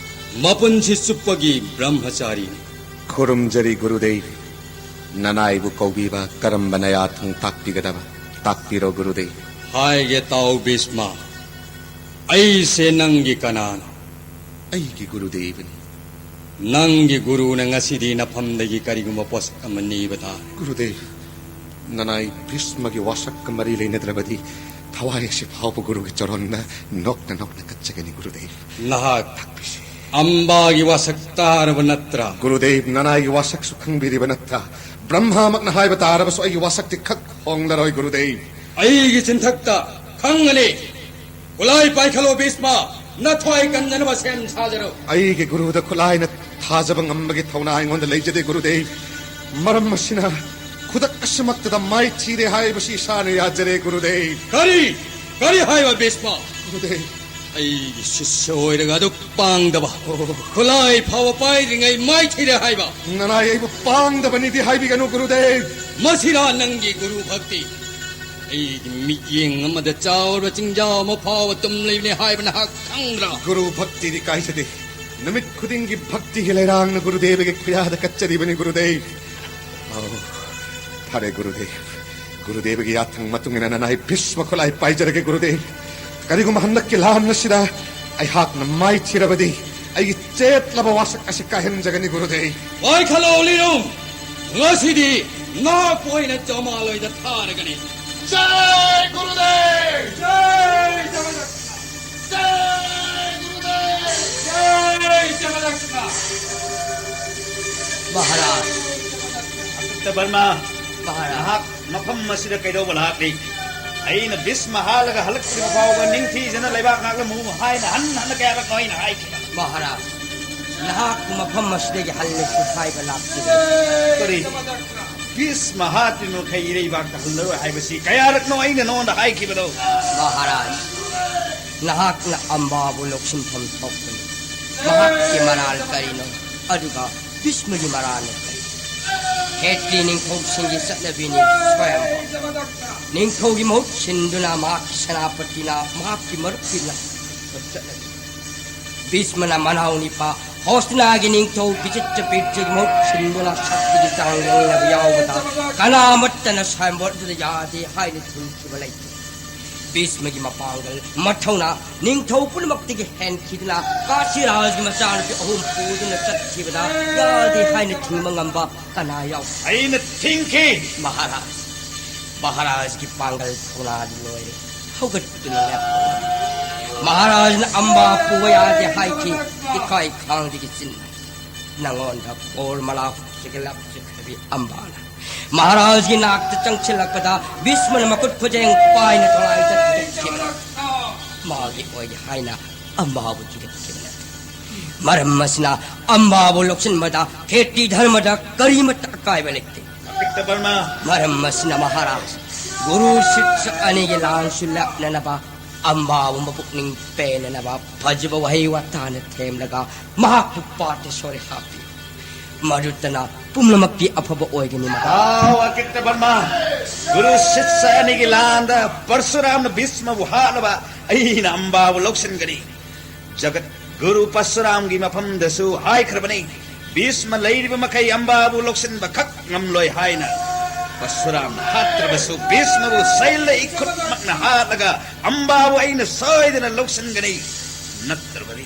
ꯃꯄꯨꯟꯁꯤ ꯆꯨꯞꯄꯒꯤ ꯕ꯭ꯔꯍ꯭ꯃꯆꯥꯔꯤꯅꯤ꯫ ꯈꯨꯔꯨꯝꯖꯔꯤ ꯒꯨꯔꯨꯗꯦꯕ꯫ ꯅꯅꯥꯏꯕꯨ ꯀꯧꯕꯤꯕ ꯀꯔꯝꯕ ꯅꯌꯥ ꯊꯣꯡ ꯇꯥꯛꯄꯤꯒꯗꯕ? ꯇꯥꯛꯄꯤꯔꯣ ꯒꯨꯔꯨꯗꯦꯕ꯫ ꯍꯥꯏꯒꯦ ꯇꯥꯎ ꯚꯤꯁꯃ, ꯑꯩꯁꯦ ꯅꯪꯒꯤ ꯀꯅꯥꯅꯣ? ꯑꯩꯒꯤ ꯒꯨꯔꯨꯗꯦꯕꯅꯤ꯫ ꯅꯪꯒꯤ ꯒꯨꯔꯨꯅ ꯉꯁꯤꯗꯤ ꯅꯐꯝꯗꯒꯤ ꯀꯔꯤꯒꯨꯝꯕ ꯄꯣꯠꯁꯛ ꯑꯃ ꯅꯤꯕ ꯇꯥꯔꯦ꯫ ꯒꯨꯔꯨꯗꯦꯕ, ꯅꯅꯥꯏ ꯚꯤꯁꯃꯒꯤ ꯋꯥꯁꯛꯀ ꯃꯔꯤ ꯂꯩꯅꯗ꯭ꯔꯕꯗꯤ ꯊꯋꯥꯏ ꯑꯁꯤ ꯐꯥꯎꯕ ꯒꯨꯔꯨꯒꯤ ꯆꯔꯣꯟꯗ ꯅꯣꯛꯅ ꯅꯣꯛꯅ ꯀꯠꯆꯒꯅꯤ ꯒꯨꯔꯨꯗꯦꯕ꯫ ꯅꯍꯥꯛ ꯇꯥꯛꯄꯤꯁꯤ꯫ ꯑꯝꯕꯥꯒꯤ ꯋꯥꯁꯛ ꯇꯥꯔꯕ ꯅꯠꯇ꯭ꯔꯥ? ꯒꯨꯔꯨꯗꯦꯕ, ꯅꯅꯥꯏꯒꯤ ꯋꯥꯁꯛꯁꯨ ꯈꯪꯕꯤꯔꯤꯕ ꯅꯠꯇ꯭ꯔꯥ? ꯕ꯭ꯔꯍ꯭ꯃꯥꯃꯛꯅ ꯍꯥꯏꯕ ꯇꯥꯔꯕꯁꯨ ꯑꯩꯒꯤ ꯋꯥꯁꯛꯇꯤ ꯈꯛ ꯍꯣꯡꯂꯔꯣꯏ ꯒꯨꯔꯨꯗꯦꯕ꯫ ꯑꯩꯒꯤ ꯆꯤꯟꯊꯛꯇ ꯈꯪꯒꯅꯤ꯫ ꯈꯨꯠꯂꯥꯏ ꯄꯥꯏꯈꯠꯂꯣ ꯚꯤꯁꯃ, ꯅꯊ꯭ꯋꯥꯏ ꯀꯟꯖꯅꯕ ꯁꯦꯝ ꯁꯥꯖꯔꯣ꯫ ꯑꯩꯒꯤ ꯒꯨꯔꯨꯗ ꯈꯨꯠꯂꯥꯏꯅ ꯊꯥꯖꯕ ꯉꯝꯕꯒꯤ ꯊꯧꯅꯥ ꯑꯩꯉꯣꯟꯗ ꯂꯩꯖꯗꯦ ꯒꯨꯔꯨꯗꯦꯕ꯫ ꯃꯔꯝ ꯑꯁꯤꯅ ꯈꯨꯗꯛ ꯑꯁꯤꯃꯛꯇꯗ ꯃꯥꯏꯊꯤꯔꯦ ꯍꯥꯏꯕꯁꯤ ꯏꯁꯥꯅ ꯌꯥꯖꯔꯦ ꯒꯨꯔꯨꯗꯦꯕ꯫ ꯀꯔꯤ? ꯀꯔꯤ ꯍꯥꯏꯕ ꯚꯤꯁꯃ? ꯒꯨꯔꯨꯗꯦꯕ꯫ ꯑꯩꯒꯤ ꯁꯤꯁ꯭ꯌ ꯑꯣꯏꯔꯒ ꯑꯗꯨꯛ ꯄꯥꯡꯗꯕ, ꯑꯣ, ꯈꯨꯠꯂꯥꯏ ꯐꯥꯎꯕ ꯄꯥꯏꯗ꯭ꯔꯤꯉꯩ ꯃꯥꯏꯊꯤꯔꯦ ꯍꯥꯏꯕ? ꯅꯅꯥꯏ ꯑꯩꯕꯨ ꯄꯥꯡꯗꯕꯅꯤꯗꯤ ꯍꯥꯏꯕꯤꯒꯅꯨ ꯒꯨꯔꯨꯗꯦꯕ꯫ ꯃꯁꯤꯔꯥ ꯅꯪꯒꯤ ꯒꯨꯔꯨ ꯚꯛꯇꯤ? ꯑꯩꯒꯤ ꯃꯤꯠꯌꯦꯡ ꯑꯃꯗ ꯆꯥꯎꯔꯕ ꯆꯤꯡꯖꯥꯎ ꯑꯃ ꯐꯥꯎꯕ ꯇꯨꯝꯂꯤꯕꯅꯤ ꯍꯥꯏꯕ ꯅꯍꯥꯛ ꯈꯪꯗ꯭ꯔꯥ? ꯒꯨꯔꯨ ꯚꯛꯇꯤꯗꯤ ꯀꯥꯏꯖꯗꯦ꯫ ꯅꯨꯃꯤꯠ ꯈꯨꯗꯤꯡꯒꯤ ꯚꯛꯇꯤꯒꯤ ꯂꯩꯔꯥꯡꯅ ꯒꯨꯔꯨꯗꯦꯕꯒꯤ ꯈꯨꯌꯥꯗ ꯀꯠꯆꯔꯤꯕꯅꯤ, ꯒꯨꯔꯨꯗꯦꯕ꯫ ꯑꯧ, ꯐꯔꯦ, ꯒꯨꯔꯨꯗꯦꯕ꯫ ꯒꯨꯔꯨꯗꯦꯕꯒꯤ ꯌꯥꯊꯪ ꯃꯇꯨꯡ ꯏꯟꯅ ꯅꯅꯥꯏ ꯚꯤꯁꯃ ꯈꯨꯠꯂꯥꯏ ꯄꯥꯏꯖꯔꯒꯦ, ꯒꯨꯔꯨꯗꯦꯕ꯫ ꯀꯔꯤꯒꯨꯝꯕ ꯍꯟꯗꯛꯀꯤ ꯂꯥꯟ ꯑꯁꯤꯗ ꯑꯩꯍꯥꯛꯅ ꯃꯥꯏꯊꯤꯔꯕꯗꯤ, ꯑꯩꯒꯤ ꯆꯦꯠꯂꯕ ꯋꯥꯁꯛ ꯑꯁꯤ ꯀꯥꯏꯍꯟꯖꯒꯅꯤ, ꯒꯨꯔꯨꯗꯦꯕ꯫ ꯄꯥꯏꯈꯠꯂꯣ, ꯂꯤꯔꯣꯡ꯫ ꯉꯁꯤꯗꯤ ꯅꯍꯥꯛꯄꯨ ꯑꯩꯅ ꯖꯃꯥꯂꯣꯏꯗ ꯊꯥꯔꯒꯅꯤ꯫ ꯖꯥꯏ ꯒꯨꯔꯨꯗꯦꯕ! ꯖꯥꯏ ꯖꯒꯗꯒꯨꯔꯨ! ꯖꯥꯏ ꯒꯨꯔꯨꯗꯦꯕ! ꯖꯥꯏ ꯖꯒꯗꯒꯨꯔꯨ! ꯃꯍꯥꯔꯥꯖ! ꯑꯀꯤꯠꯇ ꯕꯔꯃ, ꯃꯍꯥꯔꯥꯖ! ꯅꯍꯥꯛ ꯃꯐꯝ ꯑꯁꯤꯗ ꯀꯩꯗꯧꯕ ꯂꯥꯛꯂꯤ? ꯑꯩꯅ ꯚꯤꯁꯃ ꯍꯥꯠꯂꯒ ꯍꯜꯂꯛꯇ꯭ꯔꯤꯕ ꯐꯥꯎꯕ ꯅꯤꯡꯊꯤꯖꯅ ꯂꯩꯕꯥꯛ ꯉꯥꯛꯂꯝꯃꯨ ꯍꯥꯏꯅ ꯍꯟꯅ ꯍꯟꯅ ꯀꯌꯥꯔꯛꯅꯣ ꯑꯩꯅ ꯍꯥꯏꯈꯤꯕ? ꯃꯍꯥꯔꯥꯖ, ꯅꯍꯥꯛꯄꯨ ꯃꯐꯝ ꯑꯁꯤꯗꯒꯤ ꯍꯜꯂꯁꯤ ꯍꯥꯏꯕ ꯂꯥꯛꯆꯕꯅꯤ꯫ ꯀꯔꯤ? ꯚꯤꯁꯃ ꯍꯥꯠꯇ꯭ꯔꯤ ꯃꯈꯩ ꯏꯔꯩꯕꯥꯛꯇ ꯍꯜꯂꯔꯣꯏ ꯍꯥꯏꯕꯁꯤ ꯀꯌꯥꯔꯛꯅꯣ ꯑꯩꯅ ꯅꯉꯣꯟꯗ ꯍꯥꯏꯈꯤꯕꯗꯣ? ꯃꯍꯥꯔꯥꯖ, ꯅꯍꯥꯛꯅ ꯑꯝꯕꯥꯕꯨ ꯂꯧꯁꯤꯟꯐꯝ ꯊꯣꯛꯄꯅꯤ꯫ ꯃꯍꯥꯛꯀꯤ ꯃꯔꯥꯜ ꯀꯔꯤꯅꯣ? ꯑꯗꯨꯒ ꯚꯤꯁꯃꯒꯤ ꯃꯔꯥꯜꯅ ꯀꯔꯤ? ꯈꯦꯇ꯭ꯔꯤ ꯅꯤꯡꯊꯧꯁꯤꯡꯒꯤ ꯆꯠꯅꯕꯤꯅꯤ ꯁ꯭ꯋꯌꯝꯚꯔ꯫ ꯅꯤꯡꯊꯧꯒꯤ ꯃꯍꯨꯠ ꯁꯤꯟꯗꯨꯅ ꯃꯍꯥꯛꯀꯤ ꯁꯦꯅꯥꯄꯇꯤꯅ ꯃꯍꯥꯛꯀꯤ ꯃꯔꯨꯞꯀꯤ ꯂꯝ ꯆꯠꯅꯕꯤ꯫ ꯚꯤꯁꯃꯅ ꯃꯅꯥꯎ ꯅꯤꯄꯥ ꯍꯣꯁꯅꯥꯒꯤ ꯅꯤꯡꯊꯧ ꯕꯤꯆꯤꯇ꯭ꯔꯄꯤꯇ꯭ꯔꯒꯤ ꯃꯍꯨꯠ ꯁꯤꯟꯗꯨꯅ ꯁꯛꯇꯤꯒꯤ ꯆꯥꯡ ꯌꯦꯡꯅꯕ ꯌꯥꯎꯕꯗ ꯀꯅꯥꯃꯠꯇꯅ ꯁ꯭ꯋꯌꯝꯚꯔꯗꯨꯗ ꯌꯥꯗꯦ ꯍꯥꯏꯅ ꯊꯤꯡꯈꯤꯕ ꯂꯩꯇꯦ꯫ ꯚꯤꯁꯃꯒꯤ ꯃꯄꯥꯡꯒꯜ ꯃꯊꯧꯅꯥ ꯅꯤꯡꯊꯧ ꯄꯨꯝꯅꯃꯛꯇꯒꯤ ꯍꯦꯟꯈꯤꯗꯨꯅ ꯀꯥꯁꯤꯔꯥꯖꯒꯤ ꯃꯆꯥꯅꯨꯄꯤ ꯑꯍꯨꯝ ꯄꯨꯗꯨꯅ ꯆꯠꯈꯤꯕꯗ ꯌꯥꯗꯦ ꯍꯥꯏꯅ ꯊꯤꯡꯕ ꯉꯝꯕ ꯀꯅꯥ ꯌꯥꯎ? ꯑꯩꯅ ꯊꯤꯡꯈꯤ! ꯃꯍꯥꯔꯥꯖ, ꯃꯍꯥꯔꯥꯖꯒꯤ ꯄꯥꯡꯒꯜ ꯊꯧꯅꯥꯗꯤ ꯂꯣꯏꯔꯦ꯫ ꯍꯧꯒꯠꯇꯨꯅ ꯂꯦꯞꯄꯣ꯫ ꯃꯍꯥꯔꯥꯖꯅ ꯑꯝꯕꯥ ꯄꯨꯕ ꯌꯥꯗꯦ ꯍꯥꯏꯈꯤ꯫ ꯏꯀꯥꯏ ꯈꯥꯡꯗꯒꯤ ꯆꯤꯟ ꯅꯉꯣꯟꯗ ꯕꯣꯔ ꯃꯂꯥ ꯍꯨꯛꯆꯒ ꯂꯥꯞꯆꯈ꯭ꯔꯕꯤ ꯑꯝꯕꯥꯅ ꯃꯍꯥꯔꯥꯖꯒꯤ ꯅꯥꯛꯇ ꯆꯪꯁꯤꯜꯂꯛꯄꯗ ꯚꯤꯁꯃꯅ ꯃꯈꯨꯠ ꯈꯨꯖꯦꯡ ꯄꯥꯏꯅ ꯊꯋꯥꯏꯗ ꯊꯤꯒꯠꯈꯤꯕꯅꯤ꯫ ꯃꯥꯒꯤ ꯑꯣꯏ ꯍꯥꯏꯅ ꯑꯝꯕꯥꯕꯨ ꯊꯤꯒꯠꯈꯤꯕꯅꯤ꯫ ꯃꯔꯝ ꯑꯁꯤꯅ ꯑꯝꯕꯥꯕꯨ ꯂꯧꯁꯤꯟꯕꯗ ꯈꯦꯇꯤ ꯙꯔꯃꯗ ꯀꯔꯤꯃꯠꯇ ꯑꯀꯥꯏꯕ ꯂꯩꯇꯦ꯫ ꯑꯀꯤꯠꯇ ꯕꯔꯃ꯫ ꯃꯔꯝ ꯑꯁꯤꯅ ꯃꯍꯥꯔꯥꯖ, ꯒꯨꯔꯨ ꯁꯤꯁ꯭ꯌ ꯑꯅꯤꯒꯤ ꯂꯥꯟꯁꯨ ꯂꯥꯛꯅꯅꯕ ꯑꯝꯕꯥꯕꯨ ꯃꯄꯨꯛꯅꯤꯡ ꯄꯦꯟꯅꯅꯕ ꯐꯖꯕ ꯋꯥꯍꯩ ꯋꯥꯇꯥꯅ ꯊꯦꯝꯂꯒ ꯃꯍꯥꯛꯄꯨ ꯄꯥꯇꯦꯁꯣꯔꯤ ꯍꯥꯞꯄꯤ꯫ ꯃꯗꯨꯇꯅ ꯄꯨꯝꯅꯃꯛꯀꯤ ꯑꯐꯕ ꯑꯣꯏꯒꯅꯤ ꯃꯍꯥꯔꯥꯖ꯫ ꯑꯥꯎ, ꯑꯀꯤꯠꯇ ꯕꯔꯃ, ꯒꯨꯔꯨ ꯁꯤꯁ꯭ꯌ ꯑꯅꯤꯒꯤ ꯂꯥꯟꯗ ꯄꯔꯁꯨꯔꯥꯝꯅ ꯚꯤꯁꯃꯕꯨ ꯍꯥꯠꯂꯕ ꯑꯩꯅ ꯑꯝꯕꯥꯕꯨ ꯂꯧꯁꯤꯟꯒꯅꯤ꯫ ꯖꯒꯠ ꯒꯨꯔꯨ ꯄꯔꯁꯨꯔꯥꯝꯒꯤ ꯃꯐꯝꯗꯁꯨ ꯍꯥꯏꯈ꯭ꯔꯕꯅꯤ, ꯚꯤꯁꯃ ꯂꯩꯔꯤꯕ ꯃꯈꯩ ꯑꯝꯕꯥꯕꯨ ꯂꯧꯁꯤꯟꯕ ꯈꯛ ꯉꯝꯂꯣꯏ ꯍꯥꯏꯅ꯫ ꯄꯔꯁꯨꯔꯥꯝꯅ ꯍꯥꯠꯇ꯭ꯔꯕꯁꯨ ꯚꯤꯁꯃꯕꯨ ꯁꯩꯂ ꯏꯈꯨꯠꯃꯛꯅ ꯍꯥꯠꯂꯒ ꯑꯝꯕꯥꯕꯨ ꯑꯩꯅ ꯁꯣꯏꯗꯅ ꯂꯧꯁꯤꯟꯒꯅꯤ꯫ ꯅꯠꯇ꯭ꯔꯕꯗꯤ,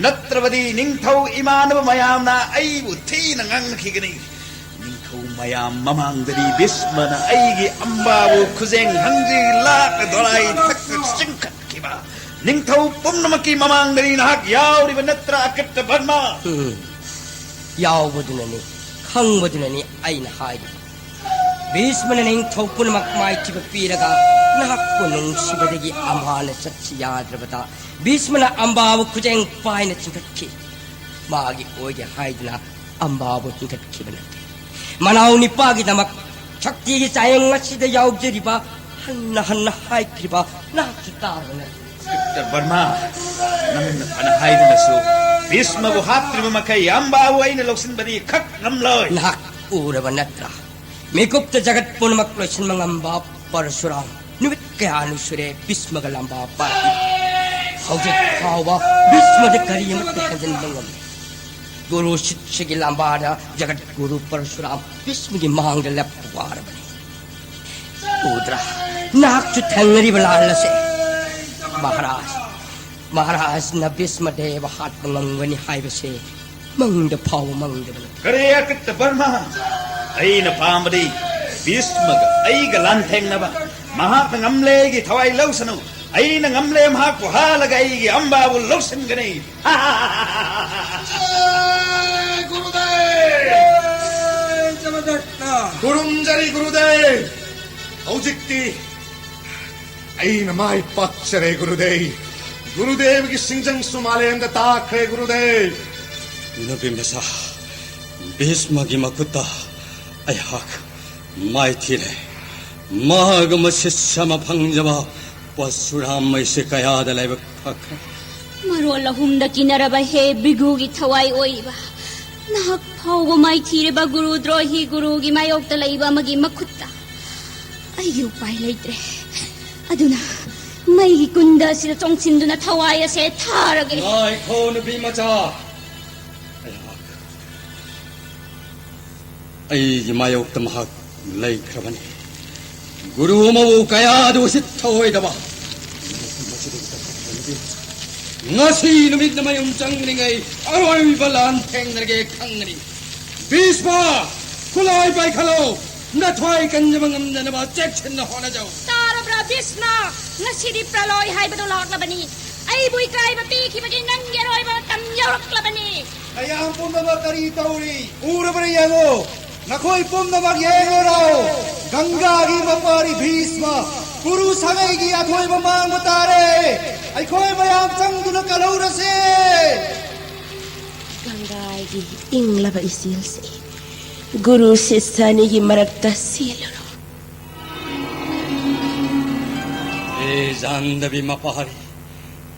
ꯅꯠꯇ꯭ꯔꯕꯗꯤ ꯅꯤꯡꯊꯧ ꯏꯃꯥꯟꯅꯕ ꯃꯌꯥꯝꯅ ꯑꯩꯕꯨ ꯊꯤꯅ ꯉꯥꯡꯅꯈꯤꯒꯅꯤ꯫ ꯅꯤꯡꯊꯧ ꯃꯌꯥꯝ ꯃꯃꯥꯡꯗꯗꯤ ꯚꯤꯁꯃꯅ ꯑꯩꯒꯤ ꯑꯝꯕꯥꯕꯨ ꯈꯨꯖꯦꯡ ꯍꯪꯖꯤ ꯂꯥꯛꯅ ꯗꯣꯂꯥꯏ ꯊꯛꯇ ꯆꯤꯡꯈꯠꯈꯤꯕ꯫ ꯅꯤꯡꯊꯧ ꯄꯨꯝꯅꯃꯛꯀꯤ ꯃꯃꯥꯡꯗꯗꯤ ꯅꯍꯥꯛ ꯌꯥꯎꯔꯤꯕ ꯅꯠꯇ꯭ꯔꯥ, ꯑꯀꯤꯠꯇ ꯕꯔꯃ? ꯎꯝ, ꯌꯥꯎꯕꯗꯨꯅꯅꯤ, ꯈꯪꯕꯗꯨꯅꯅꯤ ꯑꯩꯅ ꯍꯥꯏꯔꯤꯕ꯫ ꯚꯤꯁꯃꯅ ꯅꯤꯡꯊꯧ ꯄꯨꯝꯅꯃꯛ ꯃꯥꯏꯊꯤꯕ ꯄꯤꯔꯒ ꯅꯍꯥꯛꯄꯨ ꯅꯨꯡꯁꯤꯕꯗꯒꯤ ꯑꯝꯕꯥꯅ ꯆꯠꯁꯤ ꯌꯥꯗ꯭ꯔꯕꯗ ꯚꯤꯁꯃꯅ ꯑꯝꯕꯥꯕꯨ ꯈꯨꯖꯦꯡ ꯄꯥꯏꯅ ꯆꯤꯡꯈꯠꯈꯤ꯫ ꯃꯥꯒꯤ ꯑꯣꯏꯒꯦ ꯍꯥꯏꯗꯨꯅ ꯑꯝꯕꯥꯕꯨ ꯆꯤꯡꯈꯠꯈꯤꯕ ꯅꯠꯇꯦ꯫ ꯃꯅꯥꯎ ꯅꯤꯄꯥꯒꯤꯗꯃꯛ ꯁꯛꯇꯤꯒꯤ ꯆꯥꯌꯦꯡ ꯑꯁꯤꯗ ꯌꯥꯎꯖꯔꯤꯕ, ꯍꯟꯅ ꯍꯟꯅ ꯍꯥꯏꯈ꯭ꯔꯤꯕ ꯅꯍꯥꯛꯁꯨ ꯇꯥꯕ ꯅꯠꯇꯦ꯫ ꯗꯣꯛꯇꯔ ꯕꯔꯃꯥ, ꯅꯪꯅ ꯐꯅ ꯍꯥꯏꯗꯨꯅꯁꯨ ꯚꯤꯁꯃꯕꯨ ꯍꯥꯠꯇ꯭ꯔꯤꯕ ꯃꯈꯩ ꯑꯝꯕꯥꯕꯨ ꯑꯩꯅ ꯂꯧꯁꯤꯟꯕꯗꯤ ꯈꯛ ꯉꯝꯂꯣꯏ꯫ ꯅꯍꯥꯛ ꯎꯔꯕ ꯅꯠꯇ꯭ꯔꯥ? ꯃꯤꯀꯨꯞꯇ ꯖꯒꯠ ꯄꯨꯝꯅꯃꯛ ꯂꯣꯏꯁꯤꯟꯕ ꯉꯝꯕ ꯄꯔꯁꯨꯔꯥꯝ ꯅꯨꯃꯤꯠ ꯀꯌꯥꯅꯤ ꯁꯨꯔꯦ ꯚꯤꯁꯃꯒ ꯂꯥꯝꯕꯥ ꯄꯥꯔꯛꯏ꯫ ꯍꯧꯖꯤꯛ ꯐꯥꯎꯕ ꯚꯤꯁꯃꯗ ꯀꯔꯤ ꯑꯃꯠꯇ ꯍꯦꯟꯖꯤꯟꯕ ꯉꯝꯗꯦ꯫ ꯒꯨꯔꯨ ꯁꯤꯁ꯭ꯌꯒꯤ ꯂꯥꯝꯕꯥꯗ ꯖꯒꯠ ꯒꯨꯔꯨ ꯄꯔꯁꯨꯔꯥꯝ ꯚꯤꯁꯃꯒꯤ ꯃꯥꯡꯗ ꯂꯦꯞꯄ ꯋꯥꯔꯕꯅꯤ꯫ ꯎꯗ꯭ꯔꯥ? ꯅꯍꯥꯛꯁꯨ ꯊꯦꯡꯅꯔꯤꯕ ꯂꯥꯟ ꯑꯁꯦ꯫ ꯃꯍꯥꯔꯥꯖ, ꯃꯍꯥꯔꯥꯖꯅ ꯚꯤꯁꯃ ꯗꯦꯕ ꯍꯥꯠꯄ ꯉꯝꯒꯅꯤ ꯍꯥꯏꯕꯁꯦ ꯃꯪꯗ ꯐꯥꯎꯕ ꯃꯪꯗꯕꯅꯤ꯫ ꯀꯔꯤ ꯑꯀꯤꯠꯇ ꯕꯔꯃ? ꯑꯩꯅ ꯄꯥꯝꯕꯗꯤ ꯚꯤꯁꯃꯒ ꯑꯩꯒ ꯂꯥꯟꯊꯦꯡꯅꯕ꯫ ꯃꯍꯥꯛꯅ ꯉꯝꯂꯦ ꯑꯩꯒꯤ ꯊꯋꯥꯏ ꯂꯧꯁꯅꯨ꯫ ꯑꯩꯅ ꯉꯝꯂꯦ ꯃꯍꯥꯛꯄꯨ ꯍꯥꯠꯂꯒ ꯑꯩꯒꯤ ꯑꯝꯕꯥꯕꯨ ꯂꯧꯁꯤꯟꯒꯅꯤ꯫ ꯖꯥꯏ ꯒꯨꯔꯨꯗꯦꯕ! ꯖꯥꯏ ꯖꯒꯗꯒꯨꯔꯨ! ꯈꯨꯔꯨꯝꯖꯔꯤ ꯒꯨꯔꯨꯗꯦꯕ꯫ ꯍꯧꯖꯤꯛꯇꯤ ꯑꯩꯅ ꯃꯥꯏ ꯄꯥꯛꯆꯔꯦ ꯒꯨꯔꯨꯗꯦꯕ꯫ ꯒꯨꯔꯨꯗꯦꯕꯒꯤ ꯁꯤꯡꯖꯪꯁꯨ ꯃꯥꯂꯦꯝꯗ ꯇꯥꯈ꯭ꯔꯦ ꯒꯨꯔꯨꯗꯦꯕ꯫ ꯅꯨꯄꯤ ꯃꯆꯥ ꯚꯤꯁꯃꯒꯤ ꯃꯈꯨꯠꯇ ꯑꯩꯍꯥꯛ ꯃꯥꯏꯊꯤꯔꯦ꯫ ꯃꯍꯥꯛꯒꯨꯝꯕ ꯁꯤꯁ꯭ꯌ ꯑꯃ ꯐꯪꯖꯕ ꯄꯔꯁꯨꯔꯥꯝ ꯑꯩꯁꯦ ꯀꯌꯥꯗ ꯂꯥꯏꯕꯛ ꯐꯈ꯭ꯔꯦ꯫ ꯃꯔꯣꯜ ꯑꯍꯨꯝꯗ ꯀꯤꯅꯔꯕ ꯍꯦ ꯚ꯭ꯔꯤꯒꯨꯒꯤ ꯊꯋꯥꯏ ꯑꯣꯏꯔꯤꯕ, ꯅꯍꯥꯛ ꯐꯥꯎꯕ ꯃꯥꯏꯊꯤꯔꯕ ꯒꯨꯔꯨ ꯗ꯭ꯔꯣꯍꯤ ꯒꯨꯔꯨꯒꯤ ꯃꯥꯌꯣꯛꯇ ꯂꯩꯕ ꯑꯃꯒꯤ ꯃꯈꯨꯠꯇ꯫ ꯑꯩꯒꯤ ꯎꯄꯥꯏ ꯂꯩꯇ꯭ꯔꯦ꯫ ꯑꯗꯨꯅ ꯃꯩꯒꯤ ꯀꯨꯟꯗ ꯑꯁꯤꯗ ꯆꯣꯡꯁꯤꯟꯗꯨꯅ ꯊꯋꯥꯏ ꯑꯁꯦ ꯊꯥꯔꯒꯦ꯫ ꯉꯥꯏꯈꯣ, ꯅꯨꯄꯤ ꯃꯆꯥ꯫ ꯑꯩꯍꯥꯛ, ꯑꯩꯒꯤ ꯃꯥꯌꯣꯛꯇ ꯃꯍꯥꯛ ꯂꯩꯈ꯭ꯔꯕꯅꯤ꯫ ꯒꯨꯔꯨ ꯑꯃꯕꯨ ꯀꯌꯥꯗ ꯎꯁꯤꯠ ꯊꯑꯣꯏꯗꯕ꯫ ꯉꯁꯤ ꯅꯨꯃꯤꯠꯅ ꯃꯌꯨꯝ ꯆꯪꯂꯤꯉꯩ ꯑꯔꯣꯏꯕ ꯂꯥꯟ ꯊꯦꯡꯅꯔꯒꯦ ꯈꯪꯒꯅꯤ꯫ ꯚꯤꯁꯃ, ꯈꯨꯠꯂꯥꯏ ꯄꯥꯏꯈꯠꯂꯣ꯫ ꯅꯊ꯭ꯋꯥꯏ ꯀꯟꯖꯕ ꯉꯝꯅꯅꯕ ꯆꯦꯛꯁꯤꯟꯅ ꯍꯣꯠꯅꯖꯧ꯫ ꯇꯥꯔꯕ꯭ꯔꯥ ꯚꯤꯁꯃ? ꯉꯁꯤꯗꯤ ꯄ꯭ꯔꯂꯣꯏ ꯍꯥꯏꯕꯗꯨ ꯂꯥꯛꯂꯕꯅꯤ꯫ ꯑꯩꯕꯨ ꯏꯀꯥꯏꯕ ꯄꯤꯈꯤꯕꯒꯤ ꯅꯪꯒꯤ ꯑꯔꯣꯏꯕ ꯃꯇꯝ ꯌꯧꯔꯛꯂꯕꯅꯤ꯫ ꯃꯌꯥꯝ ꯄꯨꯝꯅꯃꯛ ꯀꯔꯤ ꯇꯧꯔꯤ? ꯎꯔꯕ꯭ꯔꯥ ꯌꯦꯡꯉꯨ꯫ ꯅꯈꯣꯏ ꯄꯨꯝꯅꯃꯛ ꯌꯦꯡꯂꯨꯔꯣ꯫ ꯒꯪꯒꯥꯒꯤ ꯃꯄꯥꯔꯤ ꯚꯤꯁꯃ, ꯀꯨꯔꯨ ꯁꯥꯒꯩꯒꯤ ꯑꯊꯣꯏꯕ ꯃꯥꯡꯕ ꯇꯥꯔꯦ꯫ ꯑꯩꯈꯣꯏ ꯃꯌꯥꯝ ꯆꯪꯗꯨꯅ ꯀꯜꯍꯧꯔꯁꯦ꯫ ꯒꯪꯒꯥꯒꯤ ꯏꯪꯂꯕ ꯏꯆꯦꯜꯁꯦ, ꯒꯨꯔꯨ ꯁꯤꯁ꯭ꯌ ꯑꯅꯤꯒꯤ ꯃꯔꯛꯇ ꯆꯦꯜꯂꯨꯔꯣ꯫ ꯍꯦ ꯖꯥꯟꯗꯕꯤ ꯃꯄꯥꯔꯤ,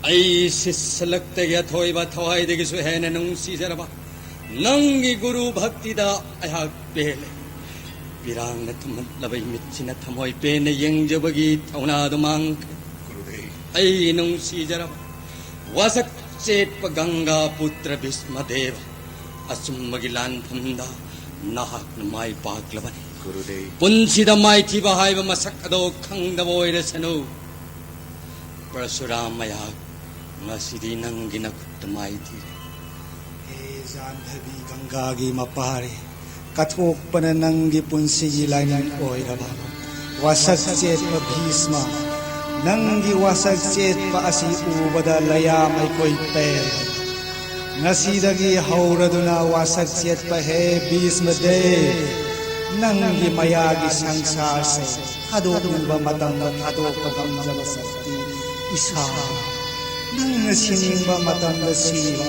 ꯑꯩ ꯁꯤꯁ꯭ꯌꯂꯛꯇꯒꯤ ꯑꯊꯣꯏꯕ ꯊꯋꯥꯏꯗꯒꯤꯁꯨ ꯍꯦꯟꯅ ꯅꯨꯡꯁꯤꯖꯔꯕ ꯅꯪꯒꯤ ꯒꯨꯔꯨ ꯚꯛꯇꯤꯗ ꯑꯩꯍꯥꯛ ꯄꯦꯜꯂꯦ꯫ ꯄꯤꯔꯥꯡꯅ ꯊꯨꯝꯍꯠꯂꯕ ꯏꯃꯤꯠꯁꯤꯅ ꯊꯃꯣꯏ ꯄꯦꯟꯅ ꯌꯦꯡꯖꯕꯒꯤ ꯊꯧꯅꯥꯗꯨ ꯃꯥꯡꯈ꯭ꯔꯦ꯫ ꯒꯨꯔꯨꯗꯦꯕ꯫ ꯑꯩ ꯅꯨꯡꯁꯤꯖꯔꯕ ꯋꯥꯁꯛ ꯆꯦꯠꯄ ꯒꯪꯒꯥ ꯄꯨꯇ꯭ꯔ ꯚꯤꯁꯃꯗꯦꯕ, ꯑꯆꯨꯝꯕꯒꯤ ꯂꯥꯟꯐꯝꯗ ꯅꯍꯥꯛꯅ ꯃꯥꯏ ꯄꯥꯛꯂꯕꯅꯤ꯫ ꯒꯨꯔꯨꯗꯦꯕ꯫ ꯄꯨꯟꯁꯤꯗ ꯃꯥꯏꯊꯤꯕ ꯍꯥꯏꯕ ꯃꯁꯛ ꯑꯗꯣ ꯈꯪꯗꯕ ꯑꯣꯏꯔꯁꯅꯨ꯫ ꯄꯔꯁꯨꯔꯥꯝ, ꯑꯩꯍꯥꯛ ꯉꯁꯤꯗꯤ ꯅꯪꯒꯤ ꯅꯈꯨꯠꯇ ꯃꯥꯏꯊꯤꯔꯦ꯫ ꯍꯦ ꯖꯥꯟꯙꯕꯤ ꯒꯪꯒꯥꯒꯤ ꯃꯄꯥꯔꯤ, ꯀꯠꯊꯣꯛꯄꯅ ꯅꯪꯒꯤ ꯄꯨꯟꯁꯤꯒꯤ ꯂꯥꯏꯅꯤꯡ ꯑꯣꯏꯔꯕ ꯋꯥꯁꯛ ꯆꯦꯠꯄ ꯚꯤꯁꯃ, ꯅꯪꯒꯤ ꯋꯥꯁꯛ ꯆꯦꯠꯄ ꯑꯁꯤ ꯎꯕꯗ ꯂꯌꯥꯝ ꯑꯩꯈꯣꯏ ꯄꯦꯜꯂꯦ꯫ ꯉꯁꯤꯗꯒꯤ ꯍꯧꯔꯗꯨꯅ ꯋꯥꯁꯛ ꯆꯦꯠꯄ ꯍꯦ ꯚꯤꯁꯃꯗꯦꯕ, ꯅꯪꯒꯤ ꯃꯌꯥꯒꯤ ꯁꯪꯁꯥꯔꯁꯦ ꯊꯥꯗꯣꯛꯅꯤꯡꯕ ꯃꯇꯝꯗ ꯊꯥꯗꯣꯛꯄ ꯉꯝꯖꯕ ꯁꯛꯇꯤ ꯏꯁꯥ, ꯅꯪꯅ ꯁꯤꯅꯤꯡꯕ ꯃꯇꯝꯗ ꯁꯤꯕ,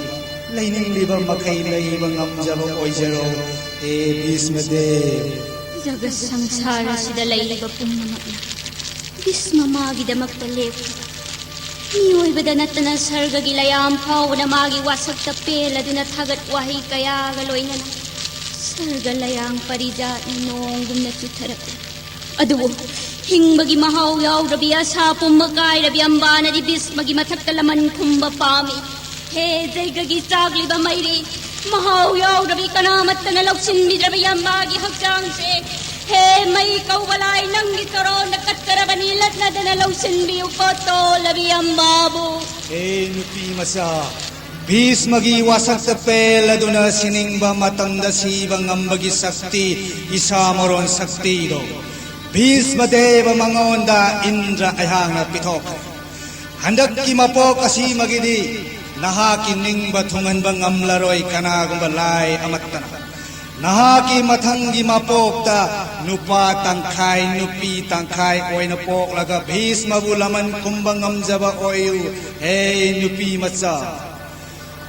ꯂꯩꯅꯤꯡꯂꯤꯕ ꯃꯈꯩ ꯂꯩꯕ ꯉꯝꯖꯕ ꯑꯣꯏꯖꯔꯣ, ꯍꯦ ꯚꯤꯁꯃꯗꯦꯕ꯫ ꯖꯒꯠ ꯁꯪꯁꯥꯔ ꯑꯁꯤꯗ ꯂꯩꯔꯤꯕ ꯄꯨꯝꯅꯃꯛꯅ ꯚꯤꯁꯃ ꯃꯥꯒꯤꯗꯃꯛꯇ ꯂꯦꯞꯈꯤꯕ ꯃꯤꯑꯣꯏꯕꯗ ꯅꯠꯇꯅ ꯁꯔꯒꯒꯤ ꯂꯌꯥꯝ ꯐꯥꯎꯕꯅ ꯃꯥꯒꯤ ꯋꯥꯁꯛꯇ ꯄꯦꯜꯂꯗꯨꯅ ꯊꯥꯒꯠ ꯋꯥꯍꯩ ꯀꯌꯥꯒ ꯂꯣꯏꯅꯅ ꯁꯔꯒ ꯂꯌꯥꯡ ꯄꯔꯤꯖꯥꯠꯅ ꯅꯣꯡꯒꯨꯝꯅ ꯆꯨꯊꯔꯛꯂꯤ꯫ ꯑꯗꯨꯕꯨ ꯍꯤꯡꯕꯒꯤ ꯃꯍꯥꯎ ꯌꯥꯎꯗ꯭ꯔꯕꯤ ꯑꯁꯥ ꯄꯨꯝꯕ ꯀꯥꯏꯔꯕꯤ ꯑꯝꯕꯥꯅꯗꯤ ꯚꯤꯁꯃꯒꯤ ꯃꯊꯛꯇ ꯂꯃꯟ ꯈꯨꯝꯕ ꯄꯥꯝꯃꯤ꯫ ꯍꯦ ꯖꯩꯒꯒꯤ ꯆꯥꯛꯂꯤꯕ ꯃꯩꯔꯤ, ꯃꯍꯥꯎ ꯌꯥꯎꯗ꯭ꯔꯕꯤ ꯀꯅꯥꯃꯠꯇꯅ ꯂꯧꯁꯤꯟꯕꯤꯗ꯭ꯔꯕꯤ ꯑꯝꯕꯥꯒꯤ ꯍꯛꯆꯥꯡꯁꯦ, ꯍꯦ ꯃꯩ ꯀꯧꯕ ꯂꯥꯏ, ꯅꯪꯒꯤ ꯆꯔꯣꯟꯗ ꯀꯠꯆꯔꯕꯅꯤ, ꯂꯠꯅꯗꯅ ꯂꯧꯁꯤꯟꯕꯤꯌꯨꯀꯣ ꯇꯣꯜꯂꯕꯤ ꯑꯝꯕꯥꯕꯨ꯫ ꯍꯦ ꯅꯨꯄꯤ ꯃꯆꯥ, ꯚꯤꯁꯃꯒꯤ ꯋꯥꯁꯛꯇ ꯄꯦꯜꯂꯗꯨꯅ ꯁꯤꯅꯤꯡꯕ ꯃꯇꯝꯗ ꯁꯤꯕ ꯉꯝꯕꯒꯤ ꯁꯛꯇꯤ, ꯏꯁꯥ ꯃꯔꯣꯟ ꯁꯛꯇꯤꯗꯣ ꯚꯤꯁꯃ ꯗꯦꯕ ꯃꯉꯣꯟꯗ ꯏꯟꯗ꯭ꯔ ꯑꯩꯍꯥꯛꯅ ꯄꯤꯊꯣꯛꯈ꯭ꯔꯦ꯫ ꯍꯟꯗꯛꯀꯤ ꯃꯄꯣꯛ ꯑꯁꯤꯃꯒꯤꯗꯤ ꯅꯍꯥꯛꯀꯤ ꯅꯤꯡꯕ ꯊꯨꯡꯍꯟꯕ ꯉꯝꯂꯔꯣꯏ ꯀꯅꯥꯒꯨꯝꯕ ꯂꯥꯏ ꯑꯃꯠꯇꯅ꯫ ꯅꯍꯥꯛꯀꯤ ꯃꯊꯪꯒꯤ ꯃꯄꯣꯛꯇ ꯅꯨꯄꯥ ꯇꯪꯈꯥꯏ, ꯅꯨꯄꯤ ꯇꯪꯈꯥꯏ ꯑꯣꯏꯅ ꯄꯣꯛꯂꯒ ꯚꯤꯁꯃꯕꯨ ꯂꯃꯟ ꯈꯨꯝꯕ ꯉꯝꯖꯕ ꯑꯣꯏꯌꯨ, ꯍꯦ ꯅꯨꯄꯤ ꯃꯆꯥ꯫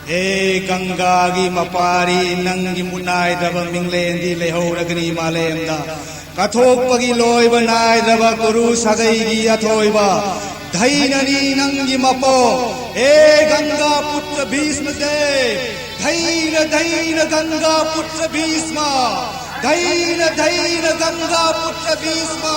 ꯍꯦ ꯒꯪꯒꯥꯒꯤ ꯃꯄꯥꯔꯤ, ꯅꯪꯒꯤ ꯃꯨꯠꯅꯥꯏꯗ꯭ꯔꯕ ꯃꯤꯡꯂꯦꯟꯗꯤ ꯂꯩꯍꯧꯔꯒꯅꯤ ꯃꯥꯂꯦꯝꯗ꯫ ꯀꯠꯊꯣꯛꯄꯒꯤ ꯂꯣꯏꯕ ꯅꯥꯏꯗ꯭ꯔꯕ ꯀꯨꯔꯨ ꯁꯥꯒꯩꯒꯤ ꯑꯊꯣꯏꯕ ꯙꯩꯅꯅꯤ ꯅꯪꯒꯤ ꯃꯄꯣꯛ꯫ ꯍꯦ ꯒꯪꯒꯥ ꯄꯨꯠꯇ ꯚꯤꯁꯃ ꯗꯦꯕ, ꯙꯩꯅ, ꯙꯩꯅ ꯒꯪꯒꯥ ꯄꯨꯠꯇ ꯚꯤꯁꯃ, ꯙꯩꯅ, ꯙꯩꯅ ꯒꯪꯒꯥ ꯄꯨꯠꯇ ꯚꯤꯁꯃ꯫